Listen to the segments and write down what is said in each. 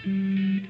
Nan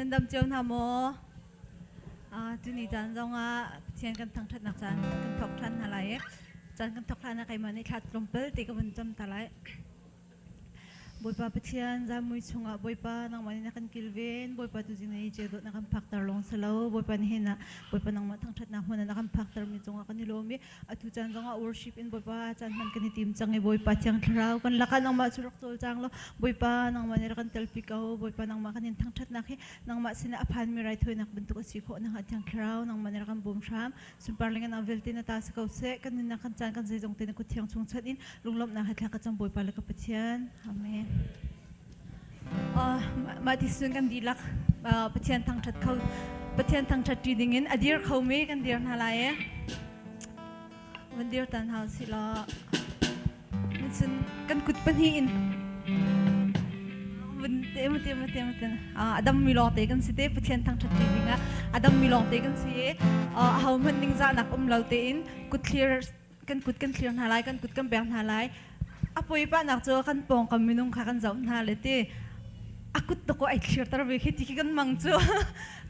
dam cio hna maw? Uh, tuni caan zongah Pathian kan thangṭhatnak caan kan thawk ṭhan hna lai i caan kan thawk hlan ah keimah nih thla tlawmpal te ka vun cam ta lai. Bawipa Pathian zammui chungah Bawipa nangmah nih na kan kilven Bawipa tu zing na i ceu dawt na kan phakter lawng si lo Bawipa nihin ah Bawipa nangmah thangṭhatnak hmun ah na kan phakter mi cungah kan i lawm i atu caan zongah worship in Bawipa caan hman kan i tim cang i Bawipa Thiang Thlarau kan lakah nangmah cu rak cawlcang law Bawipa nangmah nih rak kan telpi ko Bawipa nangmah kan in thangṭhatnak hi nangmah sinah a phanmi raithawinak bantuk a si khawh nakhnga Thiang Thlarau nangmah nih rak kan bawm hram Sunpar ling in vialte na ta si ko seh. Kan nunnak kan caan kan zeizong te na kut thiang chung chanh in lunglawmhnak he thla ka cam Bawipa le ka Pathian. Amen. Mah ti sun kan dihlak Pathian thangṭhat kho Pathian thangṭhat ṭi ding in a dir kho mi kan dir hna lai e. Van dir tan hau si law. Cun kan kut pahnih in vun te te te te a dam mi lawng te kan si te Pathian thangṭhat ṭi ding ah a dam mi lawng te kan si i aho hmanh ningzahnak um lo tein kut thlir kan kut kan thlir hna lai kan kut kan beng hna lai a poi pahnak cu kan pawngkam minung kha kan zoh hna le ti a kut to ko ai thlir tar ve khi ti khi kan mang cu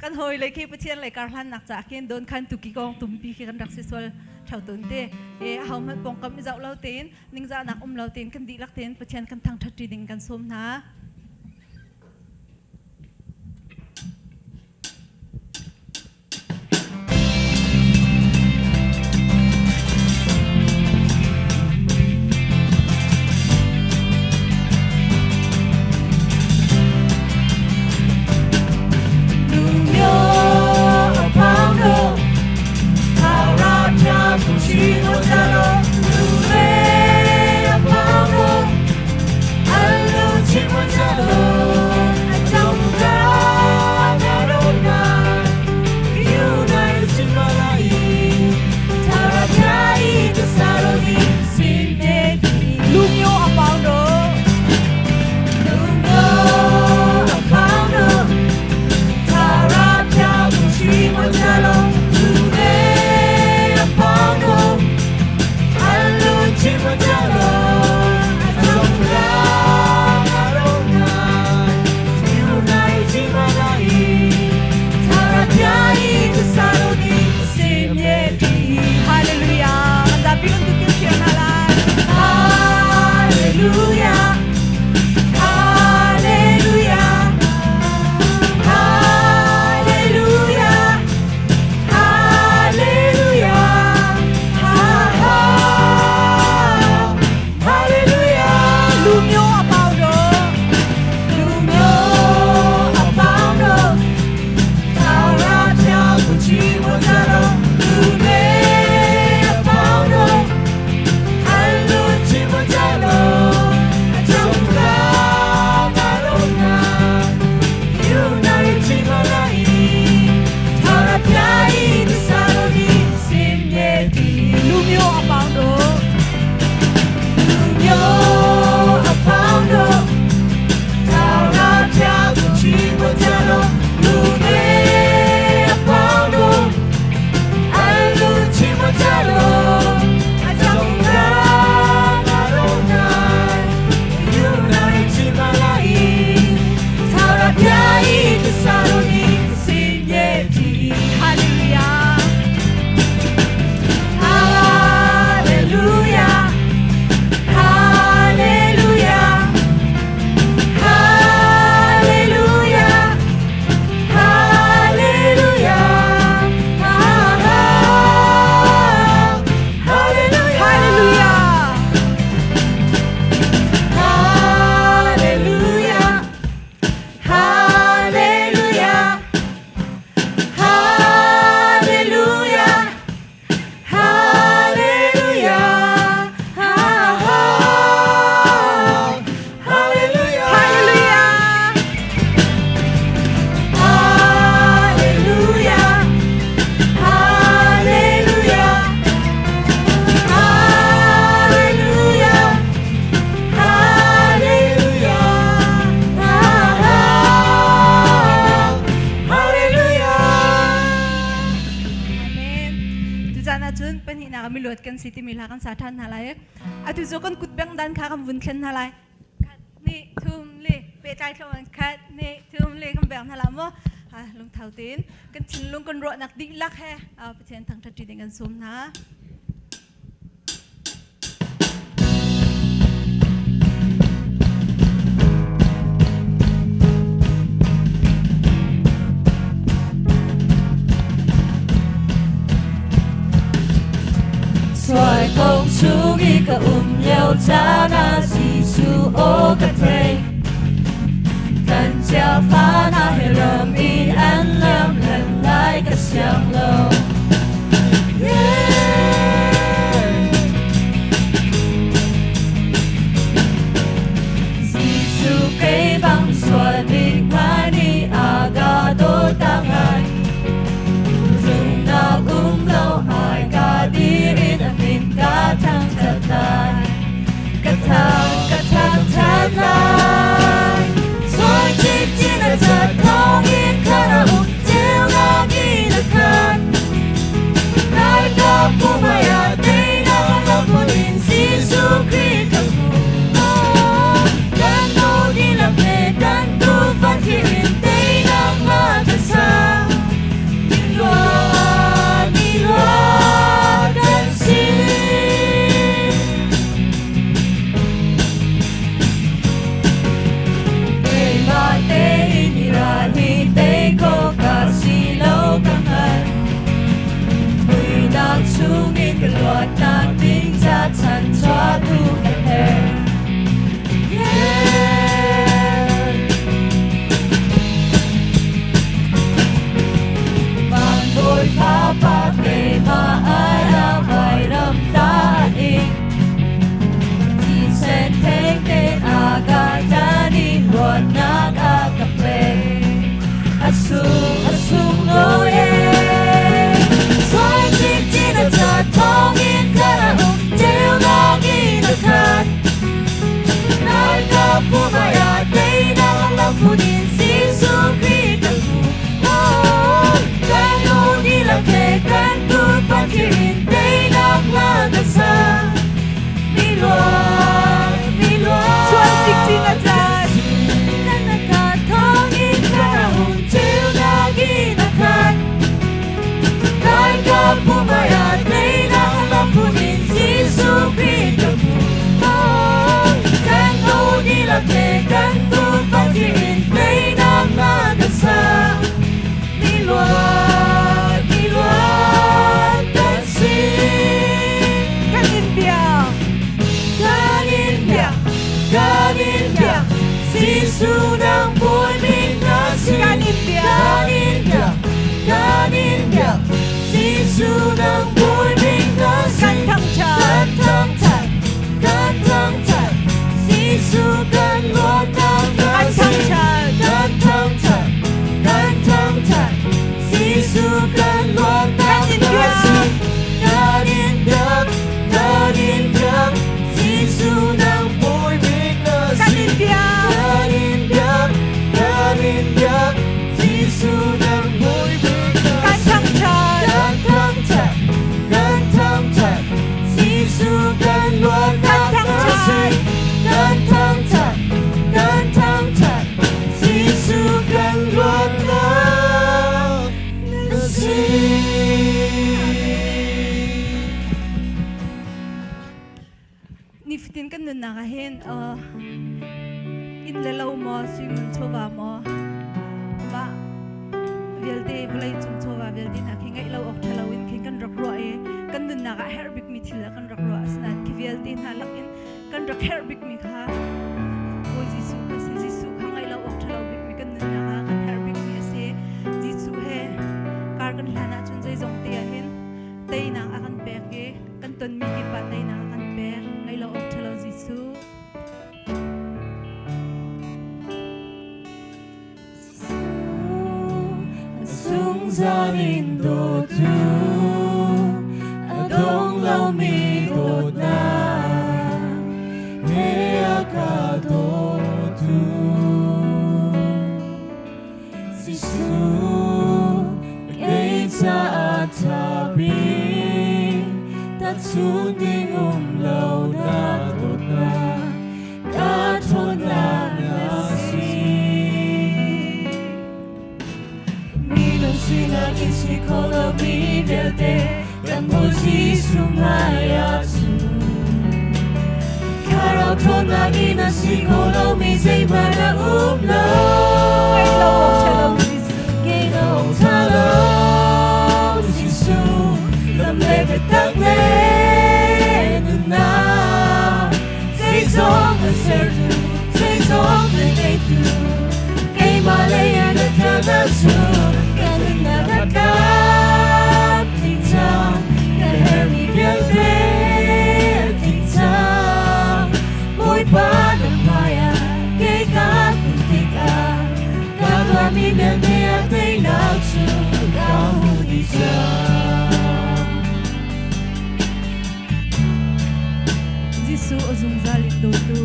kan hawi le khi Pathian le kar hlannak ca khin don khan tu ki kong tumpi khi kan rak si sual thau tun te e ho hmanh pawngkam i zoh lo tein ningzahnak um lo tein kan dihlak tein Pathian kan thangṭhat ṭi ding kan sawm hna. kan si timi hla kan sa ṭhan hna lai. Atu cu kan kut beng dan kha kan vun thlen hna lai. Khat hnih thum li pehtlai thluahmah khat hnih thum li kan beng hna la maw? Lungtho tein kan thinlung kan ruahnak dihlak he Pathian thangṭhat ṭi ding kan sawm hna. Suai kong chung i ka um lio caan ah Jesuh aw ka thei. Kan chiafa na he ram in an lam lan lai ka siang lo. Jesuh kei bang sual bik hmai a ka dawt a ngai. Zumnak um lo ai ka dir in a min ka thangṭhat lai. Ka thang, ka thangṭhat lai. Soi chin a chat thawng in khan a um ceunak in a khat. Lai ka pumai ah teinak lam in Jesuh Khrih ka hmu. Kan nu dihlak le kan tufa thir in teinak hla ka sa. Mi lua kan si. Keimah tein hi ra hi tei kho ka si lo ka hngal. Muihnak chungin ka luatnak ding ca chan chuahtu ka herh. Van bawi thlapa keimah ai a vairam ta in thisen thengte a ka tan i luatnak a ka pek. A sung a sung lo e. Soi chin chin a cha thong in kara um ceunak in a khat. Nai ka pumai a teinak lam phun in Jesuh Khrih kan hmu. Kan nu dihlak he kan tut Pathian in teinak hla kan sa. Mi luat, mi luat. Sual cikcin a cat. Kan in bia. Kan in biak, kan in biak, Jesuh nang bawi bik na si. Kan in biak. Kan in biak, kan in biak, Jesuh nang bawi bik na si. Kan thangṭhat. Kan thangṭhat, kan thangṭhat, Jesuh kan luatnak na Kan si. thangṭhat. Kan thangṭhat, kan thangṭhat, Jesuh kan luatnak Kan in na biak. si. Kan in biak, kan in biak, Jesuh nang bawi bik na Kan si. in biak. Kan in biak, kan in biak, Jesuh nang bawi bik na Kan si. thangṭhat. Kan thangṭhat, kan thangṭhat, Jesuh kan luatnak Kan na si. thangṭhat. Kan thangṭhat, kan thangṭhat, Jesuh kan luatnak na si. Nifatin kan nunnak ah hin inn le lo maw suingun chawva maw mah vialte vawlei cung chawva vialte hna khi ngeih lo awk ṭha lo in khin kan rak ruah i kan nunnak ah herh bikmi thil ah kan rak ruah. Asinain khi vialte hna lakin kan rak herh bikmi kha Bawi Jesuh kha si. Jesuh kha ngeih lo awk ṭha lo bikmi kan nunnak ah kan herh bikmi a si. Jesuh he kar kan hlan ahcun zeizong te ah hin teinak a kan pek i kan tonmi kip ah teinak a kan pek. Ngeih lo awk ṭha lo Jesuh. Zungzal in dawtu a dong lomi dawtnak he a ka dawtu. Jesuh, kei caah ṭha bik tahchunh Tahchunh ding um lo na dawtnak ka ṭhawnnak na si. Minung sinak in si kho lomi vialte kan Bawi Jesuh hmaiah cun Thlarau ṭhawnnak in a si kho lomi zeihmanh a um lo. Ngei lo ṭha lo Jesuh lam le biatak le nunnak zeizong a sertu zeizong a ngeitu keimah lei ah na tla cu ka nunnak a tlak ding cang ka herhmi vialte a tling cang Bawipa na hmaiah kei ka kun tikah ka tuahmi vialte a teinak cu ka hmu dih cang. Jesuh a zungzal in dawtu.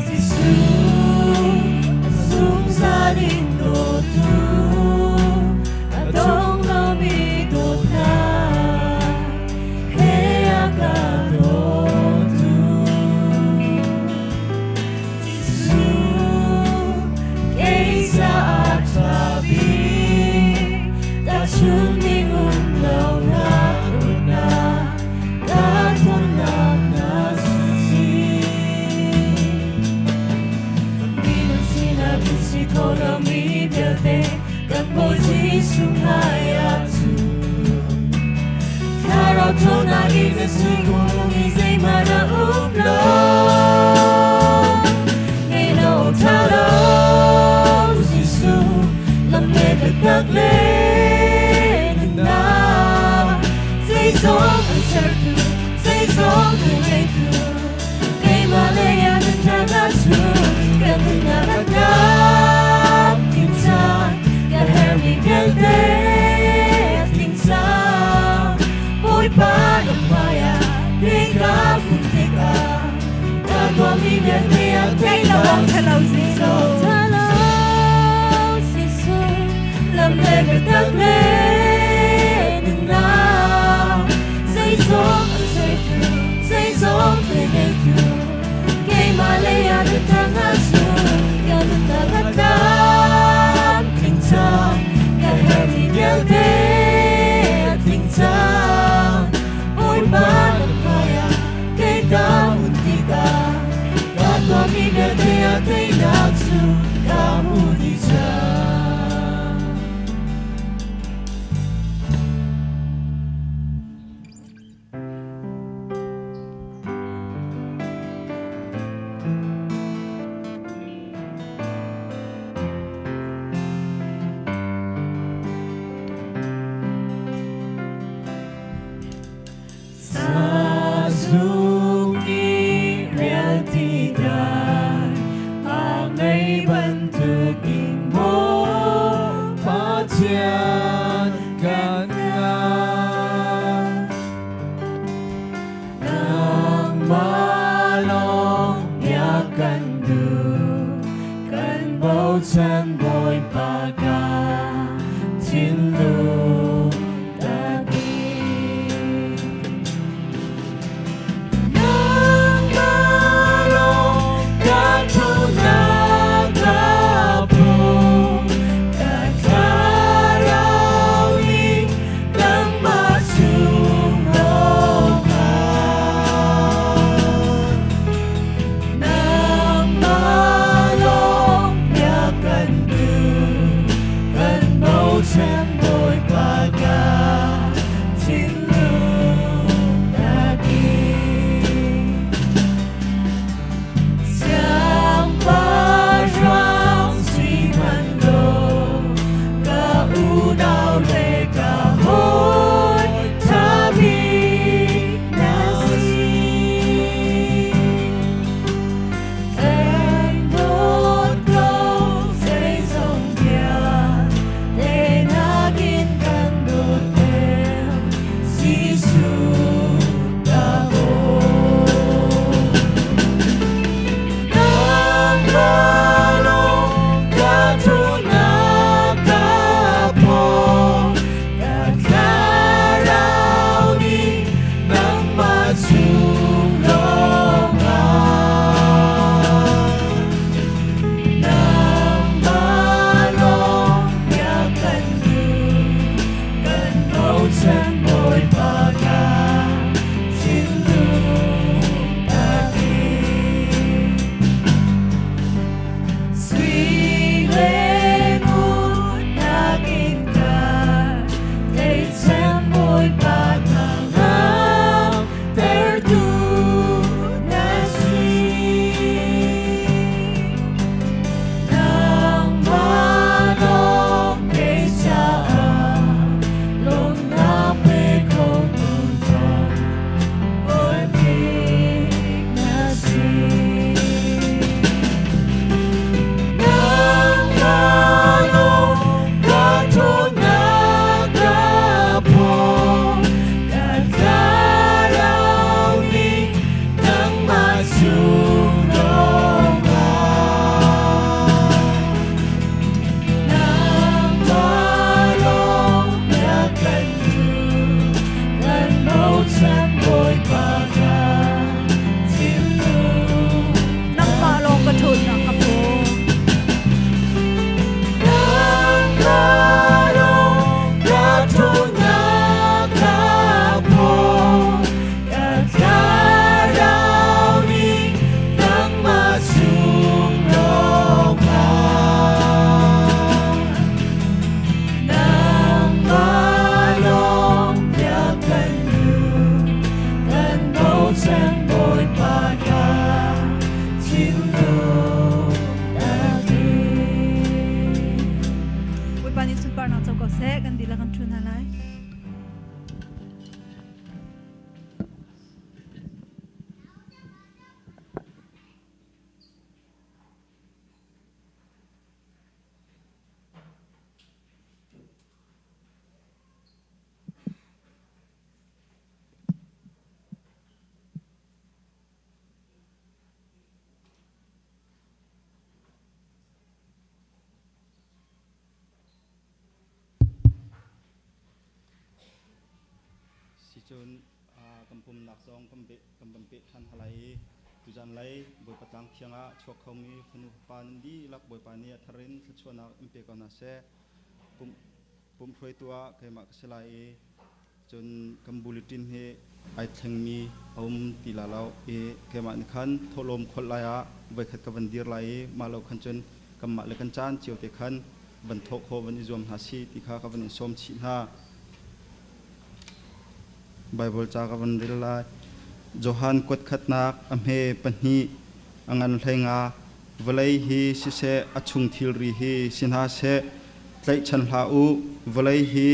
Jesuh a zungzal in dawtu a dong lomi dawtnak he a ka dawtu. Jesuh kei caah ṭha bik tahchunh ding um lonak dawtnak ka ṭhawnnak na si. Minung sinak in si kho lomi vialte kan Bawi Jesuh hmaiah cun Thlarau ṭhawnnak in na si mi zeihmanh a um lo. Ngei lo ṭha lo Jesuh lam le biatak le nunnak zeizong an sertu zeizong an ngeitu keimah lei ah nan ṭhanak cu ka nunnak a tlak ding cang ka herhmi vialte a tling cang Bawipa na hmaiah kei ka kun tikah ka tuahmi vialte a Ngei lo awk ṭha lo Jesuh. ṭha lo Jesuh lam le biatak le nunnak zeizong a sertu zeizong te ngeitu keimah lei ah na ṭhangah cu ka nunnak a tlamtling cang ka herhmi vialte a tling cang Bawipa na hmaiah kei ka hun tikah ka tuahmi vialte a teinak cu ka hmu dih cang. Cuticun kan pumnak zong kan kan peh ṭhan hna lai i tuzan lei Bawipa tlang thiang ah chuak khomi fanu fapa nan dihlak Bawipa nih a thar in thluachuahnak in pe ko hna seh. Pumhruaitu ah keimah ka si lai i cun kan bulletin hi ai thlengmi a um ti la lo i keimah nih khan thawhlawm kholh lai ah voikhat ka van dir lai i mah lo khan cun kanmah le kan caan cio te khan van thawh khawh van i zuam hna si ti kha ka van in sawm chih hna. Baibal ca ka van rel lai. Johan kuat khatnak a hme pahnih a ngan hlei nga. Vawlei hi siseh a chung thilri hi si hna seh tlaihchan hlah u. Vawlei hi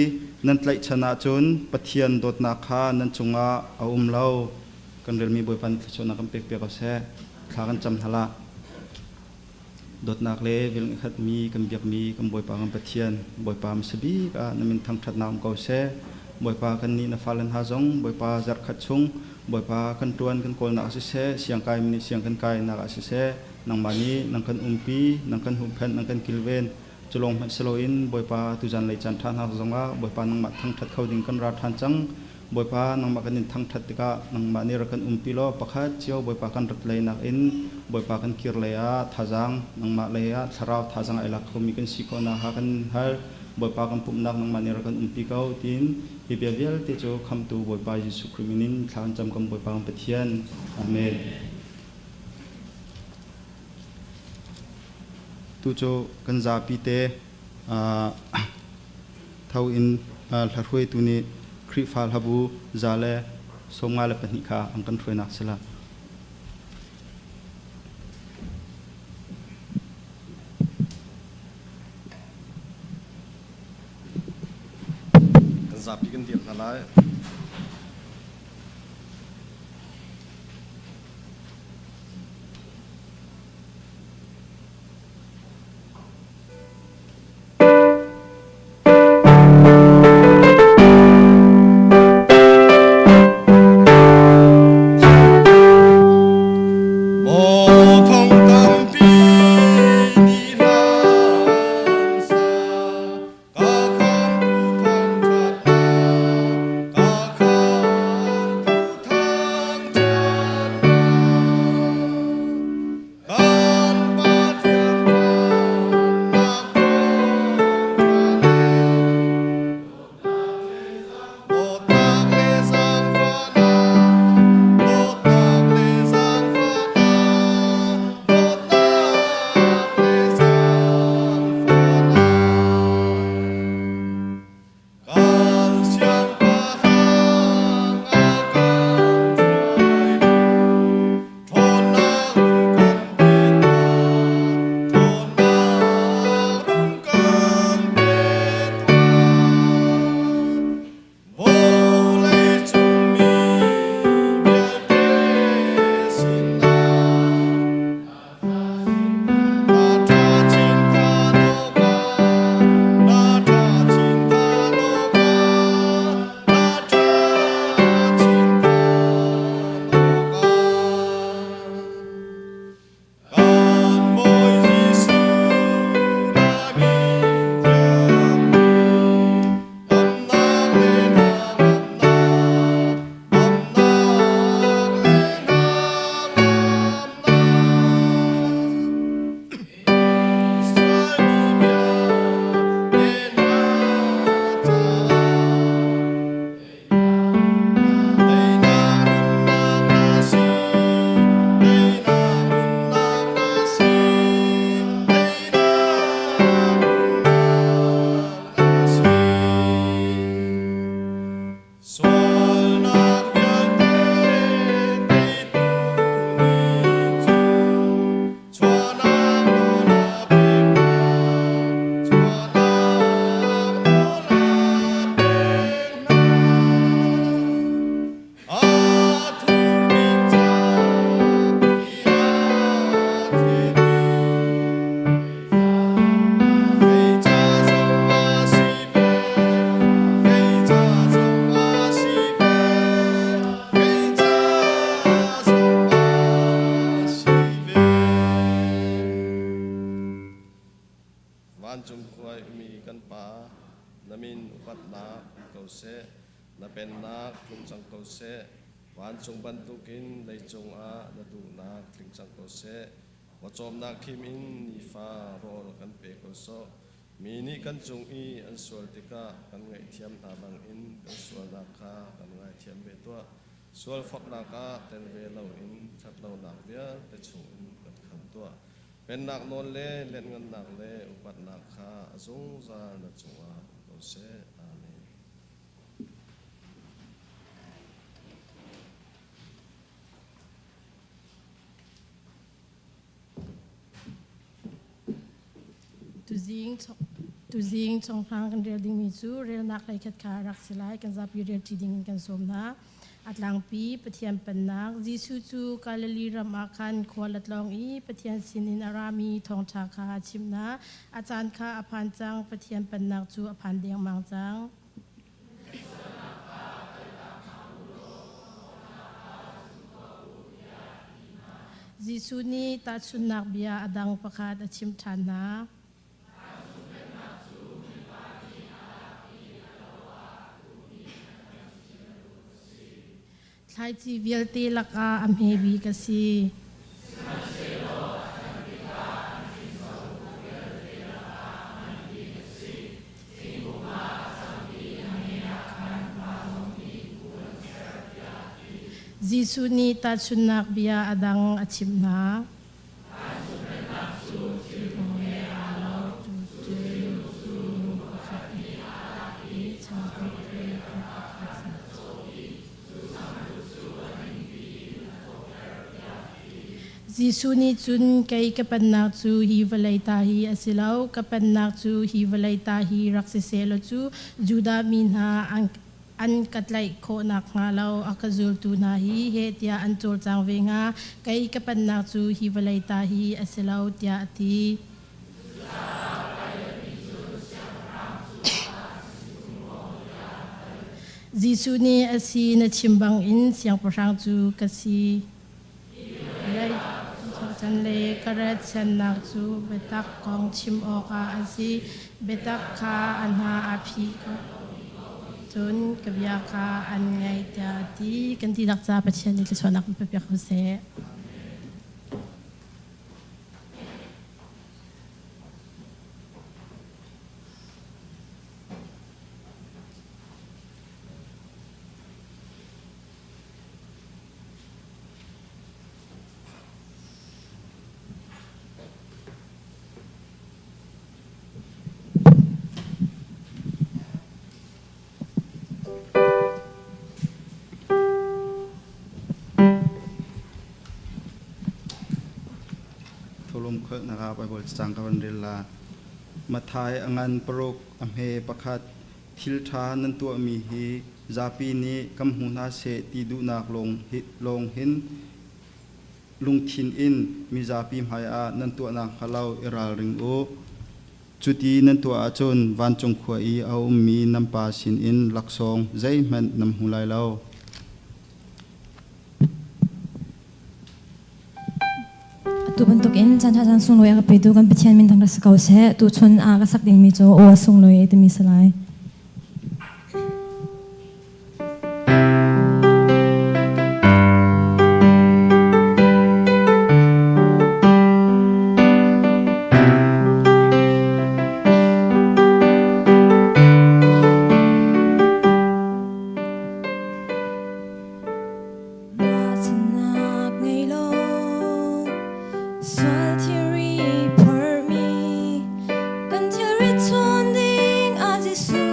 nan tlaihchan ahcun Pathian dawtnak kha nan cungah a um lo. Kan relmi Bawipa nih thluachuahnak kan pek piak ko seh. Thla kan cam hna lah. Dawtnak le velngeihkhatmi kan biakmi kan Bawipa kan Pathian, Bawipa hmasa bik ah na min thangṭhatnak um ko seh. Bawipa kannih na fale hna zong Bawipa zarhkhat chung Bawipa kan ṭuan kan kawlnak ah siseh, siangkaimi nih siang kan kainak ah siseh, nangmah nih nang kan umpi, nang kan huhphenh, nang kan kilven. Cu lawng hmanh si loin Bawipa tuzan lei caan ṭha hna zongah Bawipa nangmah thangṭhat kho ding kan ra ṭhan cang. Bawipa nangmah kan in thangṭhat tikah nangmah nih rak kan umpi law pakhat cio Bawipa kan rat lei nakin Bawipa kan kir lei ah thazaang nangmah lei ah thlarau thazaang ai lak khomi kan si khawh nakhnga kan hal. Bawipa kan pumhnak nangmah nih rak kan umpi ko tiin hi bia vialte cu khamhtu Bawipa Jesuh Khrih min in thla kan cam kan Bawipa kan Pathian. Amen. Tu cu kan zapi te tho in hlahruaitu nih Khrihfa hlabu 152 kha an kan hruainak si la. Kan zapi kan dir hna lai. Maw thong tampi nih hlan sa ka khamtu thangṭhatnak ka khamtu thangṭhatnak Kan Pathian thawnnak thawngṭha Dawtnak le zaangfahnak, dawtnak le zaangfahnak, dawtnak le zaangfahnak. Kan siangpahrang a kan hruaitu, ṭhawnnak kan pe tuah, ṭhawnnak rung kan pe tuah. Vawleicung mi vialte sinah Na ṭha chin ta nawka, na ṭha chin ta nawka, na ṭha chin ta nawka. Kan Bawi Jesuh na min thiangmi, damnak le hnangamnak, damnak le hnangamnak. Sualnak vialte teitu nih cun chuahnak nawl a pek hna, chuahnak nawl a pek hna. A thurmi ca i a thlet i Kei ca zong a si ve, kei ca zong a si ve, kei ca zong a si ve. Vancung khua i mi kan Pa, na min upatnak um ko seh. Na pennak tlung cang ko seh. Vancung bantukin leicung ah na duhnak tling cang ko seh. Pawcawmnak khim in nifa rawl kan pe ko sawh. Mi nih kan cung i an sual tikah kan ngaihthiam hna bangin kan sualnak kha kan ngaithiam ve tuah. Sualfaknak ah tel ve loin ṭhatlonak vialte chungin kan khamh tuah. Pennak nawl le lianhngannak le upatnak kha a zungzal na cungah um ko seh. Amen. Tuzing chonghang kan rel dingmi cu relnak hlei khat kha rak si lai. Kan zapi rel ṭi ding in kan sawm hna. A tlangpi Pathian pennak Jesuh cu Galilee ram ah khan khual a tlawng i Pathian sinin a rami thawngṭha kha a chimh hna. A caan kha a phan cang, Pathian pennak cu a phan dengmang cang. Jesuh nih tahchunhnak bia a dang pakhat a chimh ṭhan hna. Thlaici vialte lakah a hme bik a si. Jesuh nih tahchunhnak bia a dang a chimh hna. Jesuh nih cun kei ka pennak cu hi vawlei ta hi a si lo, ka pennak cu hi vawlei ta hi rak si sehlaw cu Judah mi hna an ka tlaih khawh nakhnga lo a ka zultu hna hi heh tiah an cawlcang ve hnga. Kei ka pennak cu hi vawlei ta hi a si lo, tiah a ti. Jesuh nih a si na chim bangin siangpahrang cu ka si. Can le ka rat siannak cu biatak kong chim awkah a si. Biatak kha a hna a phih ko. Cun ka bia kha an ngaih tiah a ti. Kan dihlak ca Pathian nih thluachuahnak in pe piak ko seh. Tholum kholhnak ah Baibal cacang ka van rel la. Mathai a ngan paruk a hme pakhat thil ṭha nan tuahmi hi zapi nih kam hmu hna seh ti duhnak lawng hin lungthin in mizapi hmaiah nan tuahnak hnga lo i ralring u. Cuti nan tuah ahcun vancung khua i a ummi nan Pa sinin laksawng zeihmanh nan hmu lai lo. Atu bantukin caan ṭha caan sunglawi a ka petu kan Pathian min thangṭhat si ko seh. Tuchun a ka sak dingmi cu aw a sunglawi timi si lai. Ruahchannak ngei lo sual thilri phormi kan thilri chun ding ah Jesuh.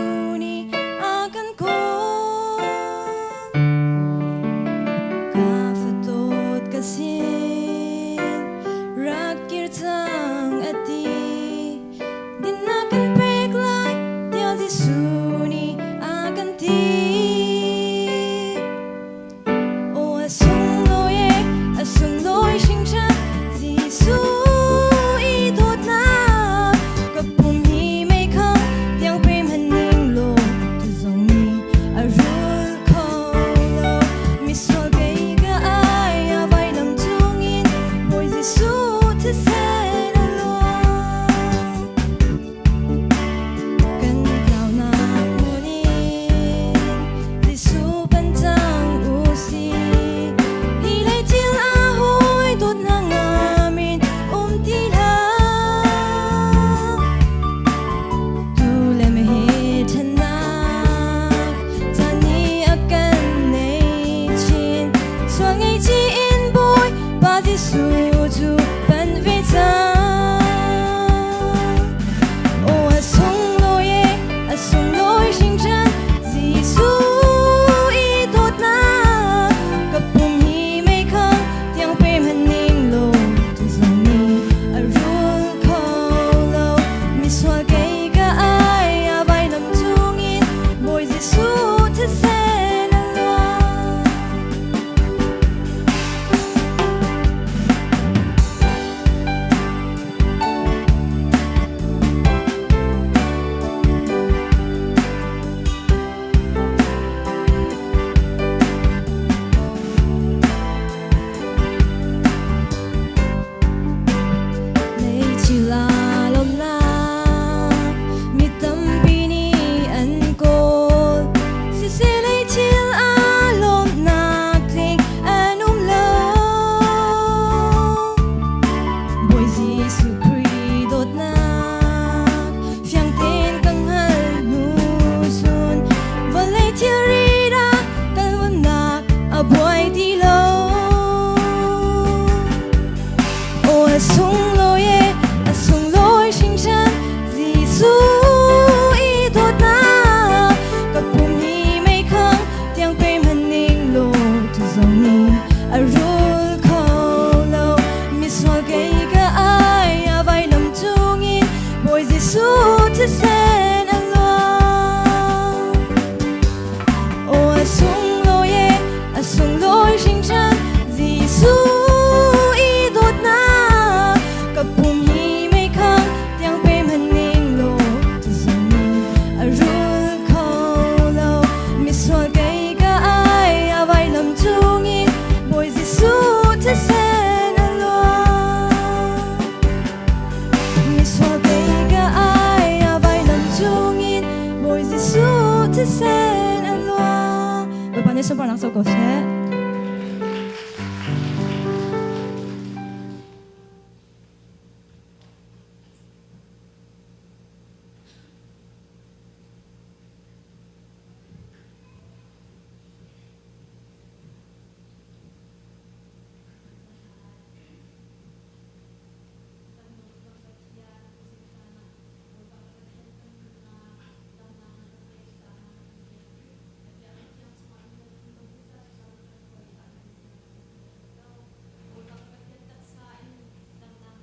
Bawipa nih sunparnak co ko seh.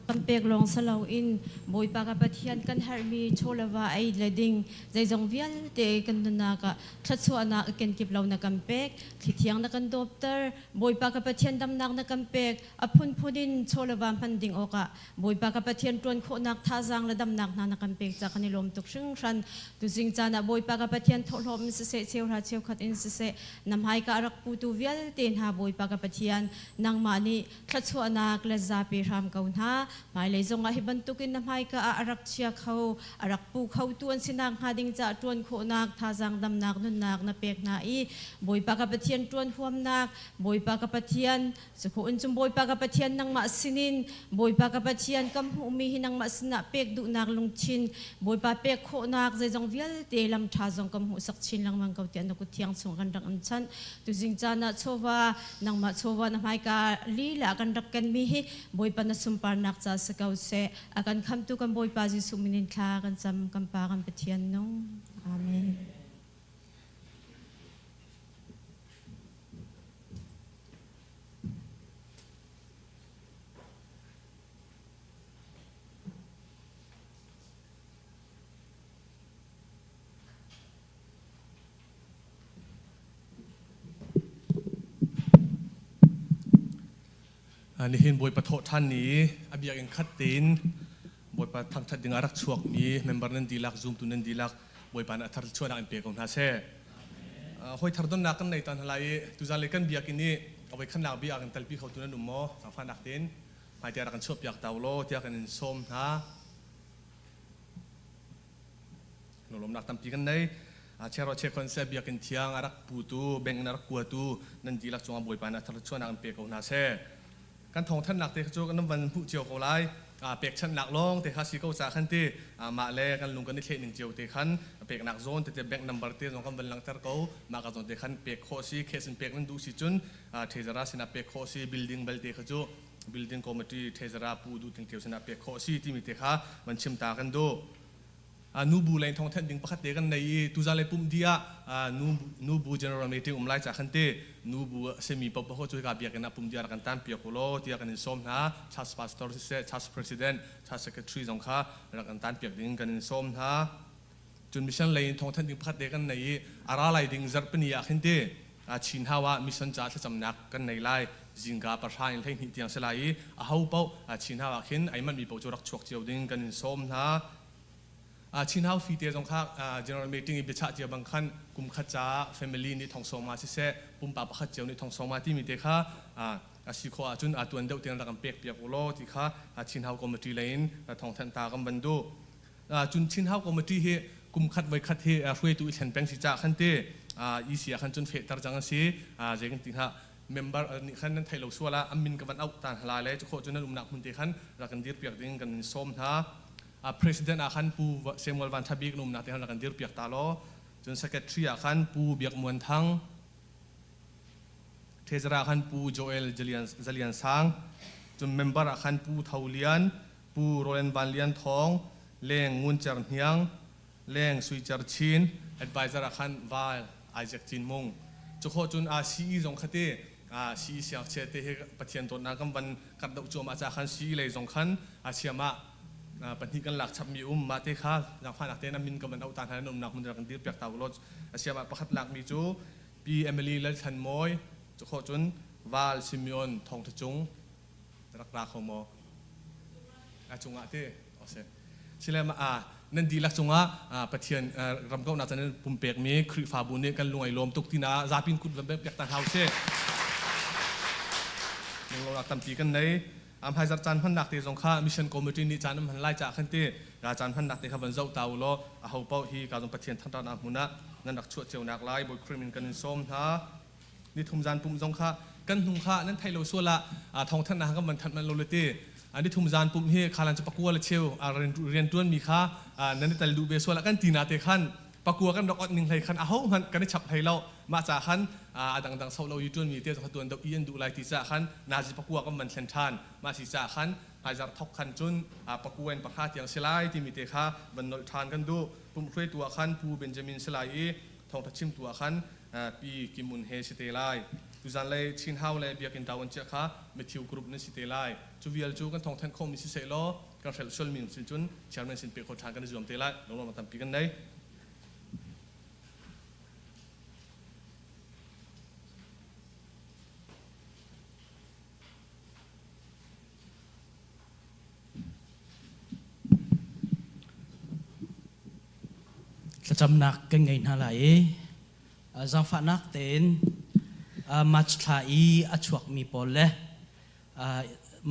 Kan pek lawng si loin Bawipa ka Pathian kan herhmi chaw le va ei le ding zeizong vialte kan nunnak ah thluachuahnak a kenkip lo na kan pek, thli thiang na kan dawpter, Bawipa ka Pathian damnak na kan pek, a phunphun in chaw le va hman ding awkah Bawipa ka Pathian ṭuan khawhnak thazaang le damnak hna na kan pek ca kan i lawm tuk hringhran. Tuzing caan ah Bawipa ka Pathian thawhlawm in siseh, cheuhra cheukhat in siseh, na hmaika a rak putu vialte hna Bawipa ka Pathian, nangmah nih thluachuahnak le zapi hram ko hna. Hmailei zongah hi bantukin na hmaika ah a rak chia kho, a rak pu khotu an si nakhnga ding caah ṭuan khawhnak, thazaang damnak, nunnak na pek hna i Bawipa ka Pathian ṭuan huamnak, Bawipa ka Pathian, Cukhawh in cun Bawipa ka Pathian nangmah sinin, Bawipa ka Pathian ka hmuhmi hi nangmah sinah pek duhnak lungthin, Bawipa pek khawhnak zeizong vialte lam ṭha zong ka hmuhsak chin lengmang ko tiah na kut thiang chung kan rak in chanh. Tuzing caan ah chawva, nangmah chawva na hmaika lila kan rak kenmi hi Bawipa na sunparnak ca si ko seh. A kan khamtu kan Bawipa Jesuh min in thla kan cam, kan Pa kan Pathian nung. Amen. Nihin Bawipa thawhṭhan ni a biakinn khat tein Bawipa thangṭhat ding ah rak chuakmi member nan dihlak, zumtu nan dihlak Bawipa nih a thar chuahnak in pe ko hna seh. Hawi thar donnak kan nei tan hna lai i tuzan le kan biakinn i a voikhatnak bia kan telpi khotu nan um maw? Zaangfahnak tein hmaite rak kan chuahpiak ta u law tiah kan in sawm hna. Lawmnak tampi kan nei. Chero chekhon se biakinn thiang a rak putu, bank in a rak kuatu nan dihlak cungah Bawipa nih a thar chuahnak in pe ko hna seh. Kan thawngthanhnak te cu kan van hmuh cio ko lai. Pekchanhnak lawng te kha si ko ca khan ti mah le kan lung kan i thleh ning cio te khan peknak zawn tete bank number te zong kan van langhter ko. Mah ka zawn te khan pek khawh si, cash in pek nan duh si cun treasurer sinah pek khawh si, building belte kha cu building committee treasurer pu duh ting cio sinah pek khawh si timi te kha van chim ta kan duh. Nubu lei thawngthanh ding pakhat te kan nei i tuzan le pumh dih ah nubu general meeting um lai ca khan te nubu a simi paohpaoh cu hika biakinn ah pumh dih ah rak kan tan piak u law tiah kan in sawm hna. Church pastor siseh, church president, church secretary zong kha rak kan tan piak ding kan in sawm hna. Cun mission lei in thawngthanh ding pakhat te kan nei i a ra lai ding zarhpini ah khin te Chin hau ah mission ca thlacamnak kan nei lai. Zingka pahra in 12 tiang si lai i a ho paoh Chin hau ah khin ai manhmi paoh cu rak chuak cio ding kan in sawm hna. Chinhau fite zong kha general meeting i biachah cia bang khan kum khat caah family nih thong sawma siseh, pumpak pakhat cio nih thong sawma timi te kha a si khawh ahcun a tuan deuh tiang rak kan pek piak u law ti kha Chinhau committee lei in thawngthanh ta kan van duh. Cun Chinhau committee hi kum khat voi khat hi hruaitu i thlen peng si caah khan ti EC ah khan cun fehter cang an si. Zei kan ti hnga, member nih khan nan theih lo sual ah an min ka van auh ta hna lai le cu khawh cu nan umnak hmun te khan rak kan dir piak ding kan in sawm hna. President ah khan Pu Samuel Van Tha Bik na umnak te khan rak kan dirpiak ta law, cun Secretary ah khan Pu Biak Muan Thang, Treasurer ah khan Pu Joel Zalian Sang, cun member ah khan Pu Tho Lian, Pu Roland Van Lian Thawng, Leng Ngun Cer Hniang, Leng Sui Cer Chin, advisor ah khan Val Isaac Cin Mung. Cukhawh cun CE zong kha te CE siangchia te hi Pathian dawtnak kan van kar doh cuahmah ca khan CE lei zong khan siam ah pahnih kan lak chapmi um mah te kha zaangfahnak tein a min ka van auh ta hna nan umnak hmun kan dir piak ta u law a siam ah pakhat lakmi cu Pi Emily Lalthlan Mawi, cukhawh cun Val Simeon Thawngtha Cung rak ra kho maw a cungah te ose sile a nan dihlak cungah Pathian ram kauhnak can pumpekmi Khrihfabu nih kan lung ai lawm tuk tina zapin kut van pek ta hna usih. Lunglonak tampi kan nei. Hmaizarh caan hmannak te zong kha mission committee nih caan an hman lai caah khan ti ra caan hmannak te kha van zoh ta u law aho paoh hi ka zong Pathian thangṭhatnak hmun ah nan rak chuah cio nak lai Bawi Khrih min kan in sawm hna. Nithum zan pum zong kha kan hnung kha nan thei lo sual ah thawngthanhnak kan van thanh manh lo le ti. Nithum zan pum hi khalan cu pakua le cheu rian tuan mi kha nan i tel duh ve sual ah kan ti na te khan pakua kan rak ot ning hlei khan aho hmanh kan i chap hlei lo. Mah ca khan a dangdang so lo i tuan mi te zong tuan do i an duh lai ti ca khan nazi pakua kan van thlen than. Mah si ca khan hmaizarh thok khan cun pakua in pakha tiang si lai timi te kha van nolh than kan duh. Pumhruaitu ah khan Pu Benjamin si lai i thawngtha chimtu ah khan Pi Kim Un he si te lai. Tuzan lei Chin Hau le Biakinn Tau an chiah kha Matthew Group nan si te lai. Cu vial cu kan thawngthanh khawhmi si seh law kan hrelh sualmi sin cun chairman sin peh kho ṭhan kan i zuam te lai. Lunglawmhnak tampi kan nei. Thlacamnak kan ngei hna lai i zaangfahnak tein March thla i a chuakmi pawl le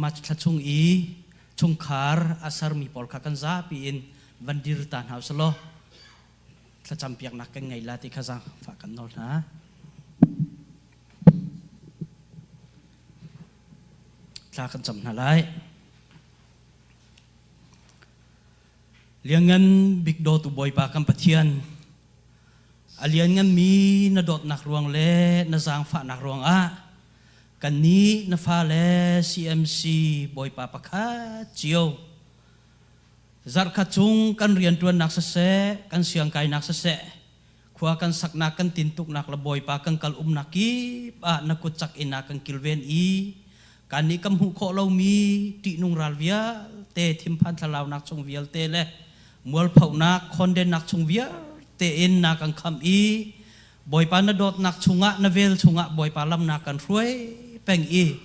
March thla chung i chungkhar a sermi pawl kha kan zapi in van dir ta hna usih law thlacampiaknak kan ngei la ti kha zaangfah kan nawl hna. Thla kan cam hna lai. Lianngan bik dawtu Bawipa kan Pathian, a liannganmi na dawtnak ruang le na zaangfahnak ruangah kannih na fale CMC Bawipa pakhat cio zarhkhat chung kan rianṭuannak siseh, kan siangkainak siseh, khua kan saknak kan tintuknak le Bawipa kan kal umnak kip ah na kut cak in a kan kilven i kannih kan hmuh khawh lomi ṭihnung ral vialte thimphan thlalaunak chung vialte le mualphonak khondennak chung vialte in na kan khamh i Bawipa na dawtnak chungah na vel chungah Bawipa lam na kan hruai peng i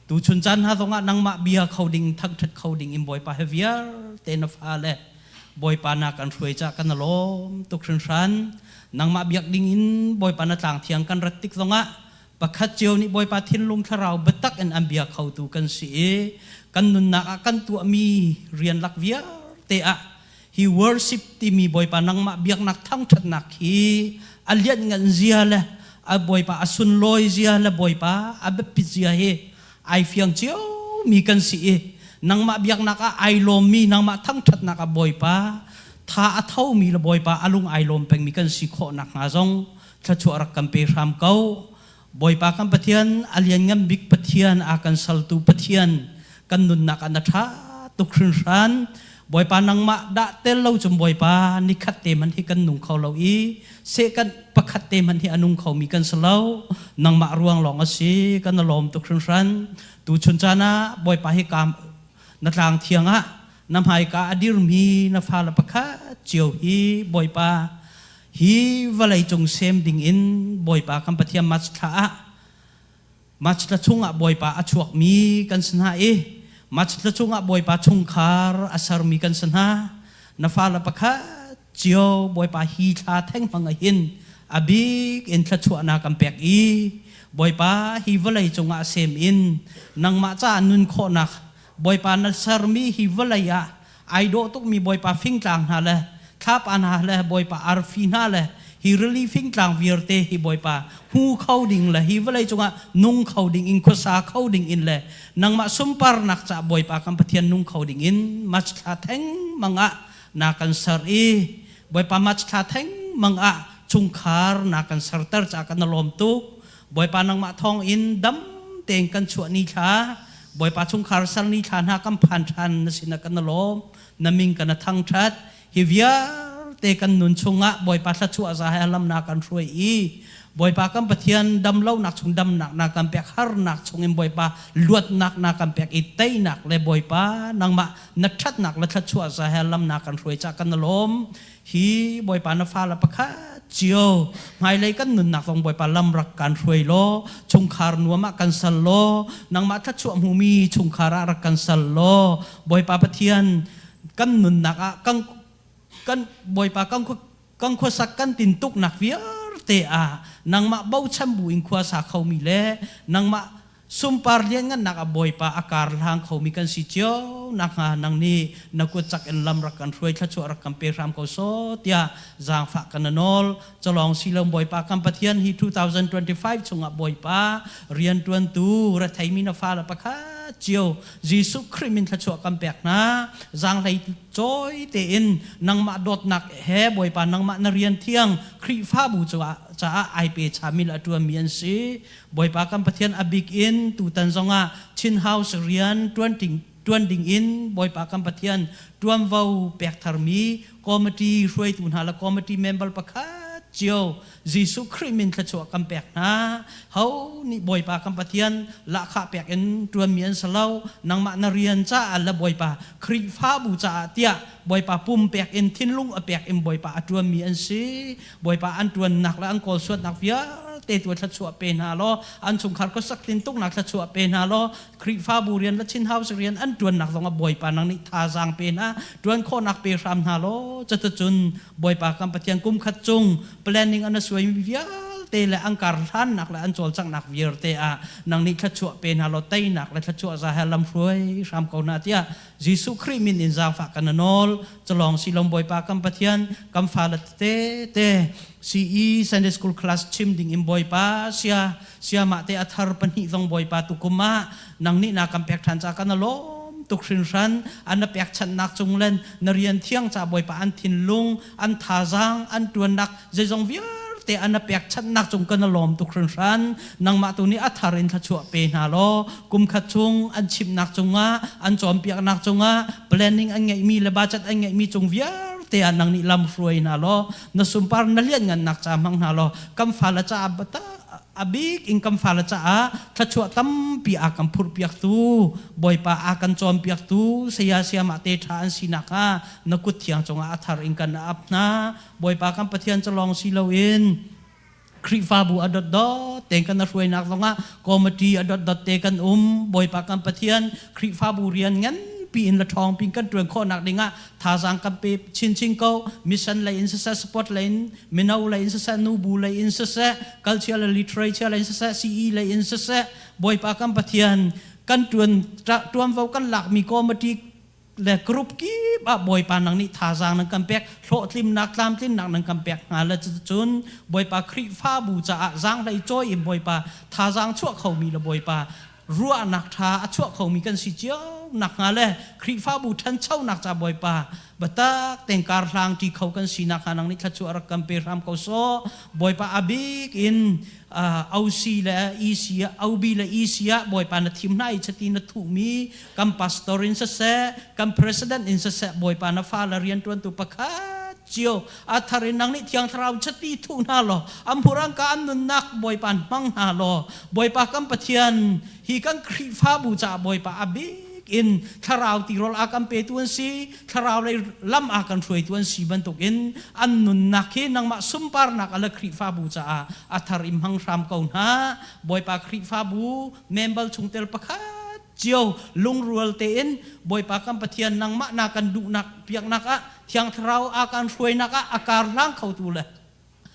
tuchun caan hna zongah nangmah bia kho ding thangṭhat kho ding in Bawipa he vialte na fale Bawipa na kan hruai ca kan lawm tuk hringhran. Nangmah biak ding in Bawipa na tlang thiang kan rat tik zongah pakhat cio nih Bawipa thinlung thlarau biatak in an bia khotu kan si i kan nunnak ah kan tuahmi rian lak vialte ah hi worship timi Bawipa nangmah biaknak thangṭhatnak hi a lianhngan zia le a Bawipa a sunlawi zia le Bawipa a biapit zia hi ai fiang cio mi kan si i nangmah biaknak ah ai lawmmi nangmah thangṭhatnak ah Bawipa tha a thomi le Bawipa a lung ai lawm pengmi kan si khawh nakhnga zong thluachuah rak kan pe hram ko. Bawipa kan Pathian a lianngan bik Pathian a kan saltu Pathian kan nunnak ah na ṭha tuk hringhran. Bawipa nangmah dah tel lo cun Bawipa nikhat te hmanh hi kan nung kho lo i seh kan pakhat te hmanh hi a nung khomi kan si lo. Nangmah ruang lawng a si kan i lawm tuk hringhran. Tuchun caan ah Bawipa hi kaam na tlang thiang ah na hmaika a dirmi na fale pakhat cio hi Bawipa hi vawlei cung sem ding in Bawipa kan Pathian March thla ah March thla chungah Bawipa a chuakmi kan si hna i March thla chungah Bawipa chungkhar a sermi kan si hna. Na fale pakhat cio Bawipa hi thla theng hmang hin a bik in thluachuahnak kan pek i Bawipa hi vawlei cungah sem in nangmah caah nun khawhnak Bawipa na sermi hi vawlei ah ai dawh tukmi Bawipa fingtlang hna le thlapa hna le Bawipa arfi hna le hi rili fingtlang vialte hi Bawipa hmu kho ding le hi vawlei cungah nung kho ding in khuasa kho ding in le nangmah sunparnak ca Bawipa kan Pathian nung kho ding in March thla theng mang ah na kan ser i Bawipa March thla theng mang ah chungkhar na kan serter ca kan lawm tuk. Bawipa nangmah thawng in dam tein kan chuah ni thla Bawipa chungkhar sal ni thla hna kan phan ṭhan na sinah kan lawm na min kan thangṭhat. Hi vialte kan nun chungah Bawipa thluachuah za he lam na kan hruai i Bawipa kan Pathian dam lonak chung damnak na kan pek harnak chungin Bawipa luatnak na kan pek i teinak le Bawipa nangmah na ṭhatnak le thluachuah za he lam na kan hruai ca kan lawm. Hi Bawipa na fale pakhat cio hmailei kan nunnak zong Bawipa lam rak kan hruai law chungkhar nuam ah kan sal law nangmah thluachuah hmumi chungkhar ah rak kan sal law Bawipa Pathian kan nunnak ah kan kan Bawipa kan kan khuasak kan tintuknak vialte ah nangmah bochan bu in khua sa khomi le nangmah. Sunpar lianngannak ah Bawipa a kar hlang khomi kan si cio nakhnga nang nih na kut cak in lam rak kan hruai thluachuah rak kan pe hram ko sawh tiah zaangfah kan na nawl. Calawng si lo Bawipa kan Pathian hi 2025 chungah Bawipa rianṭuantu retheimi na fale pakhat cio Jesuh Khrih min thluachuah kan pek hna. Zaanghlei cawi tein nangmah dawtnak he Bawipa nangmah na rian thiang Khrihfabu caah ai pe chami le a ṭuanmi an si. Bawipa kan Pathian a bik in tutan zongah Chin House rian ṭuan ṭuan ding in Bawipa kan Pathian ṭuanvo pek tharmi committee hruaitu hna le committee member pakhat cio Jesuh Khrih min thluachuah kan pek hna. Ho nih Bawipa kan Pathian lahkhah pek in ṭuanmi an si lo. Nangmah na rian caah le Bawipa Khrihfabu caah tiah Bawipa pumpek in thinlung a pek in Bawipa a ṭuanmi an si. Bawipa an ṭuannak le an kawlsuatnak vialte tu thluachuah pe hna law an chungkhar khuasak tintuknak thluachuah pe hna law Khrihfabu rian le Chin House rian an ṭuannak zongah Bawipa nang nih thazaang pe hna ṭuan khawhnak pe hram hna law cuticun Bawipa kan Pathian kum khat chung planning an suaimi vialte le an kar hlannak le an cawlcanghnak vialte ah nang nih thluachuah pe hna law teinak le thluachuah za he lam hruai hram ko hna tiah Jesuh Khrih min in zaangfah kan nawl. Culawng silom Bawipa kan Pathian kan fale tete te CE Sunday School class chim ding in Bawipa sia siamah te a thar pahnih zong Bawipa tukum ah nang nih na kan pek ṭhan ca kan lawm tuk hrinhran an na pekchanhnak cung len na rian thiang ca Bawipa an thinlung an thazaang an ṭuannak zeizong vialte an na pekchanhnak cung kan lawm tuk hringhran. Nangmah tu nih a thar in thluachuah pe hna law kum khat chung an chimhnak cungah an cawnpiaknak cungah planning an ngeihmi le budget an ngeihmi cung vialte ah nang nih lam hruai hna law na sunpar na lianngannak ca hmang hna law kan fale caah a bik in kan fale caah thluachuah tampi a kan phurhpiaktu Bawipa a kan cawnpiaktu saya sayamah te ṭha an si nakhnga na kut thiang cungah a thar in kan ap hna. Bawipa kan Pathian cu lawng si loin Khrihfabu a dotdot tein kan hruainak zongah committee a dotdot te kan um. Bawipa kan Pathian Khrihfabu rian nganpi in le ṭhawng pin kan ṭuan khawhnak dingah thazaang kan pe chinchin ko. Mission lei in siseh, support lei in, mino lei in siseh, nubu lei in siseh, culture le literature lei in siseh, CE lei in siseh, Bawipa kan Pathian kan ṭuan ṭuanvo kan lakmi committee le group kip ah Bawipa nang nih thazaang nan kan pek hlawhtlinnak tlamtlinnak nan kan pek hna le cun Bawipa Khrihfabu caah zaanghlei cawi in Bawipa thazaang chuah khomi le Bawipa ruahnak ṭha a chuah khomi kan si cio nakhnga le Khrihfabu ṭhanchonak ca Bawipa biatak tein kar hlang ṭi kho kan si nakhnga nang nih thluachuah rak kan pe hram ko sawh. Bawipa a bik in OC le EC ah OB le EC ah Bawipa na thim hna i chati na thuhmi kan pastor in siseh kan president in siseh Bawipa na fale rianṭuantu pakhat cio a thar in nang nih Thiang Thlarau chati thuh hna law an hmurangka an nunnak Bawipa hmang hna law Bawipa kan Pathian hi kan Khrihfabu caah Bawipa a bik in thlarau tirawl a kan petu an si thlarau lei lam a kan hruaitu an si bantukin an nunnak hi nangmah sunparnak a le Khrihfabu caah a thar in hmang hram ko hna. Bawipa Khrihfabu member chungtel pakhat cio lungrual tein Bawipa kan Pathian nangmah na kan duhnak piaknak ah Thiang Thlarau a kan hruainak ah a kar hlang khotu le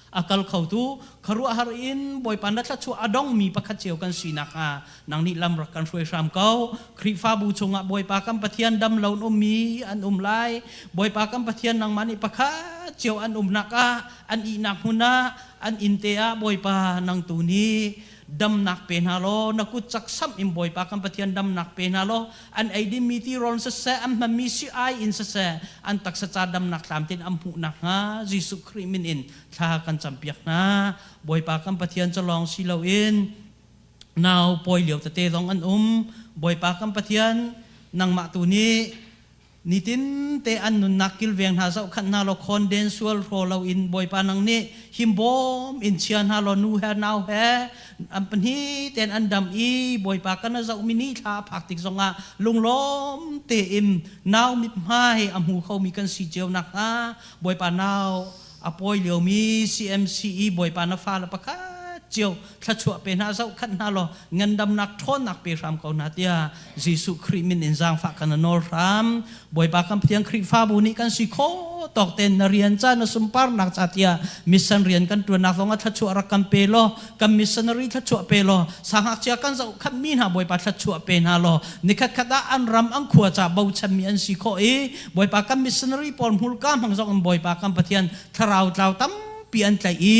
a kal khotu khuaruahhar in Bawipa na thluachuah a dongmi pakhat cio kan si nakhnga nang nih lam rak kan hruai hram ko. Khrihfabu chungah Bawipa kan Pathian dam lo ummi an um lai. Bawipa kan Pathian nangmah nih pakhat cio an umnak ah an ihnak hmun ah an inn te ah Bawipa nang tu nih damnak pe hna law na kut cak samh in Bawipa kan Pathian damnak pe hna law an ei dingmi tirawl siseh an hmanmi si-ai in siseh an taksa ca damnak tlamtlin an hmuh nakhnga Jesuh Khrih min in thla kan campiak hna. Bawipa kan Pathian cu lawng si loin nau pawi lio tete zong an um. Bawipa kan Pathian nangmah tu nih Nitin te an nunnak kilveng hna zohkhanh hna law khawnden sual hraw loin Bawipa nang nih himbawm in chia hna law nu he nau he an pahnih tein an dam i Bawipa kan a zohmi ni thla a phak tik zongah lunglawm tein nau mithmai a hmu khomi kan si cio nakhnga Bawipa nau a pawi liomi CMCE Bawipa na fale pakhat. cio thluachuah pe hna zohkhenh hna law ngandamnak ṭhawnnak pe hram ko hna tiah Jesuh Khrih min in zaangfah kan nawl hram. Bawipa kan Pathian Khrihfabu nih kan si khawh tawk tein na rian ca na sunparnak ca tiah mission rian kan ṭuannak zong ah thluachuah rak kan pe law kan missionary thluachuah pe law sangngakchia kan zohkhenhmi hna Bawipa thluachuah pe hna law nikhat khat ah an ram an khua ca bochanmi an si khawh i Bawipa kan missionary pawl hmurka hmang zong in Bawipa kan Pathian thlarau tlau tampi an tlaih i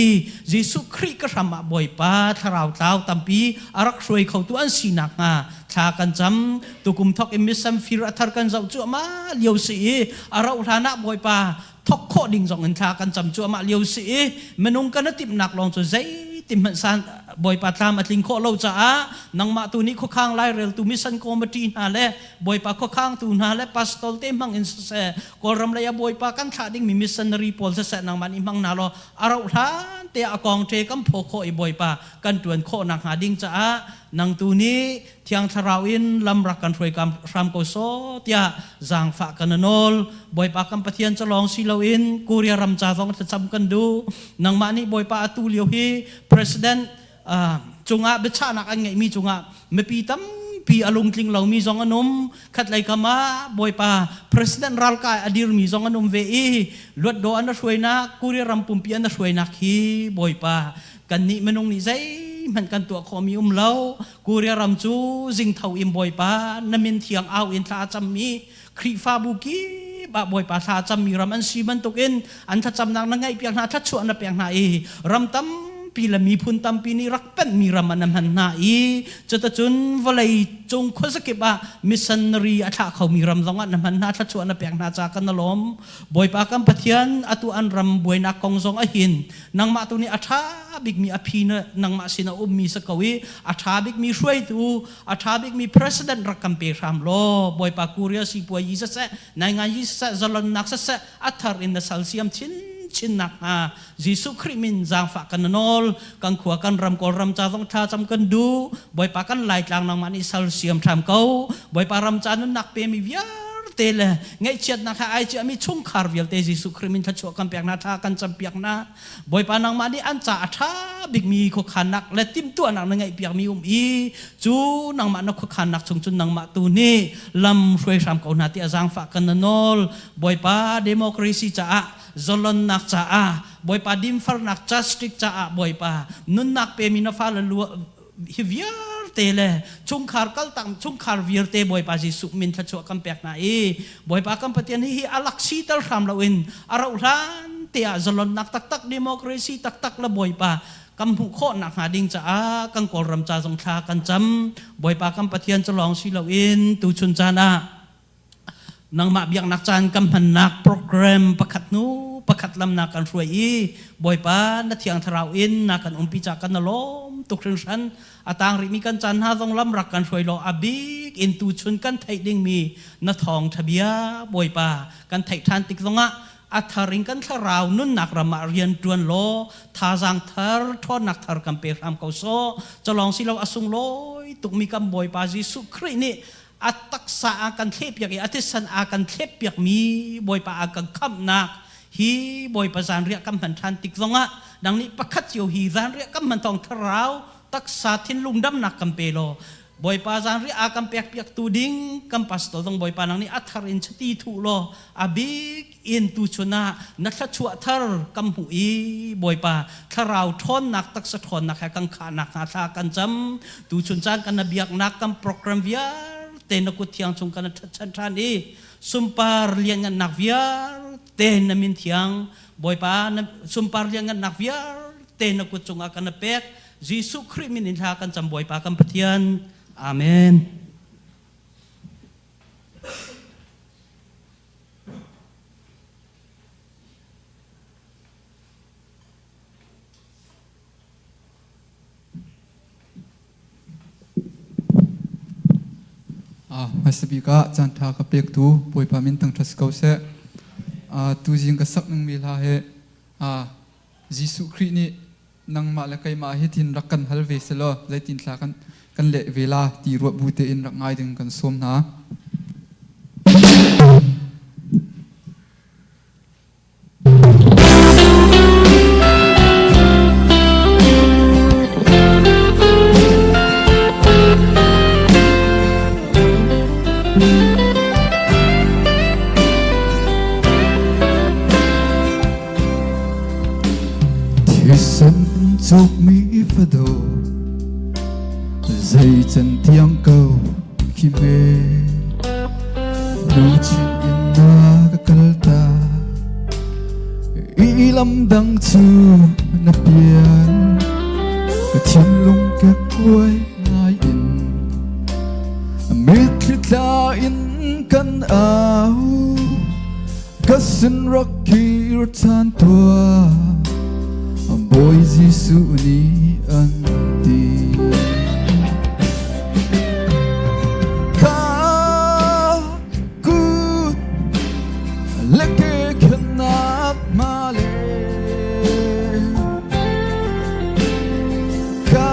Jesuh Khrih ka hram ah Bawipa thlarau tlau tampi a rak hruai khotu an si nakhnga thla kan cam. Tukum thok in mission fir a thar kan zoh cuahmah lio si i a rauh hlan ah Bawipa thok khawh ding zong in thla kan cam cuahmah lio si i minung kan i timhnak lawng cu zeitin hmanh san Bawipa tlam a tling khawh lo caah nangmah tu nih khuakhang laireltu mission committee hna le Bawipa khuakhangtu hna le pastor te hmang in siseh Kawlram lei ah Bawipa kan thlah dingmi missionary pawl siseh nangmah nih hmang hna law a rauh hlan te ah a kong ṭe kan phaw khawh i Bawipa kan ṭuan khawh nakhnga ding caah nang tu nih Thiang Thlarau in lam rak kan hruai hram ko sawh tiah zaangfah kan nawl. Bawipa kan Pathian ca lawng si loin Korea ram ca zong thlacam kan duh. Nangmah nih Bawipa atu lio hi President cungah biachahnak an ngeihmi cungah mipi tampi a lungtling lomi zong an um. Khatlei kam ah Bawipa President ralkai a dirmi zong an um ve i luatdaw an hruainak Korea ram pumpi an hruainak hi Bawipa kannih minung nih zeihmanh kan tuah khawhmi um lo. Korea ram cu zingtho in Bawipa na min thiang au in thla a cammi Khrihfabu kip ah Bawipa thla a cammi ram an si bantukin an thlacamnak na ngaihpiak hna thluachuah na pek hna i ram tampi le miphun tampi nih rak penhmi ram ah na hman hna i cuticun vawlei cung khuazakip ah missionary a thlah khomi ram zongah na hman hna thluachuah na pek hna ca kan na lawm. Bawipa kan Pathian atu an ram buainak kong zong ahin nangmah tu nih a ṭha bikmi a phi na nangmah sin a ummi si ko i a ṭha bikmi hruaitu a ṭha bikmi president rak kan pe hram law Bawipa Korea sipuai yi siseh naingan yi siseh zalonnak siseh a thar in na sal siam chin chin nak hnga Jesuh Khrih min zaangfah kan nawl kan khua kan ram Kawlram ca zong thla cam kan duh Bawipa kan Laitlang nangmah nih sal siam hram ko Bawipa ram ca nunnak pe mi vialte le ngaihchiatnak he ai ciami chungkhar vialte Jesuh Khrih min thluachuah kan pek hna thla kan campiak hna Bawipa nangmah nih an ca a ṭha bikmi khuakhannak le timhtuahnak na ngeihpiakmi um i cu nangmah na khuakhannak chung cun nangmah tu nih lam hruai hram ko hna tiah zaangfah kan na nawl. Bawipa democracy caah zalonnak caah Bawipa dinfarnak justice caah Bawipa nunnak pemi na fale hi vialte le chungkhar kaltak chungkhar vialte Bawipa Jesuh min thluachuah kan pek hna i Bawipa kan Pathian hi a lak si tal hram loin a rauh hlan te ah zalonnak taktak democracy taktak le Bawipa kan hmuh khawh nak hnga ding caah kan Kawlram ca zong thla kan cam. Bawipa kan Pathian cu lawng si loin tuchun caan ah nangmah biaknak caan kan hmannak program pakhat hnu pakhat lam na kan hruai i Bawipa na Thiang Thlarau in na kan umpi ca kan na lawm tuk hringhran. A tang rihmi kan caan hna zong lam rak kan hruai law a bik in tuchun kan theih dingmi na thawngṭha bia Bawipa kan theih ṭhan tik zongah a thar in kan thlarau nunnak ram ah rian ṭuan law thazaang thar ṭhawnnak thar kan pe hram ko sawh. Culawng si lo a sunglawi tukmi kan Bawipa Jesuh Khrih nih a taksa a kan thlehpiak i a thisen a kan thleppiakmi Bawipa a kan khamhnak hi Bawipa zanriah kan hman ṭhan tik zongah nang nih pakhat cio hi zanriah kan hman thawng thlarau taksa thinlung damnak kan pe law Bawipa zanriah a kan pekpiaktu ding kan pastor zong Bawipa nang nih a thar in chiti thuh law a bik in tuchun ah na thluachuah thar kan hmuh i Bawipa thlarau ṭhawnnak taksa ṭhawnnak he kan khahnak hnga thla kan cam. Tuchun caan kan na biaknak kan program vialte na kut thiang chung kan ṭhatchan ṭhan i sunpar lianngannak vialte na min thiang Bawipa na sunpar lianngannak vialte na kut cungah kan na pek. Jesuh Khrih min in thla kan cam Bawipa kan Pathian. Amen. Hmasa bik ah caanṭha ka pektu Bawipa min thangṭhat si ko seh. Tuzing ka sak ningmi hla hi Jesuh Khrih nih nangmah le keimah hi tin rak kan hal ve selaw zeitin thla kan kan leh ve la ti ruah bu tein rak ngai ding kan sawm hna. Zei can tiang ko khi me Nu chin in na ka kal ta I lam dang cu na pial Ka thinlung ke kuai ngai in Mitthli tla in kan au Ka sin rak kir than tuah Bawi Jesuh nih an ti. Ka kut le ke khennak male Ka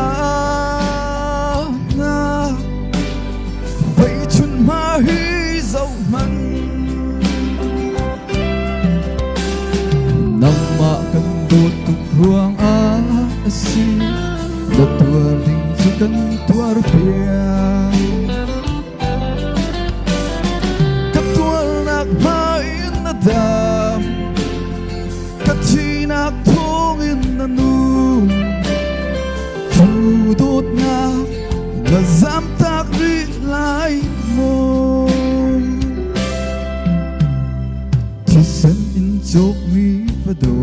na Veichun hma hi zohhmanh Nangmah kan dawt tuk ruangah a si Na tuar ding cu kan tuar piak Ka tuarnak hma in na dam Ka thihnak thawngin na nung Cu dawtnak na zamtak rih lai maw? Thisen in cawkmi fado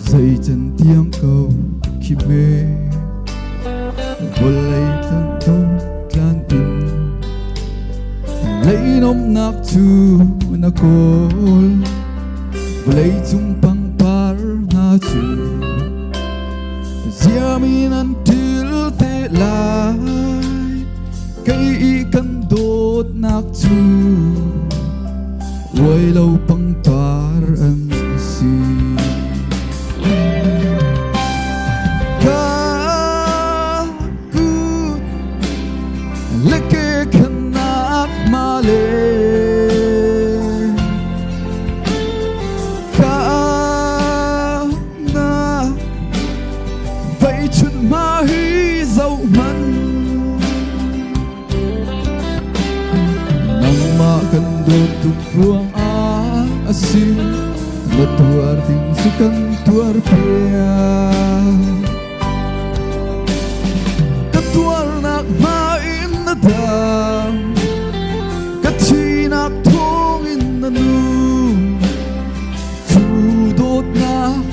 zei can tiang ko khi hme vawlei tlan to tlan in leinomnak cu na kawl vawlei cung pangpar hna cu ziamin an til te lai kei i kan dawtnak cu uai lo pangpar an si ka kut le ke khanak male ka na veichun hma hi zohhmanh nangmah kan dawt tuk ruangah a si na tuar ding cu kan tuar piak Ka tuarnak hma in na dam ka thihnak thawngin na nung cu dawtnak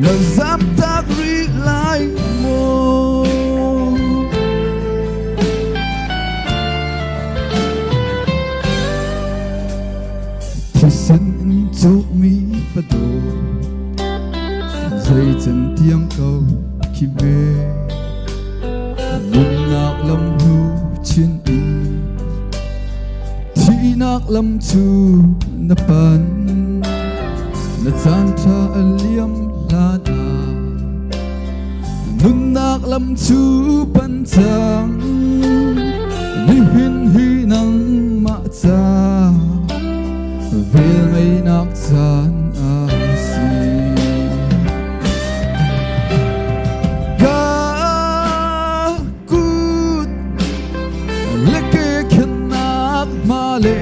na zamtak rih lai maw? Thisen in cawkmi fadaw zei can tiang ko khi hme nunnak lam hnu chin in thihnak lam cu na pan na caan ṭha a liam hlan ah nunnak lam cu pan cang nihin hi nangmah ca vel ngeinak caan a si Ka kut le ke khennak hma le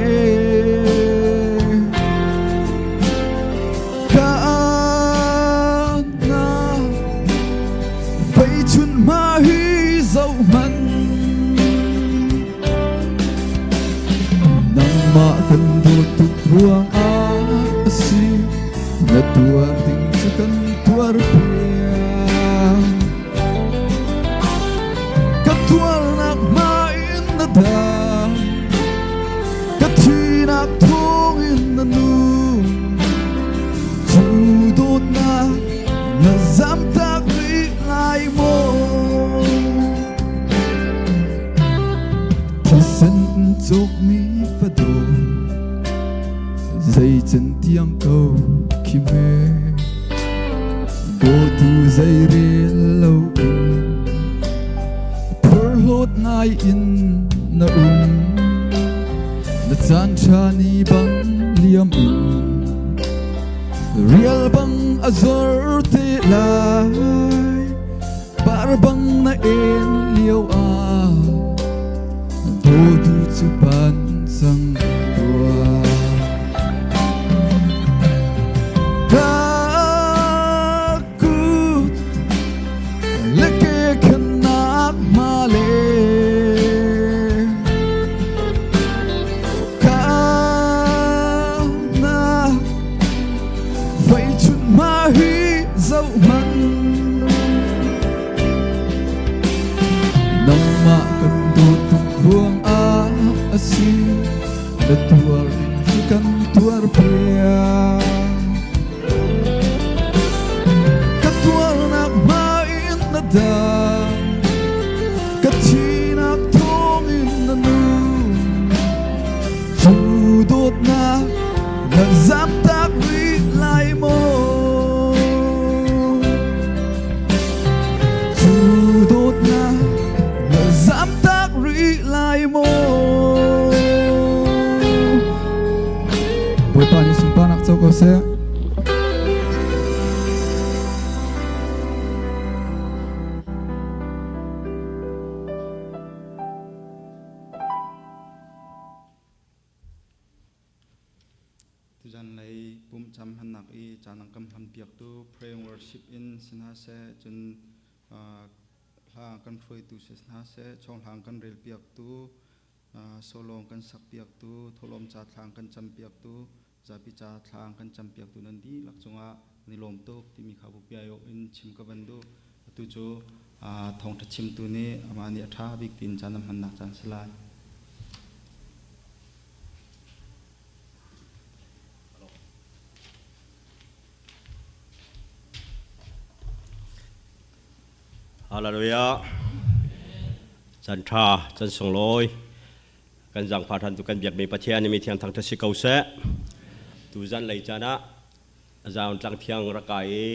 ka na veichun hma hi zohhmanh Nangmah kan dawt tuk ruangah a si na tuar ding cu kan tuar piak Ka tuarnak hma in na dam ka thihnak thawngin na nung cu dawtnak na zamtak rih lai maw Thisen in cawkmi fadaw zei can tiang ko khi hme dawtu zei rel lo in phorhlawt ngai in na um na caan ṭha ni bang liam in rial bang a zor te lai Par bang na en lio ah dawtu cu pan cang tuah. Ka kut le ke khannak hma Nangmah kan dawt tuk ruangah a si. Na tuar ding cu kan tuar piak. Ka tuarnak hma in na dam. Ka thihnak thawngin na nung. Cu dawtnak na zamtak rih lai maw? Cu dawtnak na zamtak rih lai maw? Bawipa nih sunparnak co ko seh. Tuzan lei pumh cam hmannak i caan an kan hmanpiaktu pray and worship in si hna seh, cun hla kan hruaitu si hna seh, chawnghlang kan relpiaktu, solawng kan sakpiaktu, thawhlawm ca thlang kan campiaktu, zapi ca thlang kan campiaktu nan dihlak cungah kan i lawm tuk timi kha bupi aiawh in chim ka van duh. Atu cu thawngṭha chimtu nih amah nih a ṭha bik tiin caan a hmannak caan si lai. Hallelujah. Chan ṭha, chan sunglawi. Kan zangfah ṭhan tu kan biakmi Pathian mi thiang thangṭhat si ko seh. Tu zan lei caan ah zaun tlang thiang rak kai i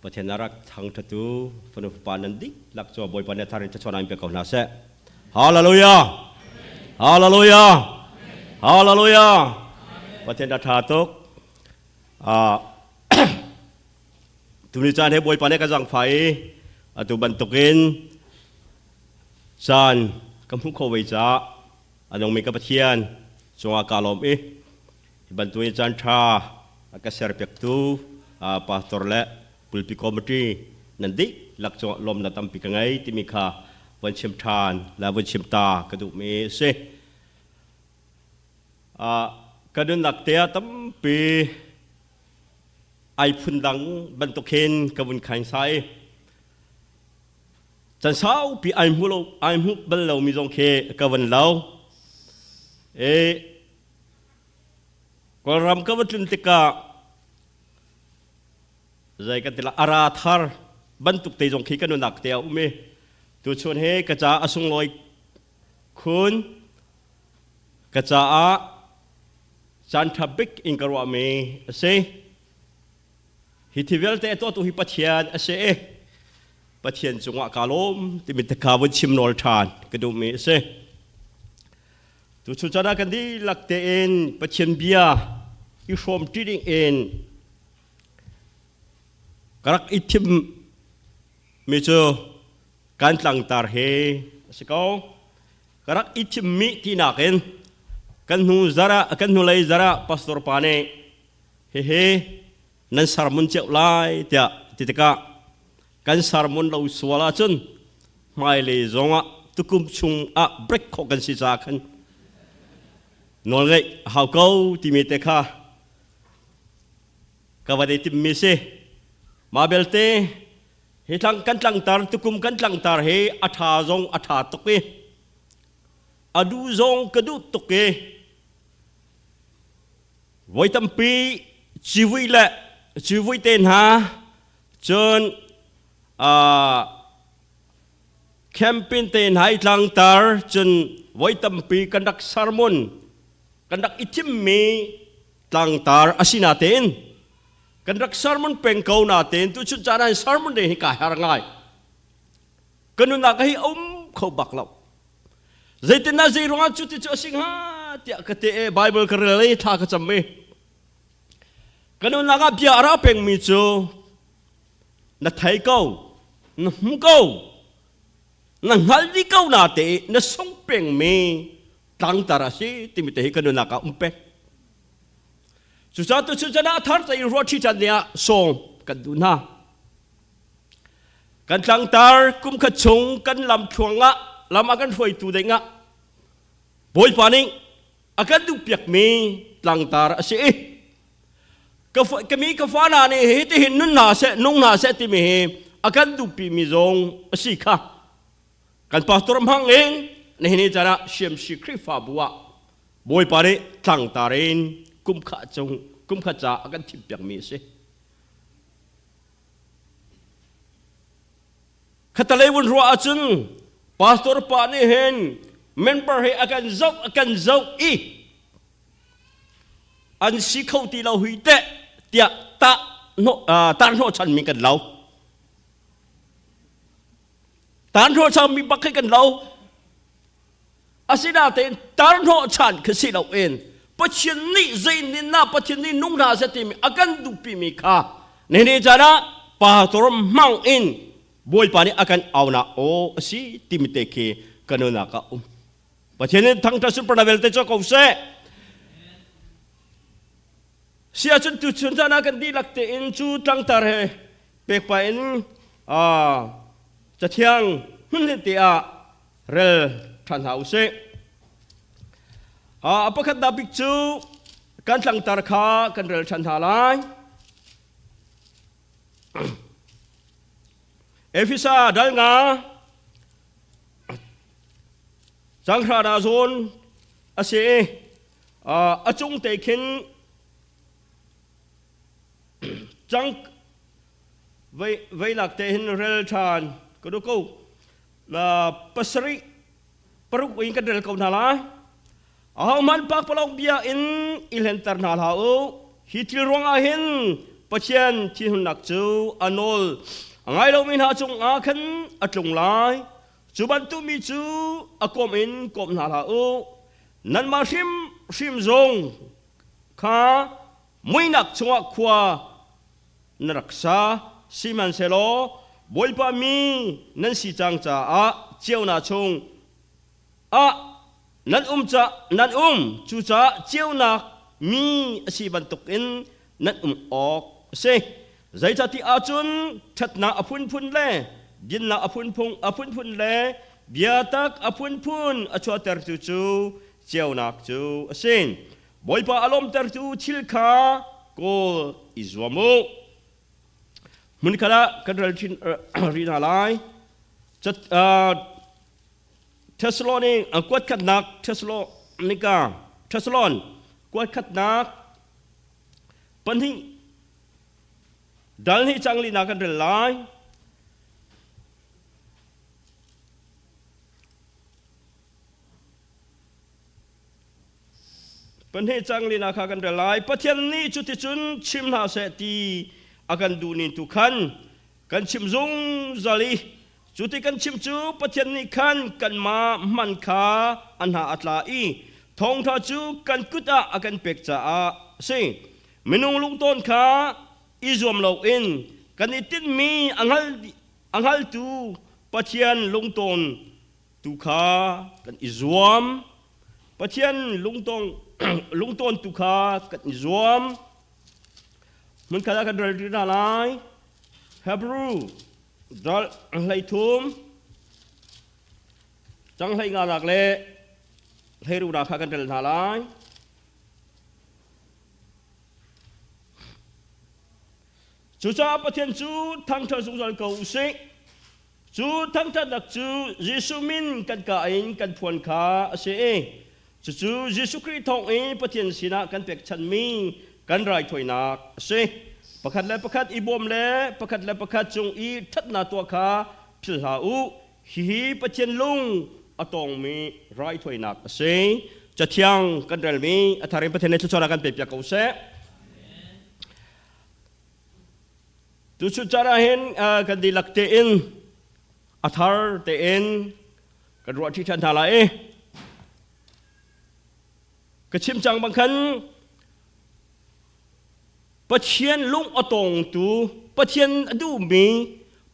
Pathian a rak thangṭhatu fanu fapa nan dihlak cu Bawipa nih a thar in thluachuahnak in pe ko hna seh. Hallelujah! Hallelujah! Hallelujah! Pathian a ṭha tuk. Tuni caan he Bawipa nih ka zangfah i atu bantukin caan ka hmuh kho ve caah a nungmi ka Pathian cungah kaa lawm i Hi bantukin caan ṭha a ka serpiaktu pastor le pulpi committee nan dihlak cungah lawmnak tampi ka ngei timi kha von chim ṭhan le von chim ta ka duhmi a si. Ka nunnak te ah tampi ai phundang bantuk hin ka vun khain sai. Can saupi ai hmu lo ai hmu bal lomi zong khi ka van lo. E Kawlram ka va tlun tikah zei kan ti la ara thar bantuk te zong khi ka nunak te a um i tuchun he ka ca a sunglawi khun ka caah caan ṭha bik in ka ruahmi a si. Hi thi vialte a tuahtu hi Pathian a si i Pathian cungah kaa lawm timi te kha vun chim nawl ṭhan ka duhmi a si. Tuchun caan ah kan dihlak tein Pathian bia i hrawm ṭi ding in ka rak i thim mi cu kan tlangtar hi a si ko. Ka rak i thimmi tinak in kan hnu zara kan hnulei zara pastor pa nih hihi nan sermon cio lai tiah ti tikah kan sermon lo sual ahcun hmailei zongah tukum chung ah break khawh kan si caah khan nawlngaih a hau ko timi te kha ka van i timmi si. Mah belte hi tlang kan tlangtar tukum kan tlangtar hi a ṭha zong a ṭha tuk i a duh zong ka duh tuk i voi tampi civui le civui te hna cun campaign te hna i tlangtar cun voi tampi kan rak sermon kan rak i thimmi tlangtar a si natein kan rak sermon peng ko natein tu chun caan ah sermon ding hi ka har ngai ka nunnak hi um kho bak lo zeitindah zei ruangah cu ti cu a si hnga tiah ka te e Bible ka rel i thla ka cam i ka nunnak ah bia a ra pengmi cu na thei ko na hmu ko na hngal dih ko na te na sung pengmi tlangtar a si timi te hi ka nunnak ah um peng cucaah tu chun ah thar te in ruah ṭhi ṭhan ah sawm kan duh hna kan tlangtar kum khat chung kan lam thluang ah lam a kan hruaitu ding ah Bawipa nih a kan duhpiakmi tlangtar a si i ka mi ka fa hna nih hi tihin nun hna seh nung hna seh timi hi a kan duhpimi zong a si kha. Kan pastor hmang in nihin ni caan ah CMC Khrihfabu ah Bawipa nih tlangtar in kumkhat cung kumkhat ca a kan thimpiakmi a si. Khatalei vun ruah ahcun pastor pa nih hin member he a kan zoh a kan zoh i an si kho ti lo hui teh tiah tah tar hnawh chanmi kan lo. Tar hnawh chanmi bak khi kan lo. Asinain tar hnawh chan khi si loin Pathian nih zeinin na Pathian nih nung hna seh timi a kan duhpimi kha nihin caan ah pastor hmang in Bawipa nih a kan aunak aw a si timi te khi ka nunnak ah um. Pathian nih thangṭhat sunparnak vialte cu ko seh. Si ahcun tuchun caan ah kan dihlak tein cu tlangtar he pek pah in cathiang hmunhnih te ah rel ṭhan hna u sih. A pakhatnak bik cu kan tlangtar kha kan rel ṭhan hna lai. Efesa dal nga canghra dah zawn a si i a cung te khin cang veinak te hin rel ṭhan ka duh ko. Pasarih paruk in kan rel ko hna lai. Ahohmanh pakpalawng bia in i hlenter hna hlah u. Hi thil ruangah hin Pathian thinhunnak cu a nawl a ngai lomi hna cungah khan a tlung lai. Cu bantuk mi cu a kawm in kawm hna hlah u. Nanmah hrimhrim zong kha muihnak chungah khua na rak sa. Sihmanhsehlaw Bawipa mi nan si cang caah ceunak chung ah nan um ca nan um cucaah ceunak mi a si bantukin nan um awk a si. Zeicahtiah ahcun ṭhatnak a phunphun le dinnak a phunphun a phunphun le biatak a phunphun a chuahtertu cu ceunak cu a si. Bawipa a lawmtertu thil kha kawl i zuam u. Hmunkhat ah kan rel rih hna lai. Thessalonic kuatkhatnak Thessalonica Thessalon kuatkhatnak pahnih dal hnih cang linak kan rel lai. Pahnih cang lina kha kan rel lai. Pathian nih cuticun chim hna seh ti a kan duh ning tu khan kan chim zungzal i cuti kan chim cu Pathian nih khan kanmah hman kha a hna a tla i thawngṭha cu kan kut ah a kan pek caah a si. Minung lungtawn kha i zuam loin kan i tinhmi a hngal a hngaltu Pathian lungtawn tu kha kan i zuam. Pathian lungtong lungtawn tu kha kan i zuam. Hmunkhat ah kan rel ṭi hna lai. Hebrew dal 13 cang 15 nak le 16 nak kha kan rel hna lai. Cucaah Pathian cu thangṭhat zungzal ko u sih. Cu thangṭhatnak cu Jesuh min kan ka in kan phuan kha a si i cucu Jesuh Khrih thawng i Pathian sinah kan pekchanhmi kan raithawinak a si. Pakhat le pakhat i bawm le pakhat le pakhat cung i ṭhatnak tuah kha philh hlah u. Hihi Pathian lung a tawngmi raithawinak a si. Cathiang kan relmi a thar in Pathian nih thluachuahnak kan pekpiak ko seh. Tuchun caan ah hin kan dihlak tein a thar tein kan ruah ṭhi ṭhan hna lai i ka chim cang bang khan Pathian lung a tawngtu Pathian a duhmi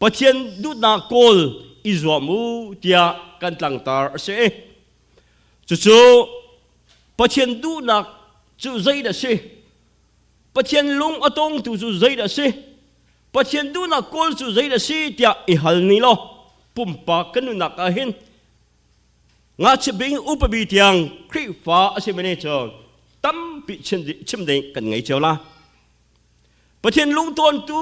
Pathian duhnak kawl i zuam u tiah kan tlangtar a si. Cucu Pathian duhnak cu zeidah a si? Pathian lung a tongtu cu zeidah a si? Pathian duhnak kawl cu zeidah a si tiah i hal ni law pumpak kan nunnak ah hin ngakchia bing upa bi tiang Khrihfa a si mene cu tampi chim ding kan ngei cio la. Pathian lungtawntu,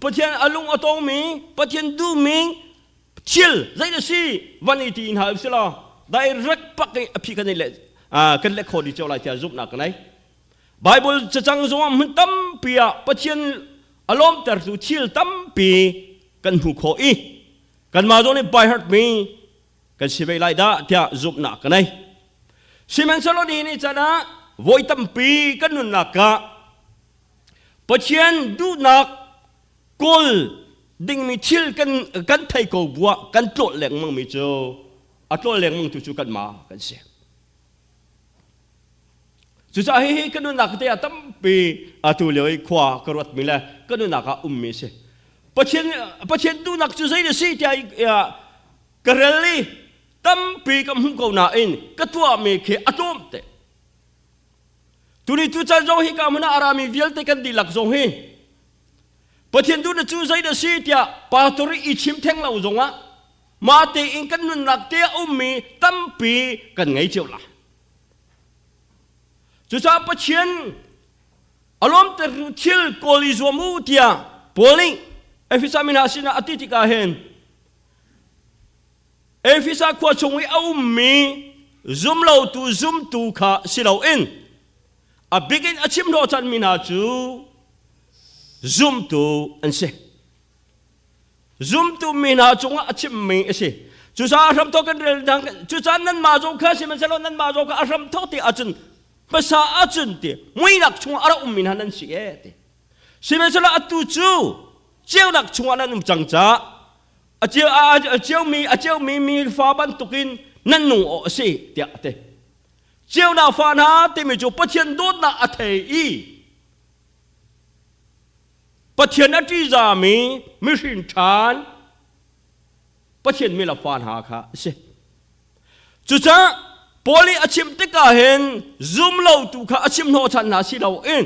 Pathian a lung a tongmi, Pathian duhmi Thil zei na si van i ti in hal si law direct pak i a phi kan le kan le kho di cio lai tiah zumhnak ka nei. Bible cacang zongah hmun tampi ah Pathian a lawmtertu thil tampi kan hmu khawh i kanmah zong nih by heart mi kan si ve lai dah tiah zumhnak ka nei. Sihmanhsehlaw ni ni can ah voi tampi kan nunnak ah Pathian duhnak kawl dingmi thil kan kan thei ko buah kan tlawt lengmang mi cu a tlawt lengmang tu cu kanmah kan si. Cucaah hihi ka nunnak te ah tampi atu lio i khua ka ruatmi le ka nunnak ah ummi a si. Pathian Pathian duhnak cu zei na si tiah ka rel i tampi ka hmuh ko nain ka tuahmi khi a tlawm te. Tuni tu caan zong hi ka hmun ah a rami vialte kan dihlak zong hi Pathian duhnak cu zei na si tiah pastor i chim theng lo zongah mah tein kan nunnak te a ummi tampi kan ngei cio la. Cucaah Pathian a lawmter thil kawl i zuam u tiah Paul nih Efesa mi hna sinah a ti tikah hin Efesa khua chung i a ummi zumlotu zumtu kha si loin a bik in a chim hnawhchanmi hna cu zumtu an si. Zumtu mi hna cungah a chimmi a si. Cucaah a hramthawk kan rel dang cucaah nanmah zong kha sihmanhsehlaw nanmah zong kha a hramthawk ti ahcun hmasa ahcun ti muinak chungah a rak ummi hna nan si e ti. Sihmanhsehlaw atu cu ceunak chungah nan um cang caah a ceu a ceumi a ceumi mi fa bantukin nan nung awk a si tiah a ti. Ceunak fa hna timi cu Pathian dawtnak a thei i Pathian a ṭihzami mihrin ṭhan Pathian mi le fa hna kha a si. Cucaah Paul nih a chim tikah hin zumlotu kha a chim hnawhchan hna si loin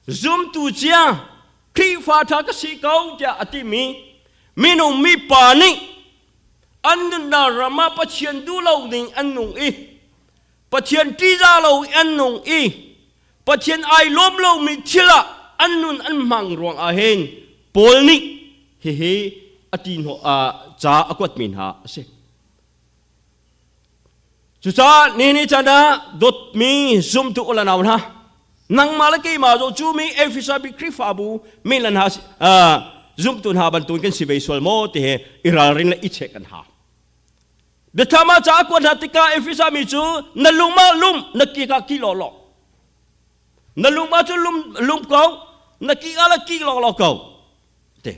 zumtu cia Khrihfa ṭha ka si ko tiah a timi minung mipa nih an nunnak ram ah Pathian duh lo ning an nung i Pathian ṭihzah lo i an nung i Pathian ai lawm lomi thil ah an nun an hmang ruang ah hin Paul nih hihi a ti hnawh ca a kuatmi hna a si. Cucaah ni ni chan ah dawtmi zumtu u le nau hna, nangmah le keimah zo cu mi Efesa bi Khrihfabu mi le hna zumtu hna bantukin kan si ve sual maw ti hi i ralrin le i chek kan hau. Biathlam ah ca a kuat hna tikah Efesa mi cu na lung ah lum, na ki ka ki lawlaw. Na lung ah cu lum, lum ko, na ki ah la ki lawlaw ko. Te.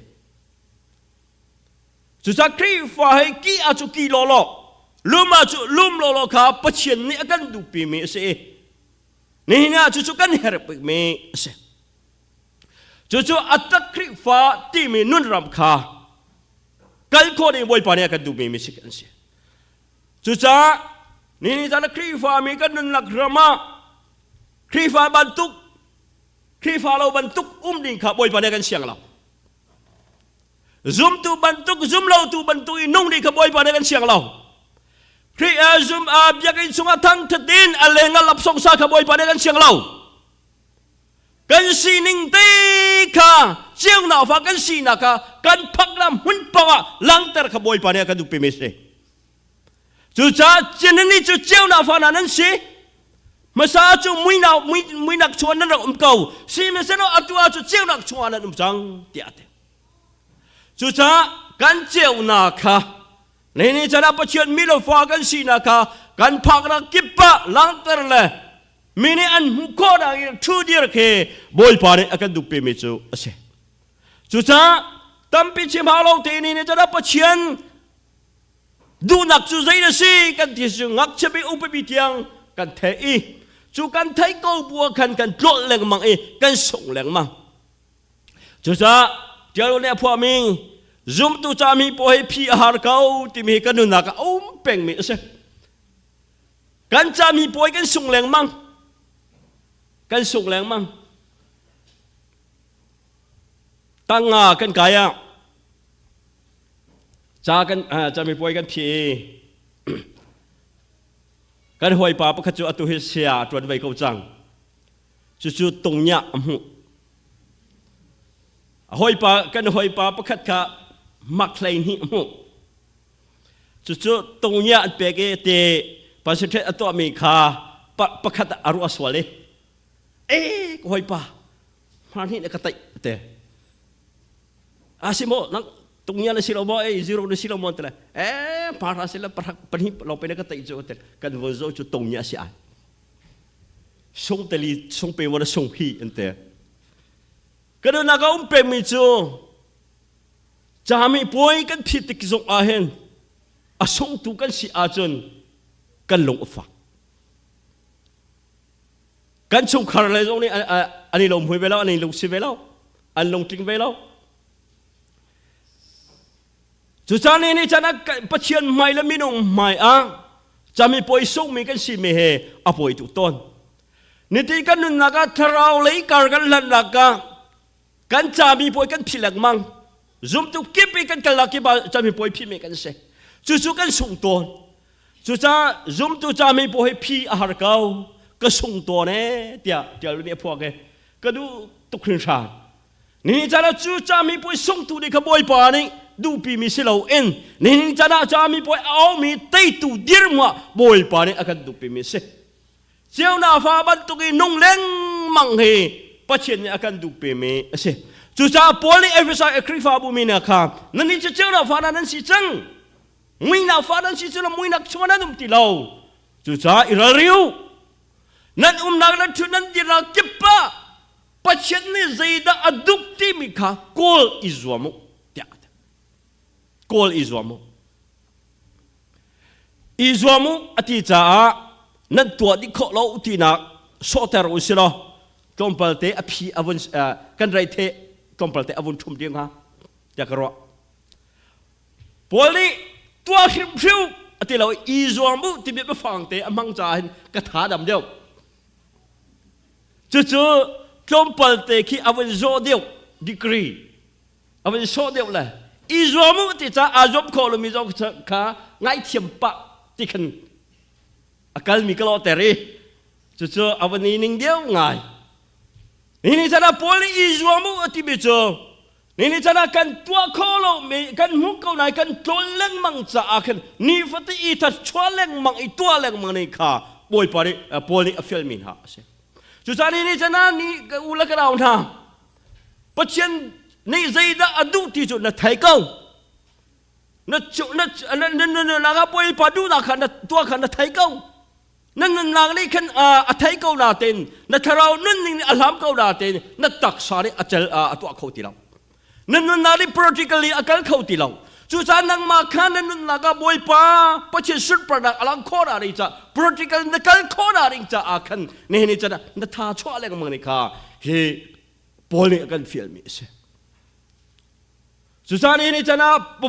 Cucaah Khrihfa hei ki ah cu ki lawlaw, lum ah cu lum lawlaw kha Pathian nih a kan duhpimi a si i nihin ah cucu kan herh bikmi a si. Cucu a tak Khrihfa timi nunram kha kal khawh ding Bawipa nih a kan duhmi mi si kan si. Cucaah ni zan Khrihfa mi kan nunnak ram ah Khrihfa bantuk Khrihfa lo bantuk um ding kha Bawipa nih a kan siang lo. Zumtu bantuk zumlotu bantuk i nung ding kha Bawipa nih a kan siang lo. Khrih zum biakinn chungah thangthat in a leng ah lapsong sa kha Bawipa nih a kan siang lo. Kan sining te kha ceunak fa kan sinak kha kan phaknak hmun paoh ah langhter kha Bawipa nih a kan duhpimi a si. Cucaah chinani cu ceunak fa hna nan si. Hmasa cu muinak muinak chungah nan rak um ko. Sihmanhsehlaw atu ah cu ceunak chungah nan um cang tiah a ti. Cucaah kan ceunak kha nihin chan ah Pathian mi le fa kan sinak kha kan phaknak kip ah langhter le mi nih an hmuh khawh nak in ṭhu dir khi Bawipa nih a kan duhpimi cu a si. Cucaah tampi chim hau lo te ni nih cun Pathian duhnak cu zei a si kan ti cu ngakchia bi upa bi tiang kan theih i cu kan theih ko bu ah khan kan tlawlh lengmang i kan sung lengmang. Cucaah Ṭial nih a phuahmi zumtu cami pawl hi phi a har ko timi hi kan nunnak ah a um pengmi a si. Kan cami puai kan sung lengmang. Kan sung lengmang. Tanga kan kai ah ca kan cami puai kan phi i kan hawipa pakhat cu atu hi sia a ṭuan ve ko cang. Cucu tungnya a hmuh. A hawipa kan hawipa pakhat kha mak 12 a hmuh. Cucu tungya an pek i ti concentrate a tuahmi kha pakhat a ruah sual i e ka hawipa hmar hnih na ka taih te. A si maw nang tungya na si lo maw ei zero na si lo maw te le e hmar si le pahnih lawng pe na ka taih cu te kan von zo cu tungya si ai. Sung teli sung pe maw na sung hi an te. Ka nunnak a um pengmi cu cami puai kan phit tik zong ah hin a sungtu kan si ahcun kan lung a fak. Kan chungkhar le zong nih an i lawm hui ve lo, an i lungsi ve lo, an lungtling ve lo. Cucaah ni nih chan ah Pathian hmai le minung hmai ah cami puai sungmi kan si mi he a pawi tuk tawn. Nitin kan nunnak ah thlarau lei kar kan hlannak ah kan cami puai kan phih lengmang. Zumtu kip i kan kalnak kip ah cami puai phih mi kan si. Cucu kan sung tawn. Cucaah zumtu cami puai hi phi a har ko. Ka sung tawn ee tiah tial nih a phuak i ka duh tuk hringhran. Nihin caan ah cu cami puai sungtu nih kha Bawipa nih duhpimi si loin nihin caan ah cami puai a aumi teitu dirhmun ah Bawipa nih a kan duhpimi si. Ceunak fa bantuk i nung lengmang hi Pathian nih a kan duhpimi a si. Cucaah Paul nih Efesa i Khrihfabu mi hna kha nannih cu ceunak fa hna nan si cang. Muihnak fa nan si cu lo muihnak chungah nan um ti lo. Cucaah i ralring u. Nan umnak nan ṭhut nan dirnak kip ah Pathian nih zeidah a duh timi kha kawl i zuam u tiah a ti. Kawl i zuam u. I zuam u a ti caah nan tuah dih khawh lo tinak sawhter u si law tlawmpal te a phi a vun kan rei the tlawmpal te a vun ṭhum ding hnga tiah ka ruah. Paul nih tuah hrimhrim a ti lo i zuam u timi biafang te a hmang caah hin ka tha dam deuh. Cucu tlawmpal te khi a vun zawh deuh degree a vun sawh deuh le i zuam u ti caah aa zuam khawh lomi zong kha ngaithiam pah ti khan a kalmi ka lawhter i cucu a vun i ning deuh ngai. Ni chan ah Paul nih i zuam u a timi cu ni chan ah kan tuah khawh lomi kan hmuh ko nain kan tlawl lengmang caah khan nifate i thatchuah lengmang i tuah lengmang nih kha Bawipa nih Paul nih a fialmi hna a si. Cucaah ni chan ah ni ka u le ka nau hna Pathian nih zeidah a duh ti cu na thei ko. Na na na na na na Bawipa duhnak kha na tuah kha na thei ko. Na nunnak nih khan a thei ko nain na thlarau nunning nih a hlam ko nain na taksa nih a cel a tuah kho ti lo. Na nunnak nih practically a kal kho ti lo. Cucaah nangmah kha na nunnak ah Bawipa Pathian sunparnak a lang khawh na ding caah practical na kal khawh na ding caah khan nihin ni can ah na tha chuah lengmang nih kha hi Paul nih a kan fialmi a si. Cucaah nihin ni can ah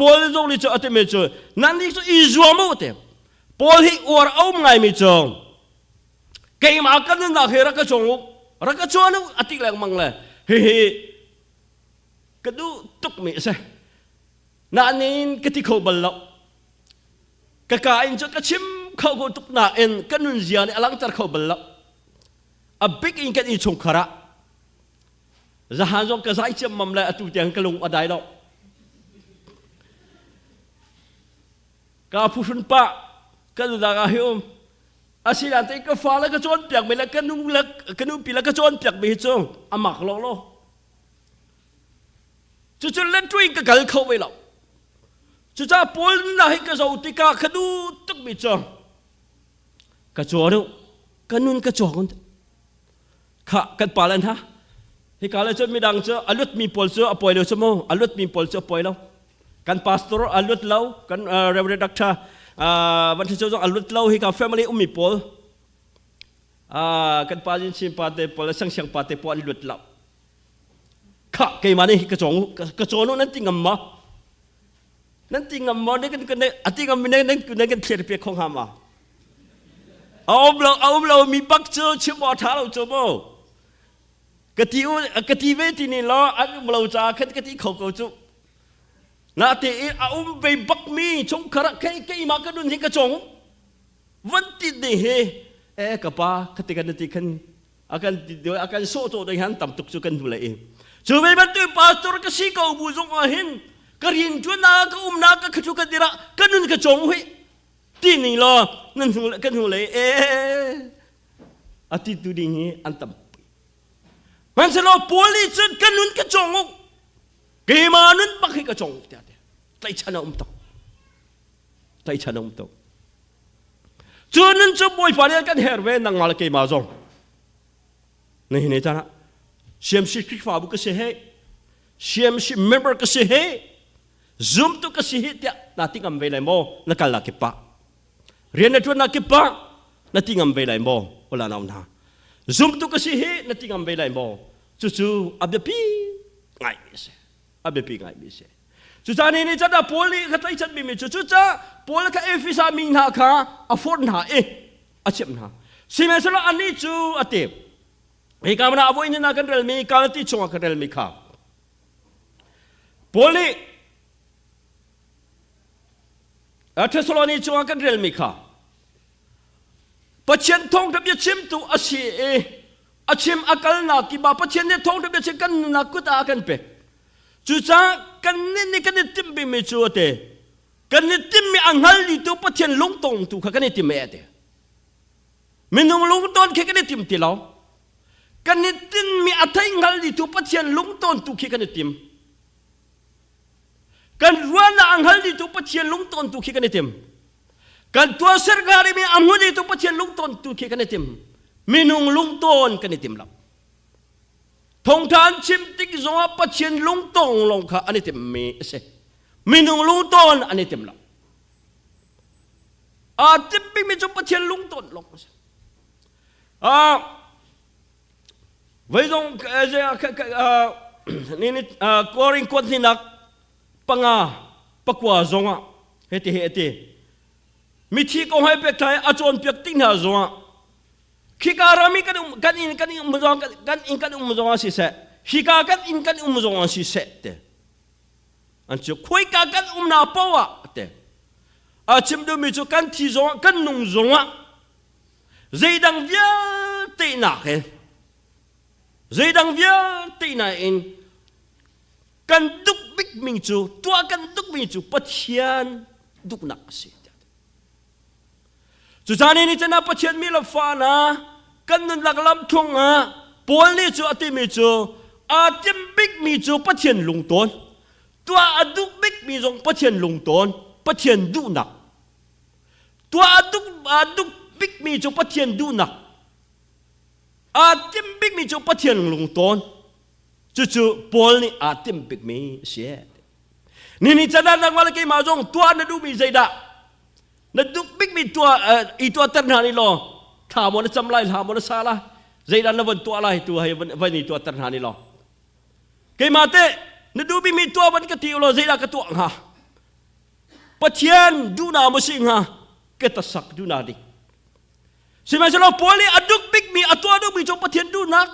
Paul zong nih cu a timi cu nan nih cu i zuam u te. Paul hi uar a um ngaimi cu keimah ka nunnak hi rak ka cawng u, rak ka cawn u a ti lengmang le hihi ka duh tukmi a si. Nain ka ti kho bal lo. Ka ka in cun ka chim kho ko tuk nain ka nunzia nih a langhter kho bal lo. A bik in kan innchungkhar ah zahan zong ka zai ciammam le atu tiang ka lung a dai lo. Ka phuhrun pah ka nunak ah hi um. Asinain te ka fa le ka cawnpiak mi le ka nu le ka nupi le ka cawnpiak mi hi cu a mak lo lo. Cucu le in ka kal kho ve lo. Cucaah Paul nunnak hi ka zoh tikah ka duh tukmi cu ka cawn u, ka nun ka cawng. Kha kan pa le hna hika le cun midang cu a lutmi pawl cu a poi lo cu mu a lutmi pawl cu a poi lo kan pastor a lut lo kan reverend doctor van cu zong a lut lo hika family ummi pawl kan pa jin chin pa te pawl sang siang pa te pawl an lut lo kha keimah nih ka cawng ka cawn nan ti ngam ma nan ti ngam maw ne kan kan a ti ngam mi ne nan nan kan thlir pe kho hnga ma a um lo a um lo mi bak cu chim aw tha lo cu mu ka ti u ka ti ve ti ni lo an um lo ca khan ka ti kho ko cu na te i a um ve bak mi chungkhar ah kei keimah ka nun hi ka cong van ti ding hi e ka pa ka ti kan ti khan a kan a kan sawh ding han tam tuk cu kan hmu le i cu ve bantuk pastor ka si ko bu zong ah hin ka rian ṭuannak ka umnak ka khachu ka dirah ka nun. ka cawng hui ti ning law nan hnu kan hnu lei e a ti tu ding hi an tam hmanhsehlaw Paul nih cun ka nun ka cawng u keimah nun bak hi ka cawng tiah ti tlaihchan a um tuk tlaihchan a um tuk cu nun cu Bawipa nih kan her ve nangmah le keimah zong na hi ne cana CMC Khrihfabu ka si he CMC member ka si he zumtu ka si hi tiah na ti ngam ve lai maw na kal na kip ah rian na tuan na kip ah na ti ngam ve lai maw ola nau hna zumtu ka si hi na ti ngam ve lai maw cucu a biapi ngai mi a si a biapi ngai mi a si cucaah ni ni chan ah Paul nih kha tlaichan mi cu cucaah Paul kha Efesa mi hna kha a forh hna i a chimh hna sihmanhsehlaw anih cu a ti hi ka mana a voi hna kan relmi Galati chungah kan relmi kha Paul nih Thessaloni chungah kan relmi kha Pathian thawngṭha bia chimtu a si i a chim a kalnak kipa Pathian nih thawngṭha bia chim kan nunnak kut ah a kan pek. Cucaah kannih nih kan i timhmi cu a ti. Kan i timhmi a hngal tu Pathian lungtong tu kha kan i tim e a ti. Minung lungton khi kan i tim ti lo. Kan i tinmi a thei hngal tu Pathian lungton tu khi kan i tim. Kan ruahnak a hngal tu Pathian lungton tu khi kan i tim. Kan tuahser hnga rihmi a hmun tu Pathian lungton tu khi kan i tim. Minung lungton kan i tim lo. Thawngṭha an chim tik zongah Pathian lungtong lawng kha an i timmi a si. Minung lungton an i tim lo. Aa timmi cu Pathian lungton lawng a si. Voi zong Korin kuat hninak panga pakua zongah hiti hi ati mithi kong hai pek thai a cawnpiak tik hna zongah khika rami kan um kan in kan um zong kan in kan um zong si seh hika kan in kan um zong si seh te an cu khuika kan um na poah te a chim duhmi cu kan thi zongah kan nung zongah zeidang vialte nak he zeidang vialte na in kan duk bik mi cu tuah kan duk mi cu Pathian duknak a si Cucaan ni chan ah Pathian mi le fa na kan nunnak lam thung ah Paul nih cu a timi cu aa tim bikmi cu Pathian lungtawn tuah a duh bikmi zong Pathian lungtawn Pathian duhnak tuah a duh a duh bikmi cu Pathian duhnak aa tim bikmi cu Pathian lungtawn cucu Paul nih aa tim bikmi a si Nini can ah nangmah le keimah zong tuah na duhmi zeidah na duh bikmi tuah i tuahter hna ni law thla maw na cam lai hla maw na sa lai zeidah na von tuah lai tu hei van i tuahter hna ni law keimah te na duh bikmi tuah van ka ti law zeidah ka tuah hnga Pathian duhna maw si hnga ka tasak duhna dik sihmanhsehlaw Paul nih a duh bikmi a tuah duhmi cu Pathian duhnak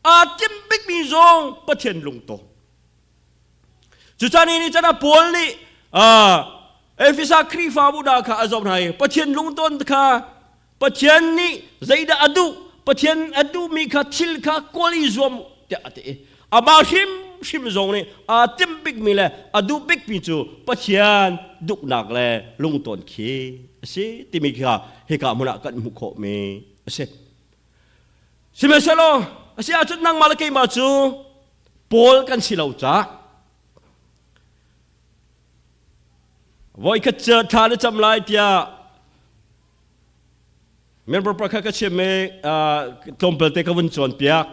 aa tim bikmi zong Pathian lungtawng Cucaan ni can ah Paul nih Efesa Khrihfabu hna kha a zoh hna i Pathian lungton kha Pathian nih zeidah a duh Pathian a duhmi kha thil kha kawl i zuam tiah a ti i amah hrimhrim zong nih aa timh bikmi le a duh bikmi cu Pathian duhnak le lungton khi a si timi kha hika hmun ah kan hmuh khawhmi a si. Sihmanhsehlaw a si ahcun nangmah le keimah cu Paul kan si lo cah voikhat cu thla na cam lai tiah member pakhat ka chim i tlawmpal te ka vun cawnpiak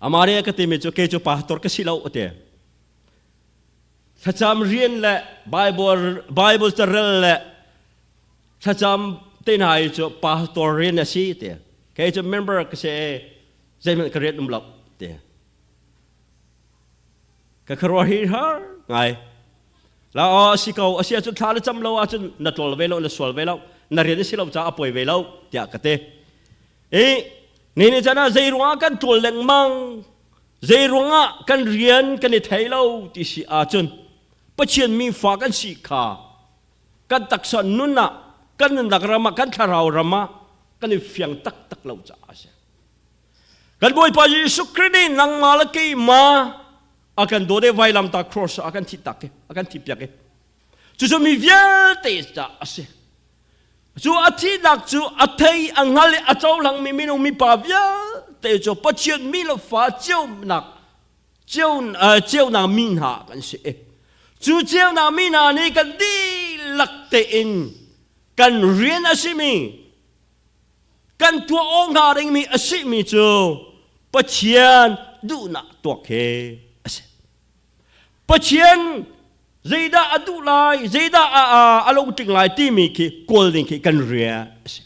amah nih a ka timi cu kei cu pastor ka si lo a ti thlacam rian le Bible Bible carel le thlacam te hna hi cu pastor rian a si ti kei cu member ka si zeihmanh ka rian um lo ti ka khuaruah hi har ngai la aw si ko a si ahcun thla na cam lo ahcun na ṭawl ve lo na sual ve lo na rian a si lo caah a poi ve lo tiah ka ti i ni ni chan ah zei ruangah kan ṭawl lengmang zei ruangah kan rian kan i thei lo ti si ahcun Pathian mi fa kan si kha kan taksa nun ah kan nunnak ram ah kan thlarau ram ah kan i fiang taktak lo caah a si kan Bawipa Jesuh Khrih nih nangmah le keimah a kan dawt i vailamtah cross ah a kan thih tak i a kan thih piak i. Cucu mi vialte ca a si. Cu a thihnak cu a thei a hngal i a cohlangmi minung mipa vialte cu Pathian mi le fa ceunak ceunak mi hna kan si. Cu ceunak mi hna nih kan dihlak tein kan rian a simi kan tuah awk hnga dingmi a simi cu Pathian duhnak tuak he a si. Pathian zeidah a duh lai, zeidah a, a, a lungtling lai timi khi kawl ding khi kan rian a si.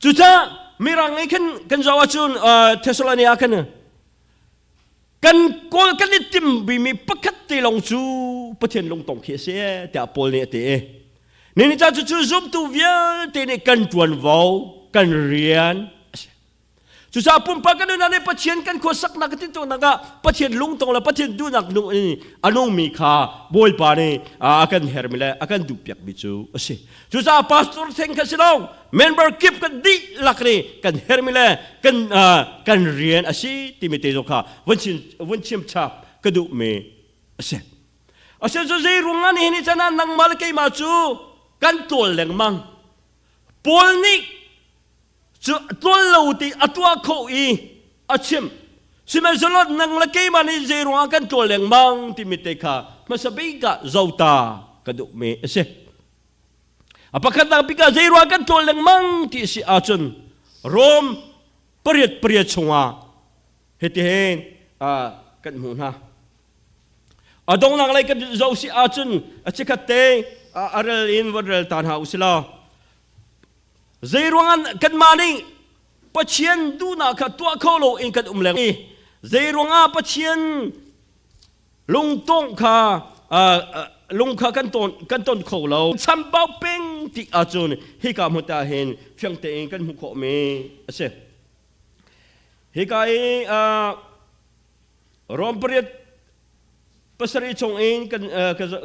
Cucaah Mirang i khan kan zoh ahcun uh, Thessalonia khan kan kawl kan i timmi pakhat te lawng cu Pathian lungtong khi a si tiah Paul nih a ti. Nini ca cu cu zumtu vialte nih kan ṭuanvo, kan rian a si. Cucaah pumpak kan nunnak nih Pathian kan khuasaknak kan tintuknak ah Pathian lungtong le Pathian duhnak nung in a nungmi kha Bawipa nih a kan hermi le a kan duhpiakmi cu a si. Cucaah pastor theng kha si lo, member kip kan dihlak nih kan hermi le kan kan rian a si timi te zong kha vun chim vun chim chap ka duhmi a si. Asinain cu zei ruangah nihin ni chan ah nangmah le keimah cu kan tawl lengmang. Paul nih cu tlol lo ti a tuah kho i a chim sihmanhsehlaw nang le keimah nih zei ruangah kan ṭual lengmang timi te kha hmasa bik ah zota ka duhmi a si a pakhatnak bik ah zei ruangah kan ṭual lengmang ti a si ahcun Rom pariat pariat chungah hitihin kan hmuh hna a donghnak lei kan zoh si ahcun a chikhat te a rel in von rel ta hna u si law Zeiruangah kanmah nih Pathian duhnak kha tuah kho loin kan um leng i zeiruangah Pathian lungtongh kha lung kha kan ton kan ton kho lo chambau peng ti ahcun hika hmun ah hin fiang tein kan hmuh khawhmi a si. Hika i Rom pariat pasarih chungin kan,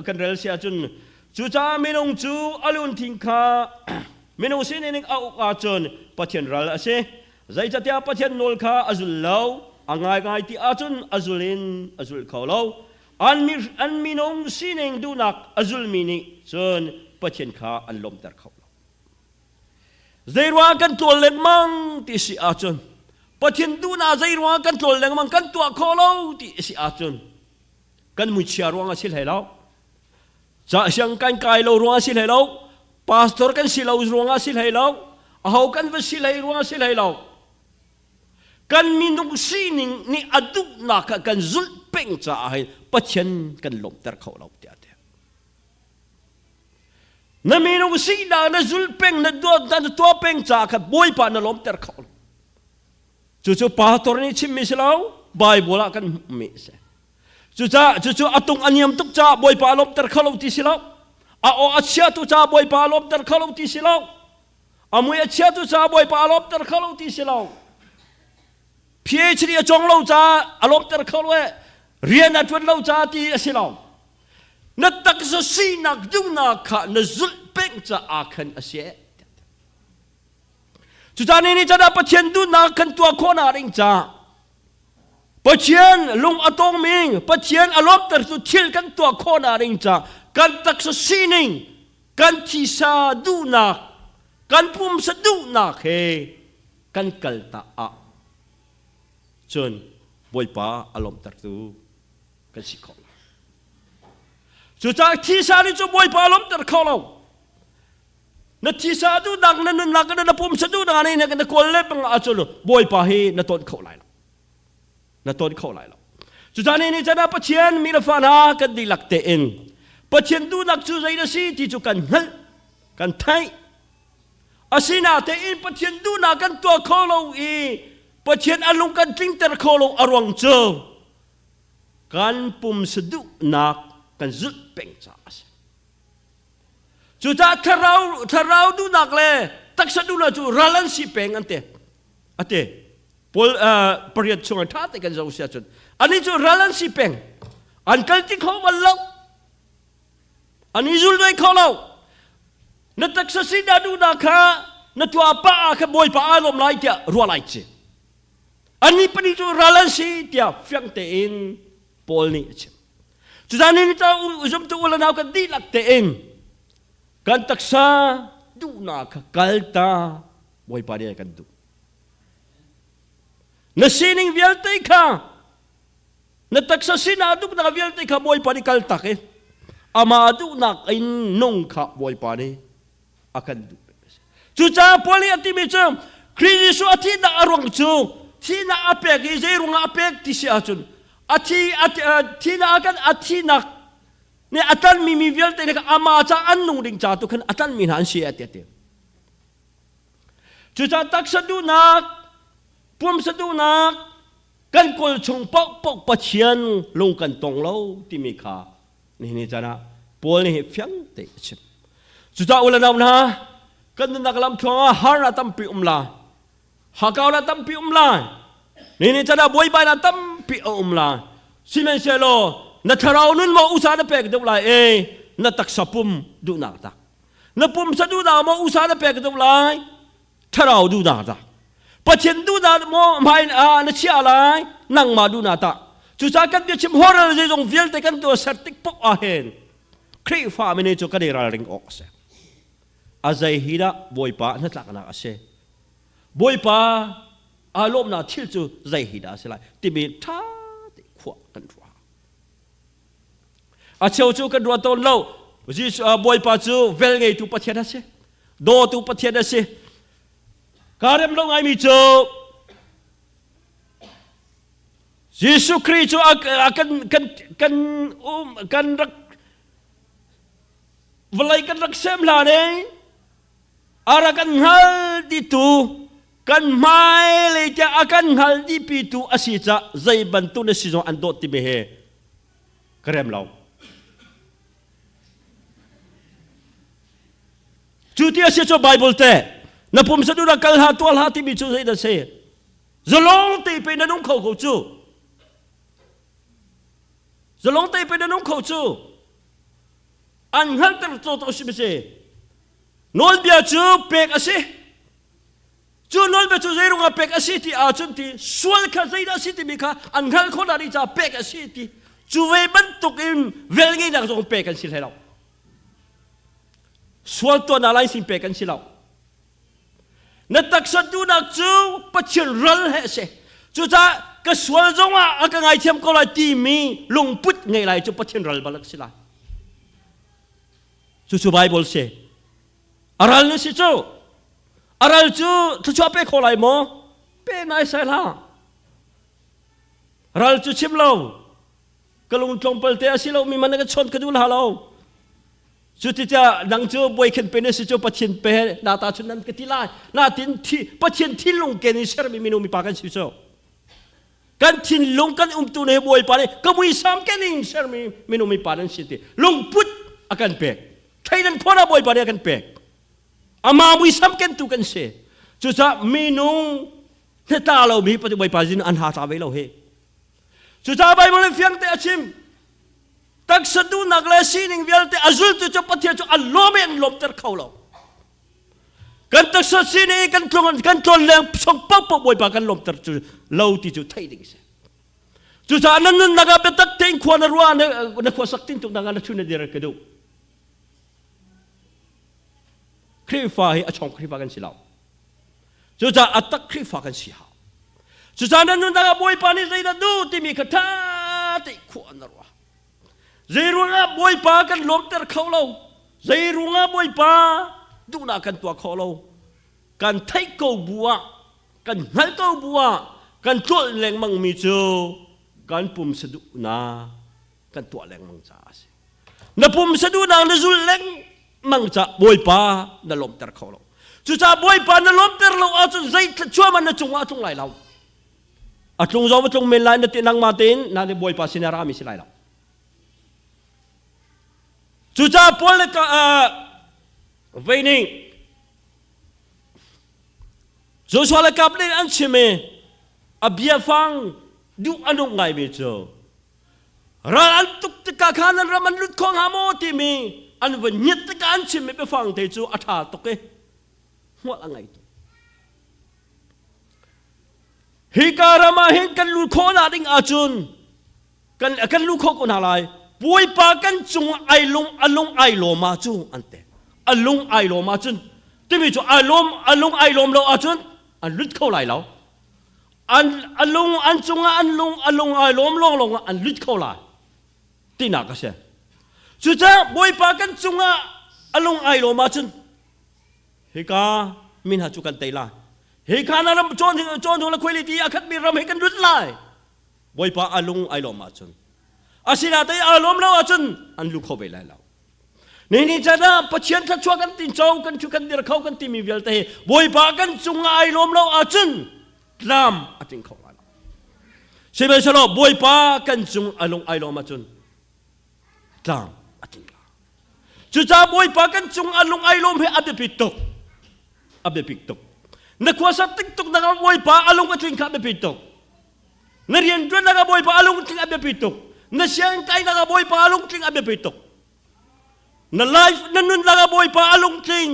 kan rel si ahcun cucaah minung cu a lungthin kha minung sining a uk ahcun Pathian ral a si. Zeicahtiah Pathian nawl kha a zul lo, a ngaingai ti ahcun a zul in a zul kho lo. An, mi, an minung sining duhnak a zulmi nih cun Pathian kha an lawmter kho lo. Zeiruang kan tlawl lengmang ti si ahcun Pathian duhnak zeiruang kan tlawl lengmang kan tuah khawh lo ti si ahcun kan muichia ruang a si hlei lo. Ca siang kan kai lo ruang a si hlei lo. Pastor kan si lo ruang a si hlei lo. Aho kan va si hlei ruang a si hlei lo. Kan minung sining nih a duhnak kha kan zulh peng caah hin Pathian kan lawmhter kho lo tiah a ti. Na minung sinak na zul peng na duat na tuah peng caah khan Bawipa na lawmter kho lo. Cucu pastor nih chimmi si lo, Bible ah kan hmuhmi a si. Cucaah cucu a tung a niam tuk caah Bawipa a lawmter kho lo ti si lo. A aw a chia tu caah Bawipa a lawmter kho lo ti si lo. A mui a chia tu caah Bawipa a lawmter kho lo ti si lo. PhD a cawng lo caah a lawmter kho lo e. Rian a ṭuan lo caah ti a si lo. Na taksa sinak duhnak kha na zulh peng caah khan a si. Cucaah ni ni can ah Pathian duhnak kan tuah khawhnak ding caah Pathian lung a tongmi Pathian a lawmtertu thil kan tuah khawhnak ding caah kan taksa sining kan thisa duhnak kan pumsa duhnak he kan kal ta ah cun Bawipa a lawmtertu kan si kho lai. Cucaah thisa nih cu Bawipa lawmter kho lo. Na thisa duhnak na nunnak na pumsa duhnak nih na kawl le bang ahcun Bawipa hi na ton kho lai lo. Na ton kho lai lo. Cucaah ni nih chan ah Pathian mi le fa hna kan dihlak tein Pathian duhnak cu zei na si ti cu kan hngalh, kan theih. Asinain Pathian duhnak kan tuah kho lo i Pathian a lung kan tlingter kho lo a ruang cu kan pumsa duhnak kan zulh peng caah a si. Cucaah thlarau thlarau duhnak le taksa duhnak cu ral an si peng an ti. A ti. Paul pariat chungah ṭha te kan zoh si ahcun ani cu ral an si peng. An kal ti kho bal lo. An i zul ve kho lo. Na taksa sinak duhnak kha na tuah pah ah kha Bawipa aa lawm lai tiah ruah lai ci. Annih pahnih cu ral an si tiah fiang tein Paul nih a chim. Cucaah ni ta zumtu u le nau kan dihlak tein kan taksa duhnak kha kalta Bawipa nih kan duh. Na sining vialte kha na taksa sinak duhnak vialte kha Bawipa nih kaltak i amah duhnak in nung kha Bawipa nih a kan duh. Cucaah Paul nih a timi cu Khrih Jesuh a thihnak a ruang cu thihnak a pek i zei ruangah a pek ti si ahcun a thi a thihnak a kan a thihnak nih a tlanmi mi vialte nih amah ca an nung ding ca tu khan a tlanmi hna an si a ti a ti. Cucaah taksa duhnak, pumsa duhnak, kan kawl chung paohpaoh Pathian lung kan tong lo timi kha nihin ni caan ah Paul nih fiang te a chim. Cucaah u le nau hna, kan nunnak lam thluang ah harnak tampi um lai. Hakau la tampi um lai. Nihin ni caan ah buaibainak tampi a um lai. Sihmanhsehlaw na thlarau nun maw usa na pek deuh lai e na taksa pum duhnak tak. Na pumsa duhnak maw usa na pek deuh lai thlarau duhnak dah Pathian duhnak maw hmai ah na chiah lai nangmah duhnak tah cucaah kan biachim horal zeizong vialte kan tuah ser tik paoh ah hin Khrihfa mini cu kan i ralring awk a si a zei hi dah Bawipa hnatlaknak a si Bawipa aa lawmnak thil cu zei hi dah a si lai timi ṭha te khua kan ruah A cheu cu kan ruat tawn lo. Jesuh Bawipa cu vel ngeitu Pathian a si. Dawtu Pathian a si. Kaa rem lo ngaimi cu Jesuh Khrih cu a kan kan kan um kan rak vawlei kan rak sem hlan i a rak kan hngal ditu kan hmailei tiah a kan hngal dipitu a si ca zei bantuk na si zong an dawt timi he ka rem lo. Cu ti a si cu Bible te na pumsa duh kal ha tual ha timi cu zei dah si zalong te pe na nung kho ko cu zalong te pe na nung kho cu an hngalter to to si si nawlbia cu pek a si Cu nawlbia cu zeiruangah pek a si ti ahcun ti sual kha zeidah a si timi kha an hngalh khawh dih caah pek a si ti cu ve bantuk in velngeihnak zong pek an si hlei lo. Sual tuahnak lai sin pek an si lo. Na taksa duhnak cu Pathian ral he a si. Cucaah ka sual zongah a ka ngaithiam ko lai timi lungput ngei lai cu Pathian ral balak si lai. Cucu Bible si. A ral na si cu. A ral cu thluachuah pe kho lai maw? Pe nai sai hlah. Ral cu chim lo. Ka lung tlawmpal te a si lo mi man ka chawnh ka duh hlah lo. Cu ti tiah nang cu bawi pe na si cu Pathian pe na ta chun nan ka ti lai. Na tin thi Pathian thinlung ken in sermi minung mipa kan si cu. Kan thinlung kan umtu ne Bawipa nih ka muisam ken in sermi minung mipa nan si ti lungput a kan pek. Thleidan khua ah Bawipa nih a kan pek. Amah muisam kentu kan si. Cucaah minung hnatla lomi Bawipa zin an ha tla ve lo hi. Cucaah Bible in fiang te a chim. Taksa duhnak le sining vialte a zultu cu Pathian cu a lawm i an lawmter kho lo. Kan taksa sining kan tlung kan tlawn leng song paohpaoh Bawipa kan lawmter cu lo ti cu theih ding si. Cucaah na nunnak ah biatak tein khua na ruah na khua sak tin tuk nak ah na thu na dir ka duh. Khrihfa hi a chong Khrihfa kan si lo. Cucaah a tak Khrihfa kan si hau. Cucaah na nunnak ah Bawipa nih zeidah duh timi kha ṭha tein khua na ruah. Zei ruangah Bawipa kan lawmter kho lo? Zei ruangah Bawipa duhnak kan tuah kho lo? Kan theih ko bu ah kan hngalh ko bu ah kan tlawlh lengmang mi cu kan pumsa duhnak kan tuah lengmang caah a si. Na pumsa duhnak na zulh lengmang caah Bawipa na lawmter kho lo. Cucaah Bawipa na lawmter lo ahcun zei thluachuah na cungah a tlung lai lo. A tlung zong a tlung men lai na ti nangmah tein na nih Bawipa sin a rami si lai lo. Cucaah Paul le ka vei nih Joshua le Kap nih an chim i a biafang duh a nung ngaimi cu ral an tuk tikah khan an ram an lut kho hnga maw timi an van ngiat tikah an chimmi biafang te cu a ṭha tuk i hmual a ngei tuk. Hika ram ah hin kan lut khawh nak ding ahcun kan kan luh khawh ko hna lai. Bawipa kan cung ai lung a lung ai lawm ah cu an te. A lung ai lawm ahcun timi cu ai lawm a lung ai lawm lo ahcun an lut kho lai lo. An a lung an cungah an lung a lung ai lawm lawnglawng ah an lut kho lai tinak a si. Cucaah Bawipa kan cungah a lung ai lawm ahcun hika min ha cu kan tei lai. Hika na ram cawn cawn la khuaili ti a khatmi ram he kan lut lai. Bawipa a lung ai lawm ahcun asinain aa lawm lo ahcun an lu kho ve lai lo. Ni ni chan ah Pathian thluachuah kan tin co kan thu kan dir kho kan timi vialte hi Bawipa kan cung ah ai lawm lo ahcun tlam a tling kho lai lo. Sihmanhsehlaw Bawipa kan cung a lung ai lawm ahcun tlam a tling lai. Cucaah Bawipa kan cung a lung ai lawm hi a biapi tuk. A biapi tuk. Na khuasa tik tuk nak ah Bawipa a lung a tling kha a biapi tuk. Na rianṭuannak ah Bawipa a lungtling a biapi tuk. Na sianginn kainak ah Bawipa a lungtling a biapi tuk. Na life na nunnak ah Bawipa a lungtling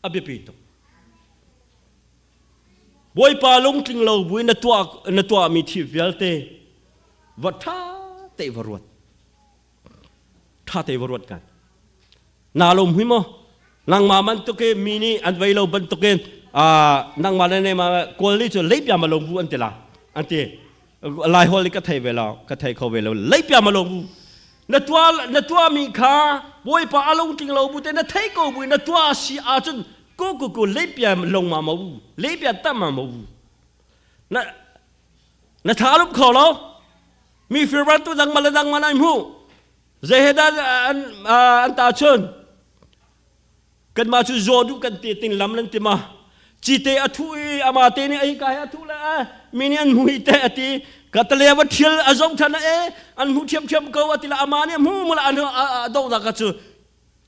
a biapi tuk. Bawipa lungtling lo buin na tuah na tuahmi thil vialte va ṭha te va ruat. Ṭha te va ruat kan. Naa lawm hui maw? Nangmah bantukin mi nih an vei lo bantukin nangmah le nemah kawl nih cu leipia ma lawng bu an ti la an ti. Lai hol nih ka thei ve lo, ka thei kho ve lo. Leipia ma lawng bu. Na tuah na tuahmi kha Bawipa a lungtling lo bu te na thei ko bu na tuah si ahcun ku ku ku leipia long ma ma bu leipia tam ma ma bu. Na na tha lup kho lo. Mi fir tu dang ma le dang ma nai hmu. Zeihedah an, an tahchun? Kanmah cu zaw duh kan ti ting lam nan ti ma? Cite a thu i ama te nih ai ka hi a thu le mi nih an hmu hi te a ti ka tale va thial a zo than e an hmu thiam thiam ko a ti la ama nih hmu mu la an a do da ka cu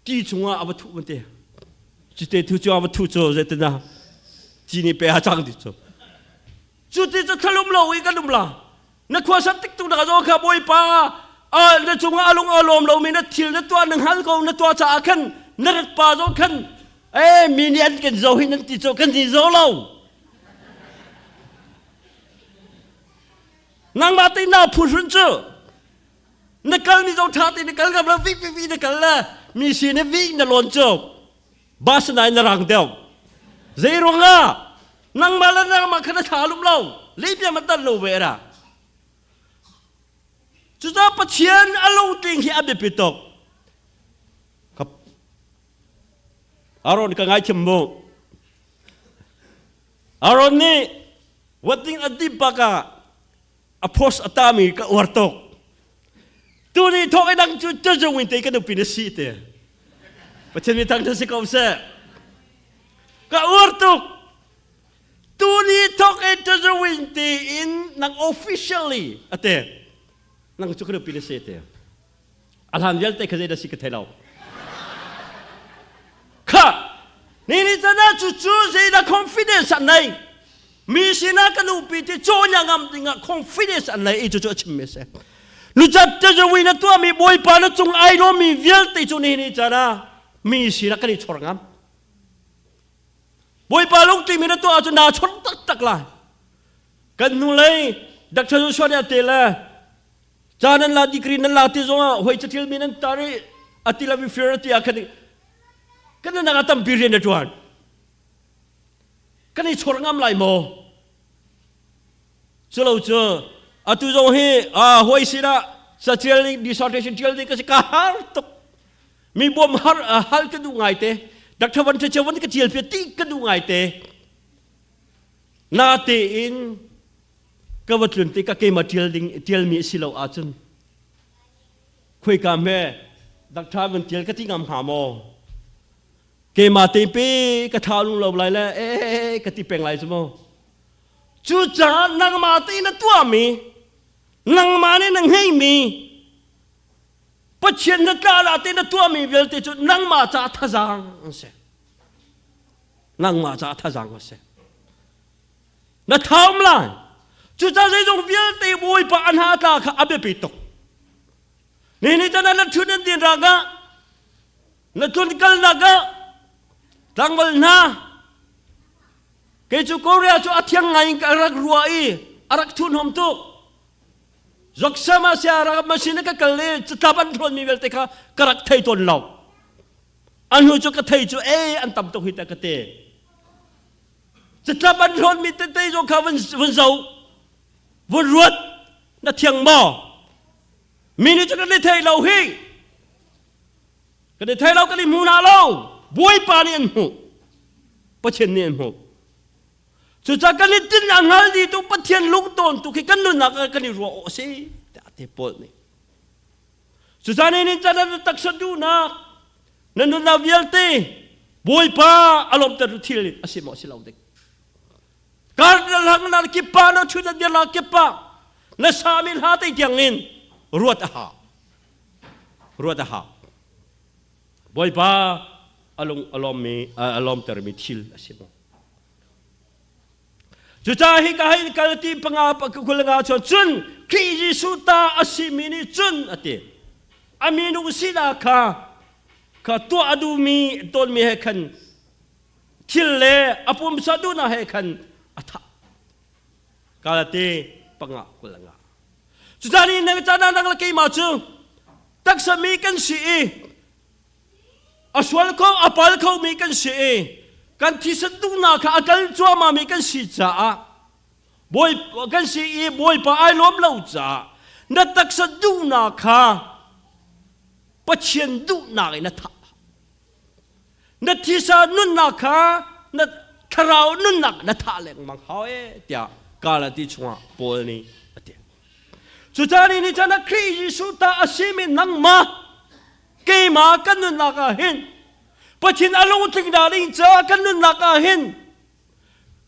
ti chungah a va thu man te cite thu cu a va thu cu zeitina ci ni pe ha chang ti cu cu ti cu thalum lo i kan um la Na khuasat tik tu na zo kha Bawipa na cungah a lung a lawm lomi na thil na tuah na hngal ko na tuah caah khan na rat pa zo khan eh mi nih an kan zo hi nan ti cu kan ni zo lo nangmah te na phuhrun cu na kal ni zo tha te na kal ngam lo vik vik vik na kal le mi si na vik na lawn cu bus nai na rang deuh zei ruangah nangmah le nangmah kha na thla lum lo lehbia ma tan lo ve ra cucaah Pathian a lungtling hi a biapi tuk Aaron ka ngaithiam mu Aaron nih wedding a dip bak ah a post a tami ka uar tuk tu ni thawk i dang cu cazung in te ka nupi na si te Pathian mi thang si ko seh ka uar tuk tu ni thawk i cazung in te in nang officially ate nang cu ka nupi na si te a hlan vialte kha zeidah si ka thei lo kha ni ni cana cu cu zeidah confidence an nei mi sinah ka nupi ti cawn ngam dingah confidence an nei i cu cu a chim mi si nucat te zawi na tuahmi bawipa na cung ai lomi vialte cu ni ni cana mi sinah kan i chor ngam bawipa lungtli mi na tuah ahcun naa chor taktak lai kan hnulei Dr. Joshua nih a te le Ca nan la degree nan la ti zongah hoi caṭial mi nan tar i a ti lo i fir a ti ah khan kan nak ah tampi rian a ṭuan. Kan i chor ngam lai maw? Culo cu atu zong hi hoi sinah caṭial ding dissertation ṭial ding ka si ka har tuk. Mi bawm har hal ka duh ngai te. Dr. Van Ṭha Van ka ṭial pia ti ka duh ngai te. Natein ka va tlun tikah keimah ṭial ding ṭialmi a si lo ahcun khoika hme dakṭha van ṭial ka ti ngam hnga maw keimah te pe ka ṭha lung lo lai le ee ka ti peng lai cu maw cucaah nangmah te na tuahmi nangmah nih na ngeimi Pathian na tla la te na tuahmi vialte cu nangmah ca thazaang an si nangmah ca thazaang a si Na thaum lai. Cucaah zeizong vialte Bawipa an ha tla kha a biapi tuk. Ni ni tan na thun an din rak ah na tlun kalnak ah tlangval hna kei cu Korea cu a thiang ngai in ka rak rua i a rak thun hom tuk. Zoksama sia rak machine ka kal i catlap an hlawn mi vialte kha ka rak thei tawn lo. An hnu cu ka thei cu e an tam tuk hi ta ka te. Catlap an hlawn mi tete zong kha vun vun zo vun ruat na thiang maw? Mi nih cu kan i thei lo hi. Kan i thei lo kan i hmu hna lo. Bawipa nih an hmuh. Pathian nih an hmuh. Cucaah kan i tinh a hngal dihtu Pathian lungtawn tu khi kan nunnak ah kan i ruah awk a si tiah te Paul nih. Cucaah ni nih can taksa duhnak na nunnak vialte Bawipa a lawmter tu thil a si maw si lo ding. Kar na lang na kipa na thu na dir la kipa na sami hla te tiang in ruat a ha. Ruat a ha. Bawipa a lung a lawmmi a lawmtermi thil a si maw? Cucaah hika hin kalti panga 20 chuan cun Khrih Jesuh ta a simi nih cun a ti. A minung sinak kha kha tuah a duhmi tawnmi he khan thil le a pumsa duhnak he khan a thah. Galati panga 20. Cucaah ni nang caan nang le keimah cu taksa mi kan si i A sual kho, a pal khomi kan si i kan thisen duhnak kha a kal cuahmahmi kan si caah bawi kan si i Bawipa ai lawm lo caah na taksa duhnak kha Pathian duhnak in na thah. Na thisa nunnak kha na thlarau nunnak na thah lengmang hau e tiah Galati chungah Paul nih a ti. Cucaah ni nih cun Khrih Jesuh ta a simi nangmah keimah kan nunnak ah hin Pathian a lungtling dah ding caah kan nunnak ah hin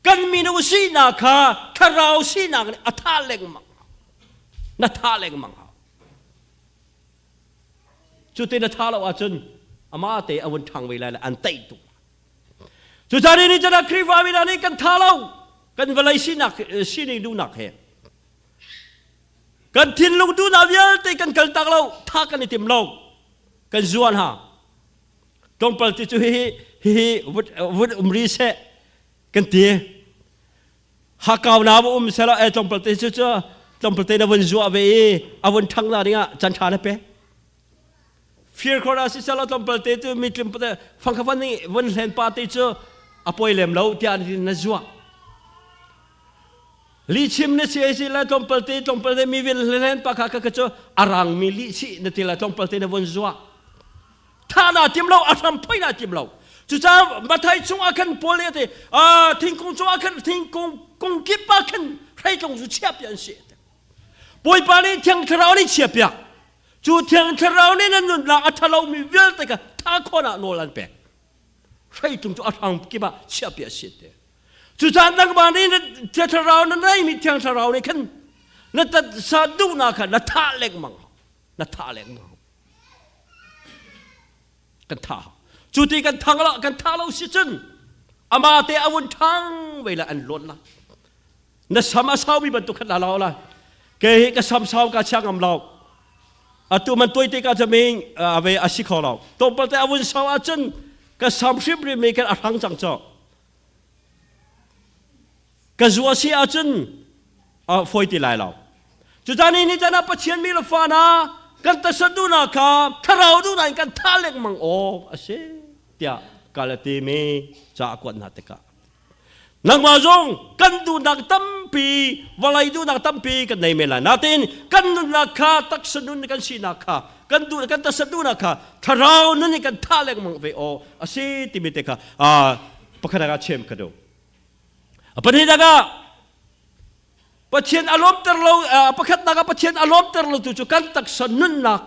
kan minung sinak kha thlarau sinak nih a thah lengmang na thah lengmang hau cu te na tha lo ahcun amah te a vun ṭhang ve lai le an teih tuk cucaah ni cun Khrihfa mi hna nih kan tha lo kan vawlei sinak sining duhnak he Kan thinlung duhnak vialte kan kaltak lo, tha kan i tim lo. Kan zuan ha. Tlawmpal ti cu hihi hihi vut um ri seh kan ti. Hakau na va um sela e tlawmpal te cu cu tlawmpal te na vun zuah ve i a vun ṭhang na dingah can ṭha na pe. Fir khor ah sisela tlawmpal te cu mi tlim fangkha van vun hlen pa te cu a poi lem lo tiah na zuah. Lihchim na si ai si la tlawmpal te tlawmpal te mi vil hlen pa kha ka cu a rangmi lih si na ti la tlawmpal te na von zuah. Tha na tim lo a hram phoi na tim lo. Cucaah Mathai chung ah khan Paul nih a ti thingkung cung ah khan thingkung kung kip ah khan hreitlung cu chiah piak an si. Bawipa nih Thiang Thlarau nih chia piak. Cu Thiang Thlarau nih nan nunnak a ṭhalomi vialte kha tha khon ah nawl an pek. Hreitlung cu a hram kip ah chiah piak a si te. Cucaah nangmah nih na thlarau na neimi Thiang Thlarau nih khan na taksa duhnak kha na thah lengmang na thah lengmang kan thah cu ti kan thang lo kan thah lo si cun ama te a vun ṭhang ve la an luan la na sam a saumi bantuk khan la lo la ke hi ka sam sau ka chia ngam lo atu man tuai te ka chaming ave a si kho lo tlawmpal te a vun sau ahcun ka sam hrimhrim mi khan a hrang cang cho Ka zu a si ahcun a fawi ti lai lo. Cucaah ni caan ah Pathian mi le fa hna kan tasa duhnak kha thlarau duhnak in kan thah lengmang awk a si tiah Galati mi ca a kuat hna tikah nangmah zong kan duhnak tampi vawlei duhnak tampi kan nei men lai nain kan nunnak kha taksa nun kan sinak kha kan duh kan tasa duhnak kha thlarau nun in kan thah lengmang ve awk a si timi te kha pakhat ah chem ka duh pahnihnak ah Pathian a lawmter lo pakhatnak ah Pathian a lawmter lo tu cu kan taksa nunnak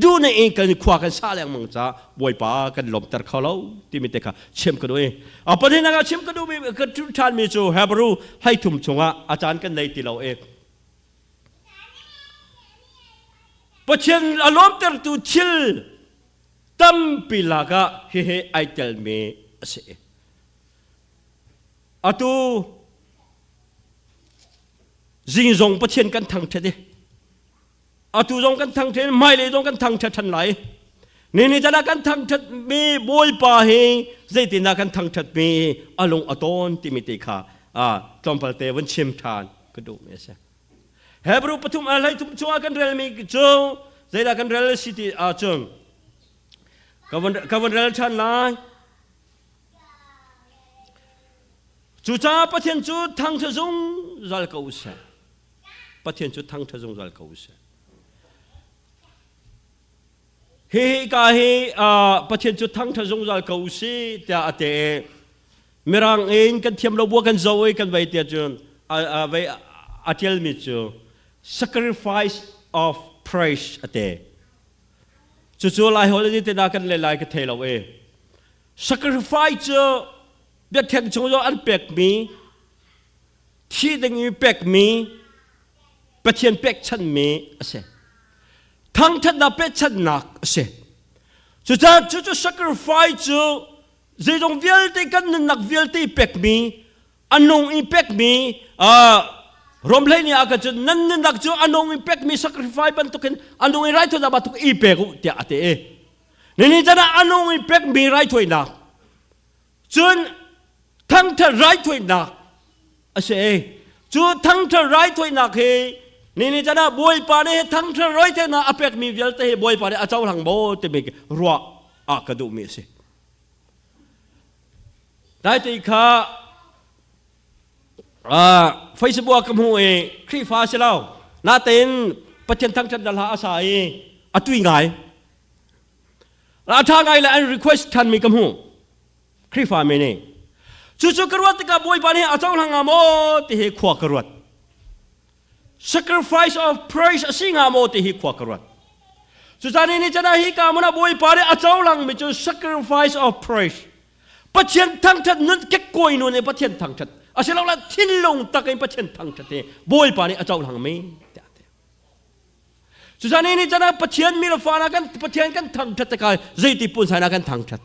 duh ne in kan khua kan sa lengmang ca Bawipa kan lawmter kho lo timi te kha chim ka duh i a pahnihnak ah chim ka duh mi ka ṭhan mi cu Hebrew 13 chungah a caan kan nei ti lo i Pathian a lawmtertu thil tampi lakah hihi ai telmi a si. Atu zing zong Pathian kan thangṭhat i atu zong kan thangṭhat hmailei zong kan thangṭhat ṭhan lai. Nini tan ah kan thangṭhatmi Bawipa hi zeitindah kan thangṭhatmi a lung a tawn timi te kha tlawmpal te vun chim ṭhan ka duhmi a si. Hebrew pathum a hlei thum chungah kan relmi cu zeidah kan rel si ti ahcun ka van rel ṭhan lai. Cucaah Pathian cu thangṭha zungzal ko seh. Pathian cu thangṭha zungzal ko seh. Hi ka hi Pathian cu thangṭha zungzal ko si tiah a te. Mirang in kan thiam lo bua kan zo i kan vei tiah cun a vei a ṭialmi cu sacrifice of praise a te. Cucu Lai holiday te na kan le lai ka thei lo e. Sacrifice cu biakṭheng chung zong an pekmi thi ding i pekmi Pathian pekchanhmi a si. Thangṭhatnak pekchanhnak a si. Cucaah cucu sacrifice cu zeizong vialte kan nunnak vialte pekmi a nung i pekmi Romhlei nih a ka cun nan nunnak cu a nung i pekmi sacrifice bantukin a nung i raithawinak bantuk i pek u tiah a ti. Nini chan ah a nung i pekmi raithawinak cun thangṭhat raithawinak a si. Cu thangṭhat raithawinak hi nini chan ah Bawipa nih thangṭhat raithawinak a pekmi vialte hi Bawipa nih a cohlang maw timi ruah ah ka duhmi a si. Daite kha Facebook ah ka hmuh i Khrihfa si lo natein Pathian thangṭhat hla a sa i a tui ngai. A ṭha ngai le an request ṭhanmi ka hmuh. Khrihfa mi nih. Cucu ka ruat tikah Bawipa nih a cohlang hnga maw ti hi khua ka ruat. Sacrifice of praise a si hnga maw ti hi khua ka ruat. Cucaah ni can ah hi ka hmun ah Bawipa nih a cohlangmi cu sacrifice of praise. Pathian thangṭhat nun kekkuai nun in Pathian thangṭhat asilole thinlung tak in Pathian thangṭhat hi Bawipa nih a cohlangmi tiah a ti. Cucaah ni can ah Pathian mi le fa kan Pathian kan thangṭhat tikah zeiti punsan ah kan thangṭhat.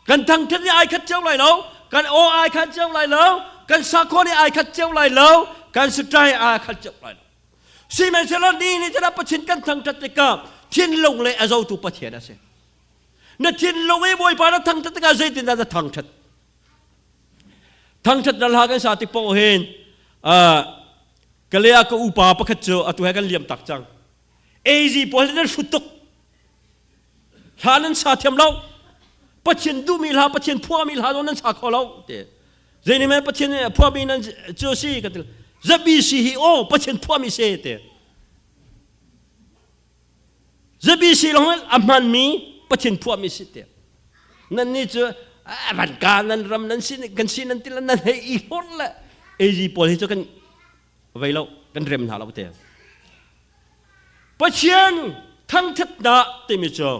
Kan thangṭhat nih ai khat cio lai lo, kan aw ai khat cio lai lo, kan sakhua nih ai khat cio lai lo, kan sitai ai khat cio lai lo. Sihmanhsehlaw ni ni can ah Pathian kan thangṭhat tikah thinlung le a zotu Pathian a si. Na thinlung i Bawipa na thangṭhat tikah zeitindah na thangṭhat? Thangṭhat na hla kan sa tik paoh hin Kalea ka upa pakhat cu atu he kan liam tak cang. AZ pawl nan hrut tuk. Hla nan sa thiam lo. Pathian duhmi hla, Pathian phuahmi hla zong nan sa kho lo. Te. Zei nih Pathian phuahmi nan cu si ka ti. Zabi si hi aw Pathian phuahmi se te. Zabi si long a hmanmi Pathian phuahmi si te. Nan ni cu van ka nan ram nan si kan si nan ti nan hei i hlor le AZ pawl hi cu kan vei lo kan rem hna lo te. Pathian thangthatnak timi cu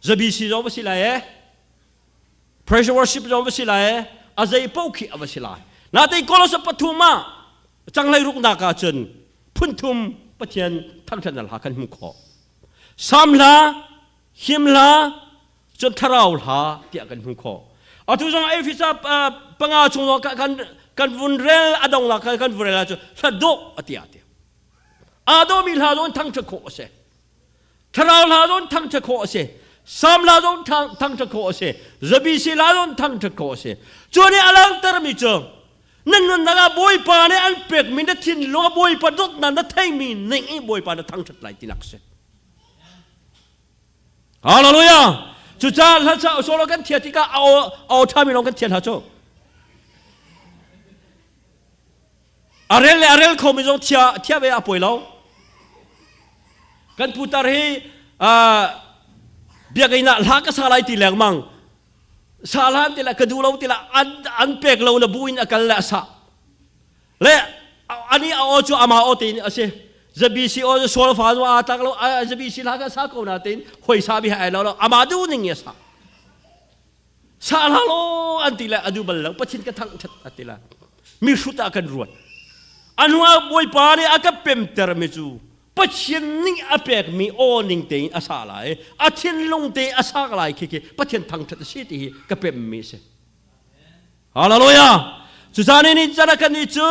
zabi si zong va si lai e praise worship zong va si lai e a zei paoh khi a va si lai. Natein Kolose pathum ah changlei ruknak ah cun phunthum Pathian thangthatnak hla kan hmuh khawh. Sam hla, him hla, cun thlarau hla tiah kan hmuh khawh. Atu zong Efesa panga chung zong kan kan vun rel a dong la kan vun rel ahcun hla dawh a ti ah ti. Aa dawhmi hla zong thangṭhat khawh a si. Thlarau hla zong thangṭhat khawh a si. Sam hla zong thangṭhat khawh a si. Zabisi hla zong thangṭhat khawh a si. Cu nih a langhtermi cu na nunnak ah Bawipa nih an pekmi na thinlung ah Bawipa dawtnak na theimi ning i Bawipa na thangṭhat lai tinak a si. Hallelujah! Cucaah hla ca solo kan thiah tikah a aw a aw ṭhami lawng kan thiah hna cu. A rel le a rel khomi zong thiah thiah ve a poi lo. Kan putar hi biakinn ah hla ka sa lai ti lengmang. Sa hlan ti la ka duh lo ti la an an pek lo na bu in a kal le a sa. Le ani a aw cu ama aw tein a si. ZBC aw cu sual fa nu aa tlak lo ZBC hla ka sa ko na tein hoi sa bi ai lo lo ama du ning ya sa. Sa hla lo an ti le adu bal lo pathin ka thang that ati la. Mi hrut ah kan ruat. Anua bawipa nih a ka pemter mi cu Pathian ning a pek mi aw ning tein a sa lai a thinlung te a sak lai khi khi Pathian thangthat a si ti hi ka pem mi a si. Hallelujah. Cucaah ni cana kan ni cu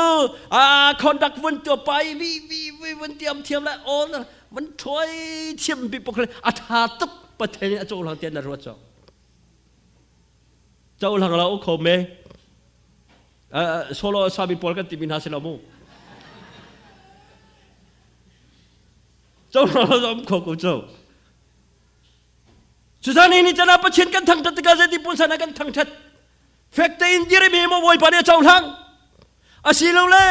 a conduct vun tua pai vi vi vi vun tiam thiam le all vun thoi thiam bi pok a tha tuk pathian a cohlang tian na ruat cho cohlang lo kho me solo sabi pawl kan ti mi hna si lo mu. Co lo um kho ko cu. Cucaah ni chan ah Pathian kan thangṭhat tikah zeiti punsan ah kan thangṭhat. Fek tein dir mi maw Bawipa nih a cohlang. Asilole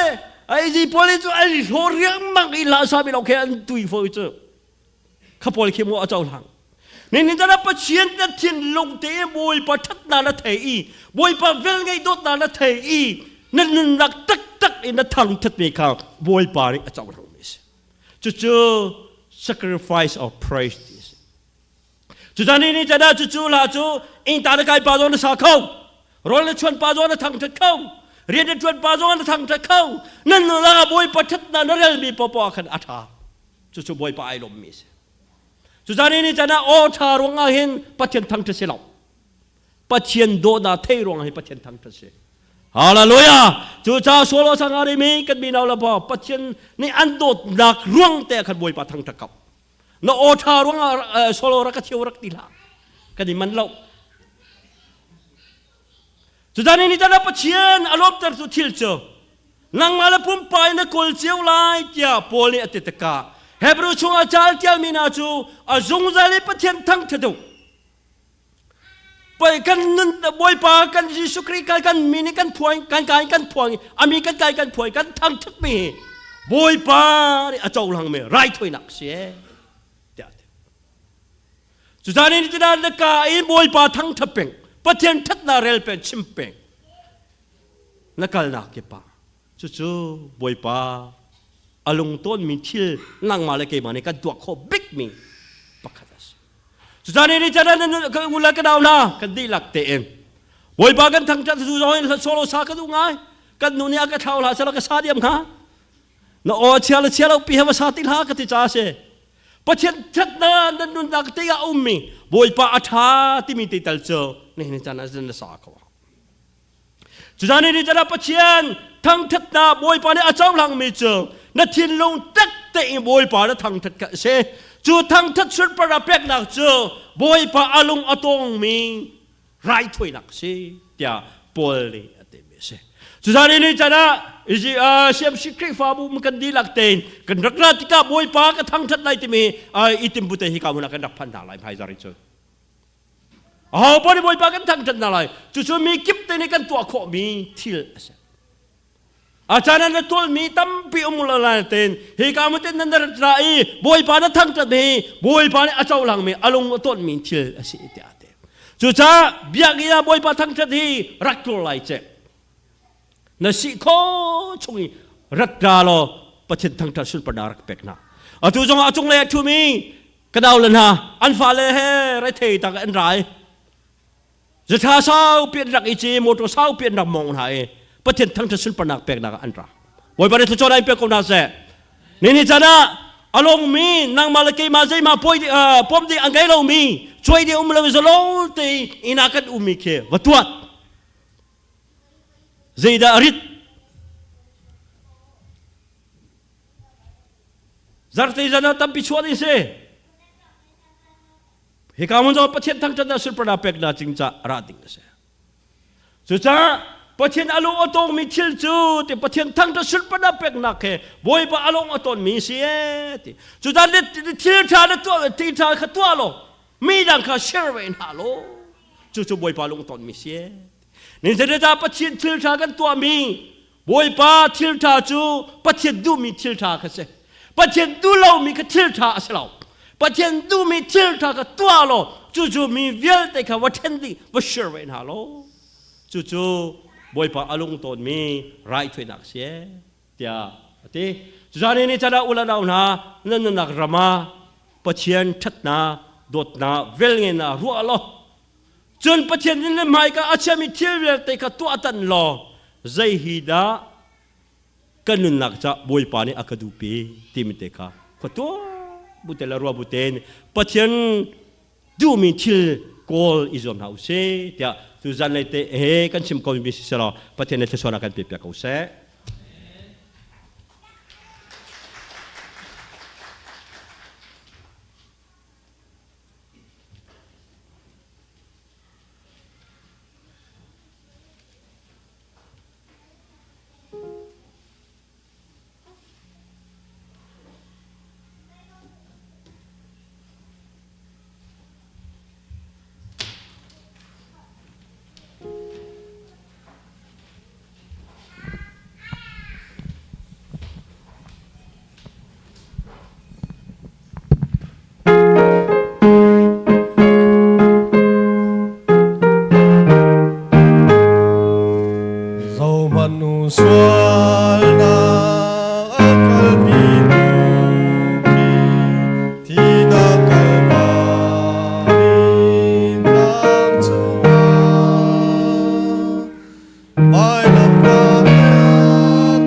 ai pawl cu an hlaw riangmang i la sa mi lo khe an tui fo cu. Kha pawl khi maw a cohlang. Ni chan ah Pathian na thinlung te Bawipa ṭhatnak na thei i Bawipa velngeih dawtnak na thei i na nunnak taktak in na thangṭhat mi kha Bawipa nih a cohlang mi a si. Cucu sacrifice of praise ti a si. Cucaan ni ni chan ah cucu hla cu ingta na kai pa zong na sa kho, rawl na chuan pa zong na thangṭhat kho, rian na ṭuan pa zong na thangṭhat kho, nan nunnak ah Bawipa ṭhatnak na relmi popoh ah khan a ṭha. Cucu Bawipa ai lawmmi a si. Cucaan ni ni chan ah aw ṭha ruangah hin Pathian thangṭhat si lo. Pathian dawhnak thei ruangah hi Pathian thangṭhat si. Hallelujah! Cucaah solo sang a mi kan mi nau le pa Pathian nih an dawtnak ruang te khan Bawipa thangṭhat ko. Na aw ṭha ruangah solo rak ka thio rak ti hlah. Kan i man lo. Cucaah ni tan ah Pathian a lawmter tu thil cu nangmah le pumpa in na kawl cio lai tiah Paul nih a ti tikah Hebrew chungah caal tialmi hna cu a zungzal i Pathian thangṭhat u. Poi kan nun Bawipa kan Jesuh Khrih kan kan mi nih kan phuang kan kai kan phuang ami kan kai kan phuang kan thangṭhat mi Bawipa nih a cohlang mi raithawinak si e tiah ti. Cucaah ni tina na ka in Bawipa thangṭhat peng Pathian ṭhatnak rel peng chim peng na kalnak kip ah cucu Bawipa a lungtawn mi thil nangmah le keimah nih kan tuah khawh bik mi pakhat a si. Cucaah ni can ah u le ka nau hna kan dihlak tein Bawipa kan thangṭhat zu zong in solo sa ka duh ngai kan nu nih a ka thlau hlah sela ka sa diam hnga na aw chia le chia lo pi he va sa ti hlah ka ti ca si Pathian ṭhatnak nan nunnak te ah a ummi Bawipa a ṭha timi te tal cu nihin caan ah na sa ko Cucaah ni can ah Pathian thangṭhatnak Bawipa nih a cohlangmi cu na thinlung tak tein Bawipa na thangṭhat kha a si. Cu thangṭhat sunparnak peknak cu Bawipa a lung a tawngmi raithawinak a si tiah Paul nih a timi a si. Cucaah ni can ah CMC Khrihfabu kan dihlak tein kan rak ra tikah Bawipa ka thangṭhat lai timi i timbute hi ka hmun ah kan rak phan hna lai hmaizar in cun. Aho paoh nih Bawipa kan thangṭhat hna lai. Cucu mi kip te nih kan tuah khawhmi thil a si. A caan ah na tualmi tampi um lo lai tein hi ka mutin nan rat ra i Bawipa na thangṭhat hi Bawipa nih a cohlangmi a lung a tawnmi thil a si tiah a ti. Cucaah biakinn ah Bawipa thangṭhat hi rak tlur lai ceh. Na si kho chung i rat ra law Pathian thangṭhat sunparnak rak pek hna. Atu zongah a cunglei a ṭhumi Ka nau le hna, an fale he rethei tak an rai. Zatha saupi an rak i ci, motor saupi an rak mong hna i Pathian thangṭhat sunparnak peknak ah an ra. Bawipa nih thluachuah in pek ko hna seh. Ni ni caan ah a mi nangmah le keimah zeimah poi pom ding an ngei lomi cuai ding um lo zalo te inn ah kan ummi khi va tuat. Zeidah a rit? Zarhte zan ah tampi chuah ding si. Hika hmun zong Pathian thangṭhat ah sunparnak peknak cing ca ra ding a si. Cucaah Pathian a lung a tawngmi thil cu ti Pathian thangṭhat sunparnak peknak he Bawipa a lung a tawnmi si ee ti. Cucaah thil ṭha na tuah thil ṭha kha tuah law mi dang kha share ve hna law cucu Bawipa lung tawnmi si ee. Nihin Pathian thil ṭha kan tuahmi Bawipa thil ṭha cu Pathian duhmi thil ṭha kha si. Pathian duh lomi kha thil ṭha a si lo. Pathian duhmi thil ṭha kha tuah law cucu mi vialte kha va ṭhen dih va share ve hna law cucu Bawipa a lung tawnmi raithawinak si ee tiah a ti. Cucaah ni can ah u le nau hna nan nunnak ram ah Pathian ṭhatnak dawtnak velngenak ruah law Cun Pathian nih na hmaika a chiami thil vialte kha tuah tan law zei hi dah ka nunnak ca Bawipa nih a ka duhpi timi te kha khua tuah bu te le ruah bu tein Pathian duhmi thil kawl i zuam hna u sih tiah tu zanlei te he kan chim ko mi si selaw Pathian nih thluachuahnak kan pe piak ko seh. Sualnak a kalpitu khi thihnak Kalvari tlang cungah vailamtah thing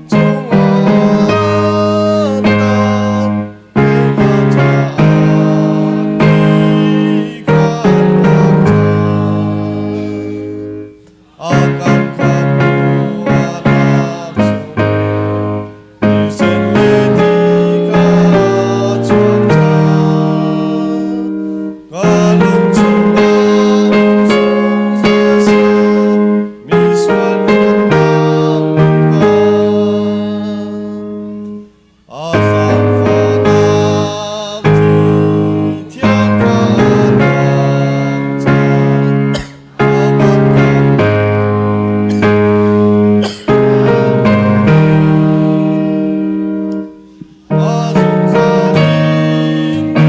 cungah tan keimah caah thi kha luang cang. A kan khamtu a nak sungin thisen le thi kha chuak cang. Ka lung chungah um zungzal seh, mi sual thiannak kha. A zaangfahnak thi thiang kha a luang cang. A kan khamtu A zungzal in ka ka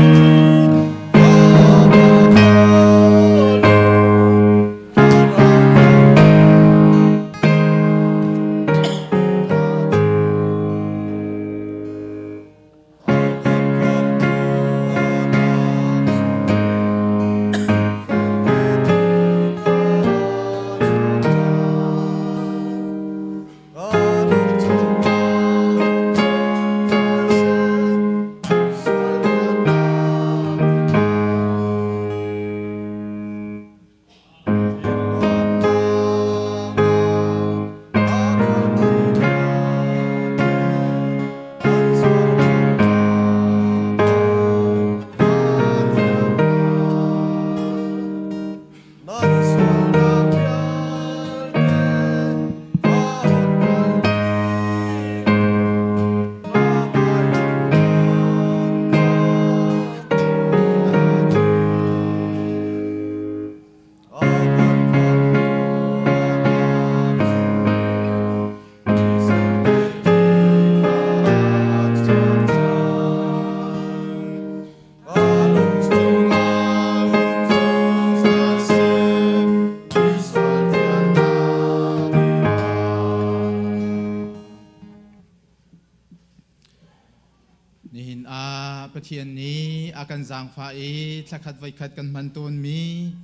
Nihin ah Pathian nih a kan zaangfah i thlakhat voikhat kan hman tawnmi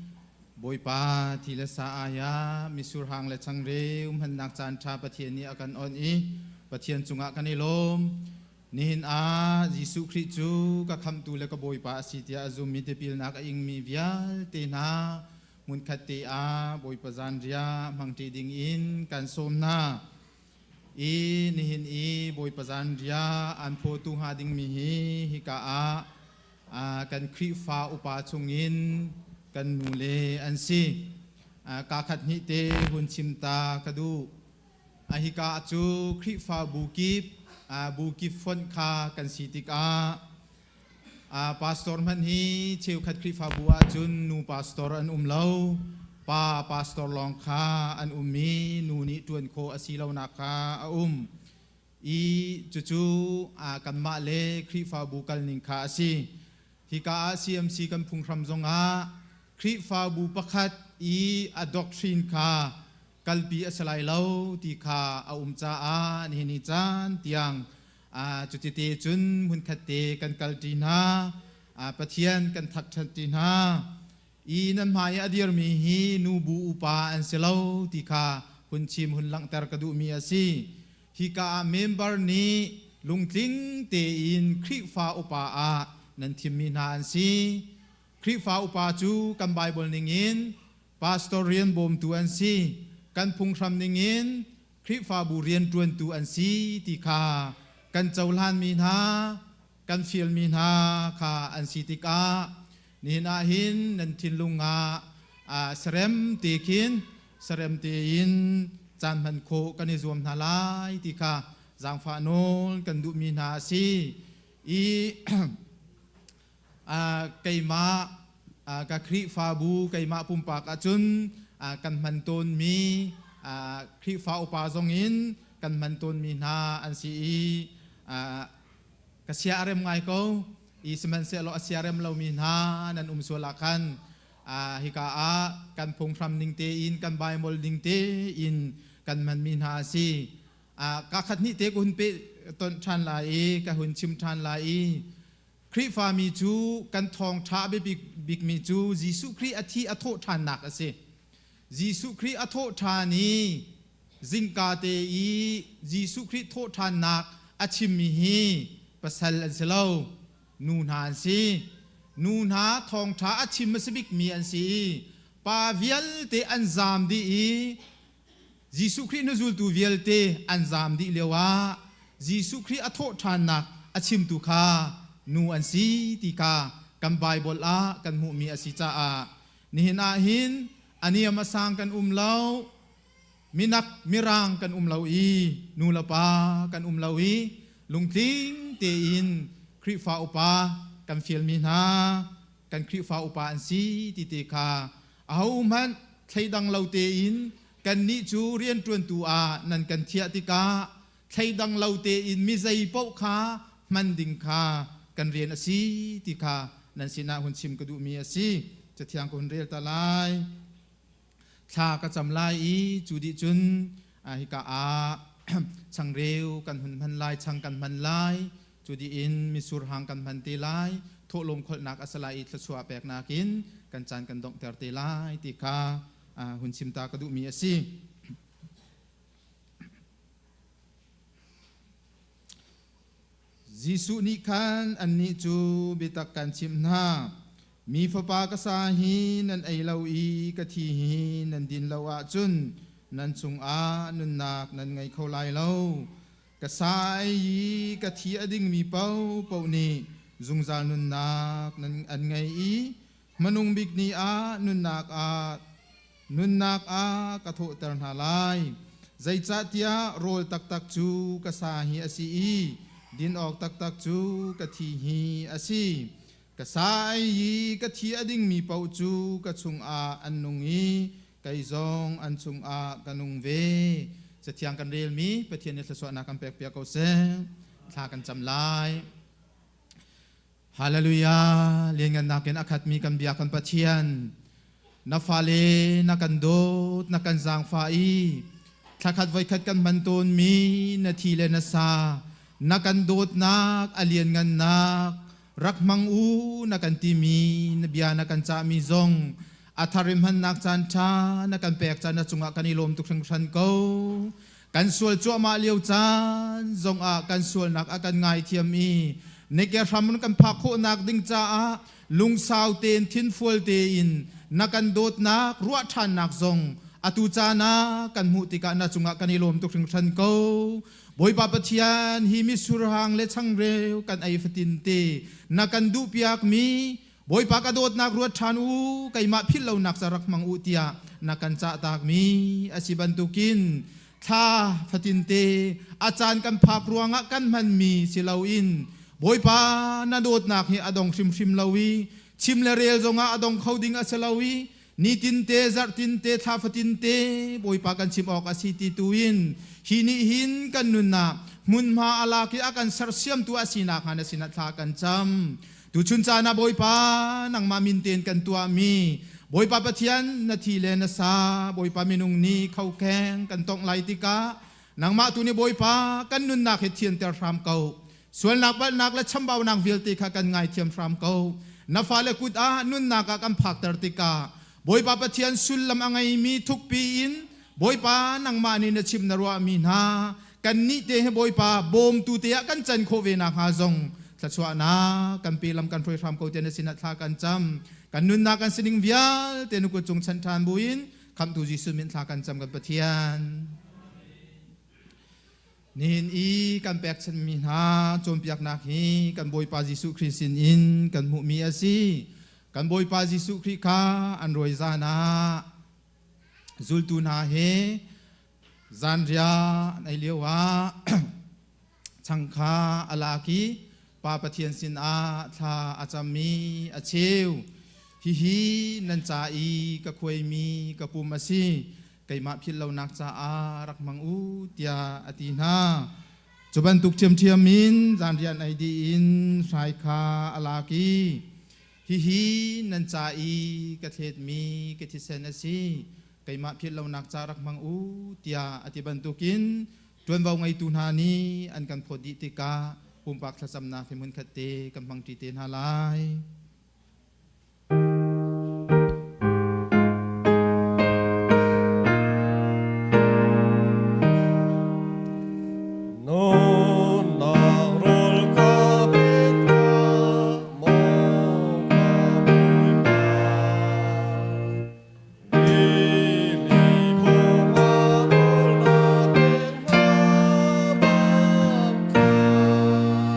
Bawipa thi le sa ai ah mitsur hang le changreu hmannak caan ṭha Pathian nih a kan onh i Pathian cungah kan i lawm. Nihin ah Jesuh Khrih cu ka khamhtu le ka Bawipa a si tiah a zummi tipilnak a ingmi vialte hna hmunkhat te ah Bawipa zanriah hmangṭi dingin kan sawm hna. I nihin i Bawipa zanriah an phawtu hnga dingmi hi hika ah kan Khrihfa upa chungin kan nule an si. Kaa khat hnih te hun chim ta ka duh. Hika cu Khrihfabu kip bu kip fonh kha kan si tikah pastor hmanh hi cheukhat Khrihfabu ahcun nu pastor an um lo. Pa pastor lawng kha an um i nu nih ṭuan khawh a si lonak kha a um. I cucu kanmah le Khrihfabu kalning kha a si. Hika ah CMC kan phunghram zongah Khrihfabu pakhat i a doctrine kha kalpi a si lai lo ti kha a um caah nihin ni caan tiang cutite cun hmunkhat te kan kalṭi hna. Pathian kan thangṭhatṭi hna. I nan hmai i a dirmi hi nubu upa an si lo ti kha hun chim hun langhter ka duhmi a si. Hika ah member nih lungtling tein Khrihfa upa ah nan thimmi hna an si. Khrihfa upa cu kan Baibal ningin pastor rian bawmtu an si. Kan phunghram ningin Khrihfabu rianṭuantu an si ti kha kan cohlanmi hna, kan fialmi hna kha an si tikah nihin ah hin nan thinlung ah sarem te khin sarem tein caan hman khawh kan i zuam hna lai ti kha zaangfah nawl kan duhmi hna a si. I keimah ka Khrihfabu keimah pumpak ahcun kan hman tawnmi Khrihfa upa zongin kan hman tawnmi hna an si i ka sia a rem ngai ko. I sihmanhsehlaw a sia rem lomi hna nan um sual ah khan hika ah kan phunghram ning tein kan Bible ning tein kan hmanmi hna a si. Ka khat hnih te ka hun pe ton ṭhan lai i ka hun chim ṭhan lai i Khrihfami cu kan thawngṭha a biapi bikmi cu Jesuh Khrih a thi a thawh ṭhannak a si. Jesuh Khrih a thawh ṭhan i zingka te i Jesuh Khrih thawh ṭhannak a chimmi hi pasal an si lo, nu hna an si. Nu hna thawngṭha a chim a si bikmi an si i pa vialte an zaam dih i Jesuh Khrih hnuzultu vialte an zaam dih lioah Jesuh Khrih a thawh ṭhannak a chimtu kha nu an si ti kha kan Baibal ah kan hmuhmi a si caah nihin ah hin a niam a sang kan um lo, minak mirang kan um lo i nu le pa kan um lo i lungtling tein Khrihfa upa kan fialmi hna kan Khrihfa upa an si ti te kha ahohmanh thleidang lo tein kannih cu rianṭuantu ah nan kan thiah tikah thleidang lo tein mi zei paoh kha hman ding kha kan rian a si ti kha nan sinah hun chim ka duhmi a si. Cathiang ka hun rel ta lai. Thla ka cam lai i cu dih cun hika ah changreu kan hun hman lai, chang kan hman lai. Cu dih in mitsur hang kan hman te lai. Thawhlawm kholhnak a si lai i thluachuah peknak in kan caan kan donghter te lai ti kha hun chim ta ka duhmi a si. Jesuh nih khan annih cu biatak kan chimh hna. Mi Fapa ka sa hi nan ei lo i ka thi hi nan din lo ahcun nan chungah nunnak nan ngei kho lai lo. Ka sa ei i ka thi a dingmi paohpaoh nih zungzal nunnak nan an ngei i hmanung bik ni ah nunnak ah nunnak ah ka thawhter hna lai. Zeicahtiah rawl taktak cu ka sa hi a si i din awk taktak cu ka thi hi a si. Ka sa ei i ka thi a dingmi paoh cu ka chungah an nung i kei zong an chungah ka nung ve. Cathiang kan relmi Pathian nih thluachuahnak kan pekpiak ko seh. Thla kan cam lai. Hallelujah! Lianngannak in a khatmi kan bia kan Pathian, na fale na kan dawt, na kan zaangfah i thlakhat voikhat kan hman tawnmi na thi le na sa, na kan dawtnak a lianngannak rak hmang u na kan timi na bia na kan cahmi zong a thar i hmannak caan ṭha na kan pek caan na cungah kan i lawm tuk hringhran ko. Kan sual cuahmah lio caan zongah kan sualnak a kan ngaithiam i na ke hram in kan phak khawhnak ding caah lungsau tein thinfual tein na kan dawtnak ruah ṭhannak zong atu caan ah kan hmuh tikah na cungah kan i lawm tuk hringhran ko. Bawipa Pathian, hi misurhang le changreu kan ei fatin te na kan duhpiakmi Bawipa ka dawtnak ruat ṭhan u, keimah philh lonak ca rak hmang u tiah na kan cahtakmi a si bantukin thla fatinte a caan kan phak ruangah kan hmanmi si loin Bawipa na dawtnak hi a dong hrimhrim lo i chim le rel zongah a dong kho ding a si lo i nitinte zarhtinte thla fatinte Bawipa kan chim awk a si ti tu in hi nih hin kan nunnak hmunhma a lak i a kan sersiamtu a sinak hnga na sinah thla kan cam. Tuchun caan ah Bawipa nangmah min tein kan tuahmi Bawipa Pathian na thi le na sa Bawipa minung nih khokheng kan tongh lai tikah nangmah tu nih Bawipa kan nunnak hi thianter hram ko. Sualnak palhnak le chambaunak vialte kha kan ngaithiam hram ko. Na fale kut ah nunnak ah kan phakter tikah Bawipa Pathian sullam a ngeimi thukpi in Bawipa nangmah nih na chim na ruahmi hna kannih te hi Bawipa bawmtu te ah kan can khawh ve nakhnga zong thluachuahnak kan pe lam kan hruai hram ko te na sinah thla kan cam. Kan nunnak kan sining vialte na kut cung chan ṭhan buin khamhtu Jesuh min thla kan cam kan Pathian. Nihin i kan pekchanhmi hna cawnpiaknak hi kan Bawipa Jesuh Khrih sin in kan hmuhmi a si. Kan Bawipa Jesuh Khrih kha an rawi zan ah zultu hna he zanriah an ei lioah chang kha a lak i Pa Pathian sinah thla a cam i a cheu. Hihi nan ca i ka khuaimi ka pum a si. Keimah philh lonak caah rak hmang u tiah a ti hna. Cu bantuk ṭhiamṭhiam in zanriah an ei dih in hrai kha a lak i hihi nan ca i ka thletmi ka thisen a si. Keimah philh lonak ca rak hmang u tiah a ti bantukin ṭuanvo ngeitu hna nih an kan phawt dih tikah pumpak thlacamnak hi hmunkhat te kan hmangṭi te hna lai. Nunnak rawl ka pe tuah, maw ka Bawipa. Rili phung ah rawl na pek hna bang khan.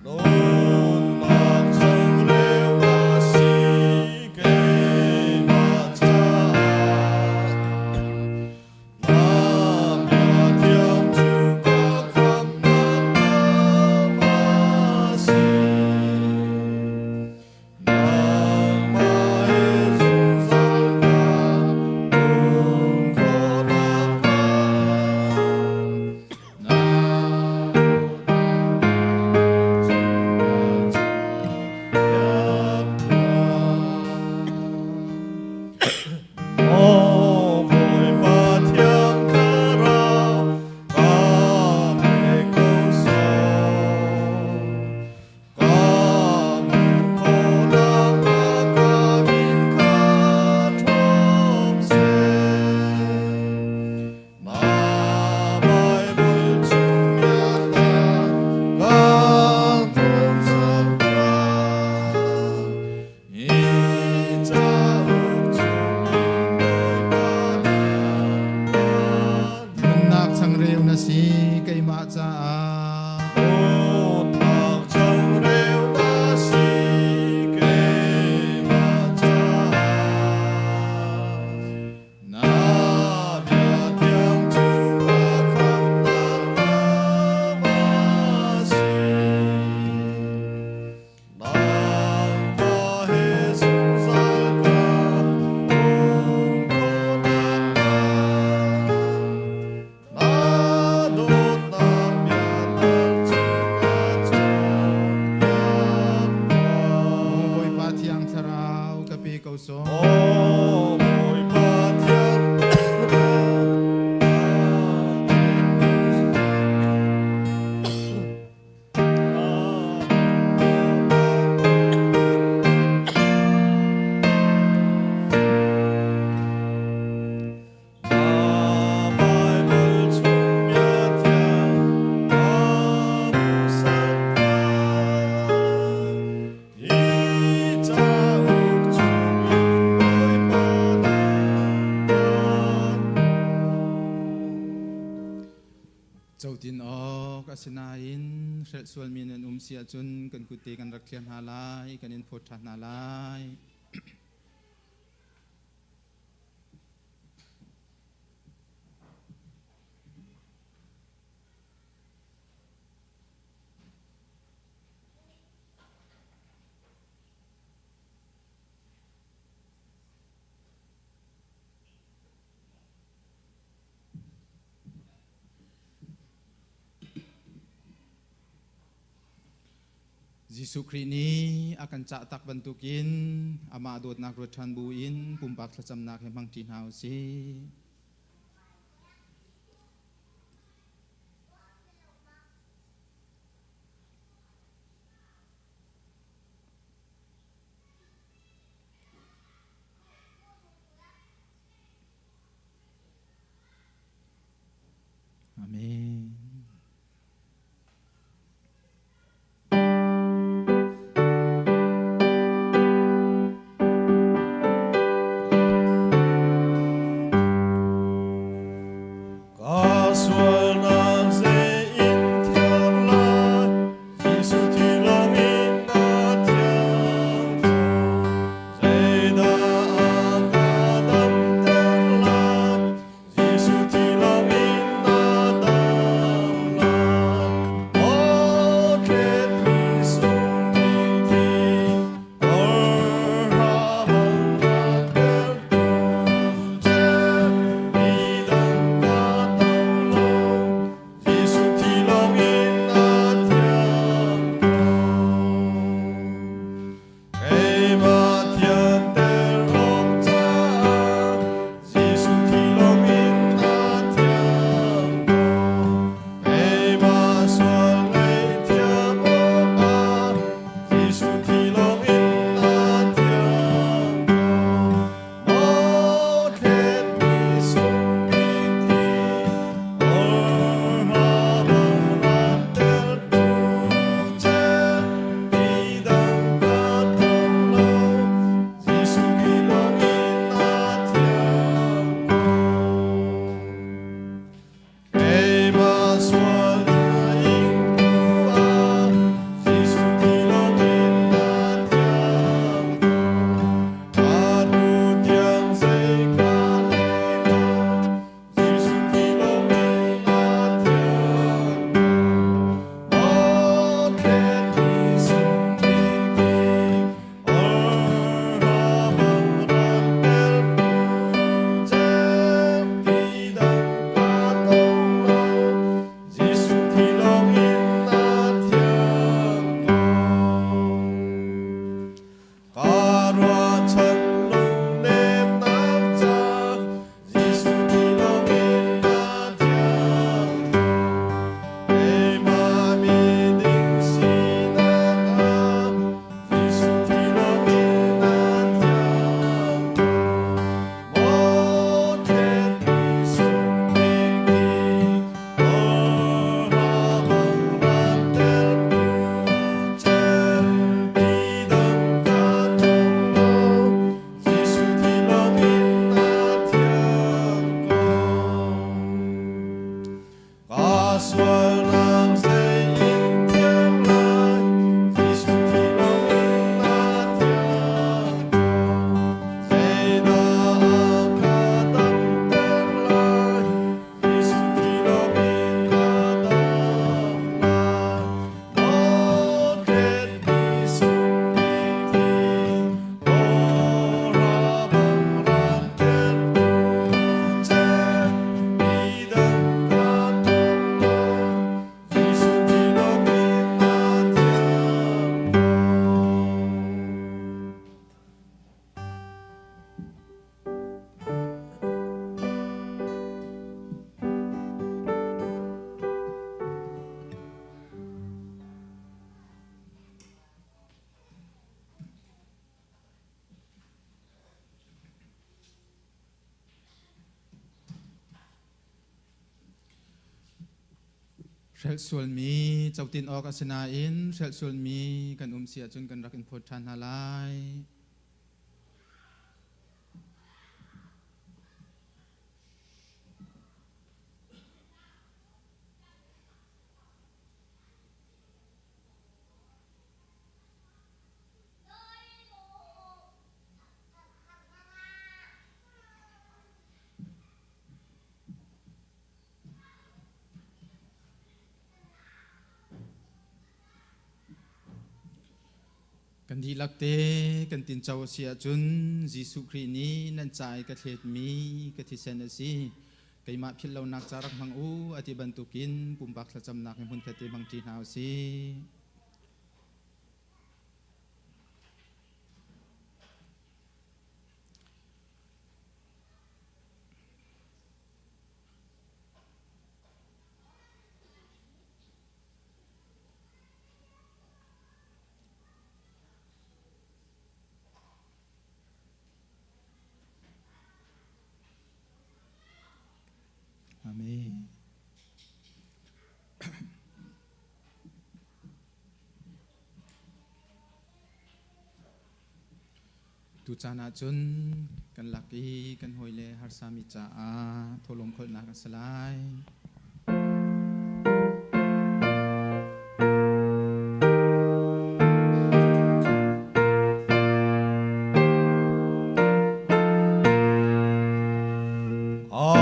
Nunnak changreu a si keimah caah. Na bia thiang cu ka khamhnak lam a si. Nangmah he zungzal ka um khawh nakhnga. Aw Bawipa Thiang Thlarau, ka pe ko sawh. Ka hmuh khawhnak hnga ka mit kha ṭhawm seh. Na Baibal chung biatak ka thumsak tuah. Hi cauk chungin Bawipa na Nunnak changreu na si keimah caah. Dawtnak changreu na si keimah caah. Na bia thiang cu ka khamhnak lam a si. Nangmah he zungzal ka um khawh nakhnga. Na dawtnak biatak cu ka cawnpiak tuah. Bawipa Thiang Thlarau ka pe ko sawh. Aw Bawipa Thiang Na Baibal chung bia thiang ka hmuhsak tuah. Hi cauk chungin Bawipa na kan Cotin awk asinain hrelh sualmi nan um si ahcun kan kutte kan rak thliar hna lai, kan in phawt ṭhan hna lai. Jesuh Khrih nih a kan cah tak bantukin amah dawtnak ruat ṭhan buin pumpak thlacamnak he hmangṭi hna u sih. Amen. Sualnak zei in thiang lai, Jesuh thi lawngin a thiang ko. Zeidah a ka damter lai, Jesuh thi lawngin a dam lai. Maw thletmi sungmi thi, maw ra bang ran tertu cem, midang ka tong lo, Jesuh thi lawngin a thiang ko. Hrelh sualmi cotin awk a si nain hrelh sualmi kan um si ahcun kan rak in phawt ṭhan hna lai. Kan dihlak te kan tinco a si ahcun Jesuh Khrih nih nan ca i ka thletmi ka thisen a si. Keimah philh lonak ca rak hmang u a ti bantukin pumpak thlacamnak hi hmunkhat te hmang ṭi hna u sih. Amen. Tucaan ahcun kan lak i kan hawile harsami caah thawhlawm kholhnak a si lai. A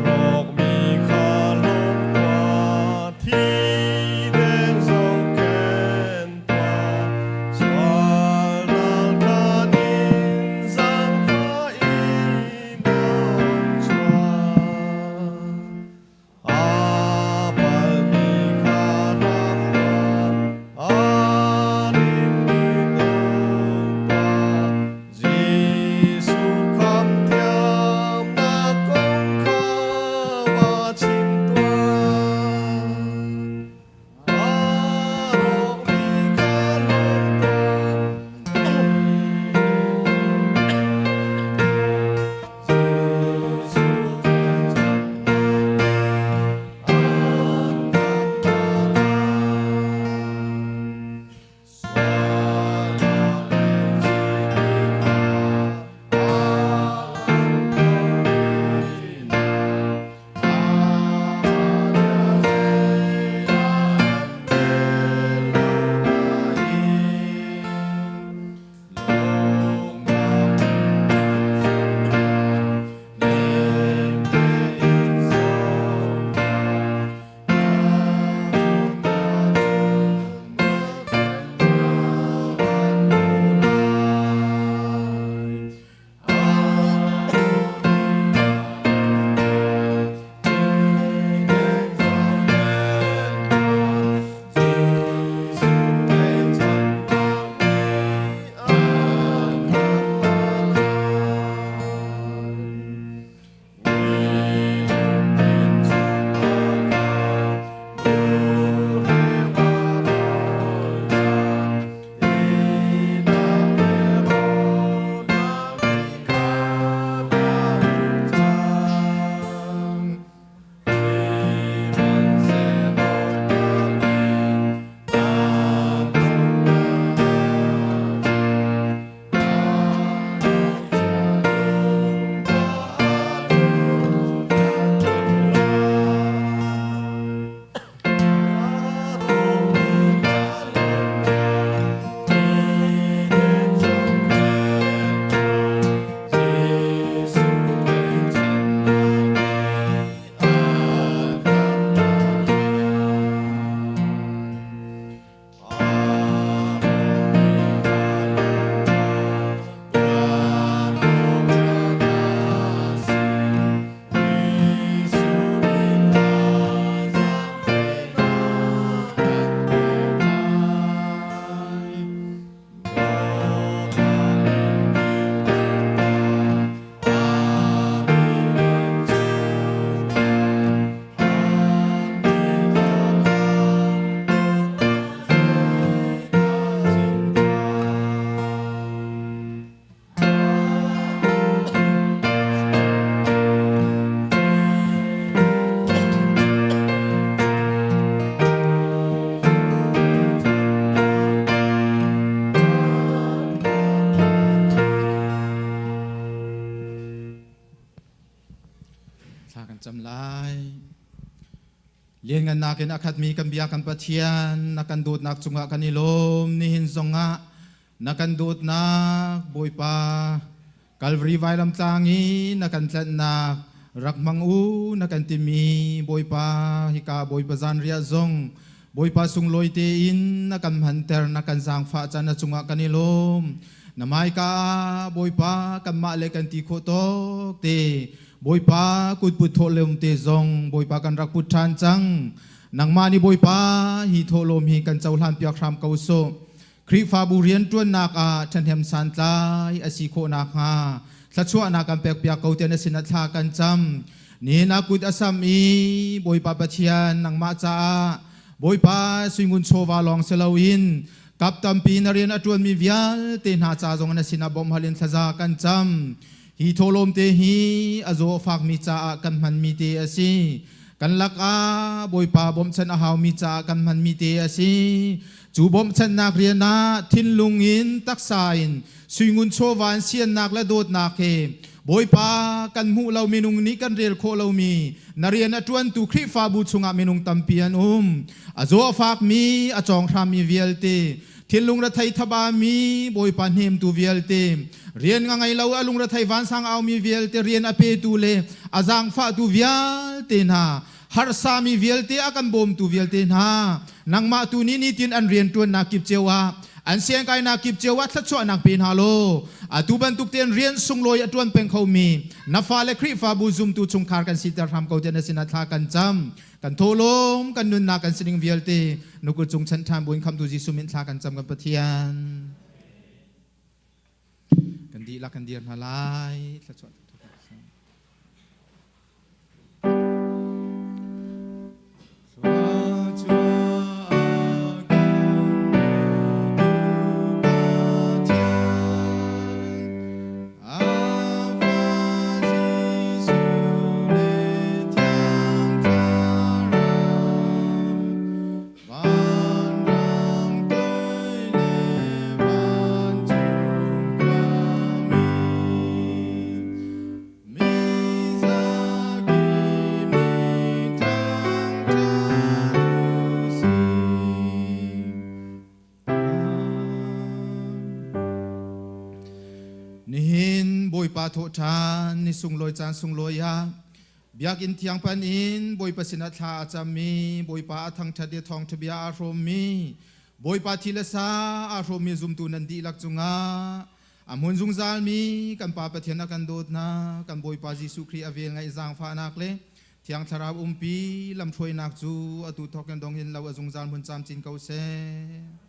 rawkmi kha lawm tuah, thi deng zong ken tuah, sualnak thlan in zaangfah in dong chuah. Lianngannak in a khatmi kan bia kan Pathian, na kan dawtnak cungah kan i lawm. Nihin zongah na kan dawtnak Bawipa Kalvari vailam tlang i na kan tlanhnak rak hmang u na kan timi Bawipa hika Bawipa zanriah zong Bawipa sunglawi tein na kan hmanter na kan zaangfah caan na cungah kan i lawm. Na hmaika ah Bawipa kanmah le kan ti khawh tawk te Bawipa kutput thawhlawm te zong Bawipa kan rak put ṭhan cang. Nangmah nih Bawipa hi thawhlawm hi kan cohlan piak hram ko sawh. Khrihfabu rianṭuannak ah ṭhahnem santlai a si khawh nakhnga thluachuahnak kan pekpiak ko tiah na sinah thla kan cam. Nihin ah kut a sam i Bawipa Pathian nangmah caah Bawipa suingun chawva lawng si loin kap tampi na rian a ṭuanmi vialte hna ca zong na sinah bawmhhal in thlaza kan cam. Hi thawhlawm te hi a zaw a fakmi caah kan hmanmi te a si. Kan lakah Bawipa bawmhchanh a haumi caah kan hmanmi te a si. Cu bawmhchanhnak rian ah thinlung in taksa in suingun chawva in siannak le dawtnak he Bawipa kan hmuh lo minung nih kan rel khawh lomi na rian a ṭuantu Khrihfabu chungah minung tampi an um. A zaw a fakmi, a cawng hrammi vialte, thinlung rethei thabami Bawipa hnemtu vialte, rian nga ngei lo a lung rethei vansang aumi vialte rian a petu le a zaangfahtu vialte hna, harsami vialte a kan bawmtu vialte hna, nangmah tu nih nitin an rianṭuannak kip cio ah an siangkainak kip cio ah thluachuahnak pe hna law atu bantuk tein rian sunglawi a ṭuan peng khomi na fale Khrihfabu zumtu chungkhar kan siter hram ko tiah na sinah thla kan cam. Kan thawhlawm, kan nunnak, kan sining vialte nukul cung chan ṭhan buin khamtu Jesuh min thla kan cam kan Pathian. Kan dihlak kan dir hna lai. Thluachuah. Nihin Bawipa thawhṭhan ni sunglawi caan sunglawi ah Biakinn thiang pan in Bawipa sinah thla a cammi, Bawipa a thangṭhat i thawngṭha bia aa hrawmmi, Bawipa thi le sa aa hrawmmi zumtu nan dihlak cungah a hmun zungzalmi kan Pa Pathian a kan dawtnak, kan Bawipa Jesuh Khrih a vel ngaih zaangfahnak le Thiang Thlarau umpi lamhruainak cu atu thawk in dong in lo a zungzal hmun camcin ko seh.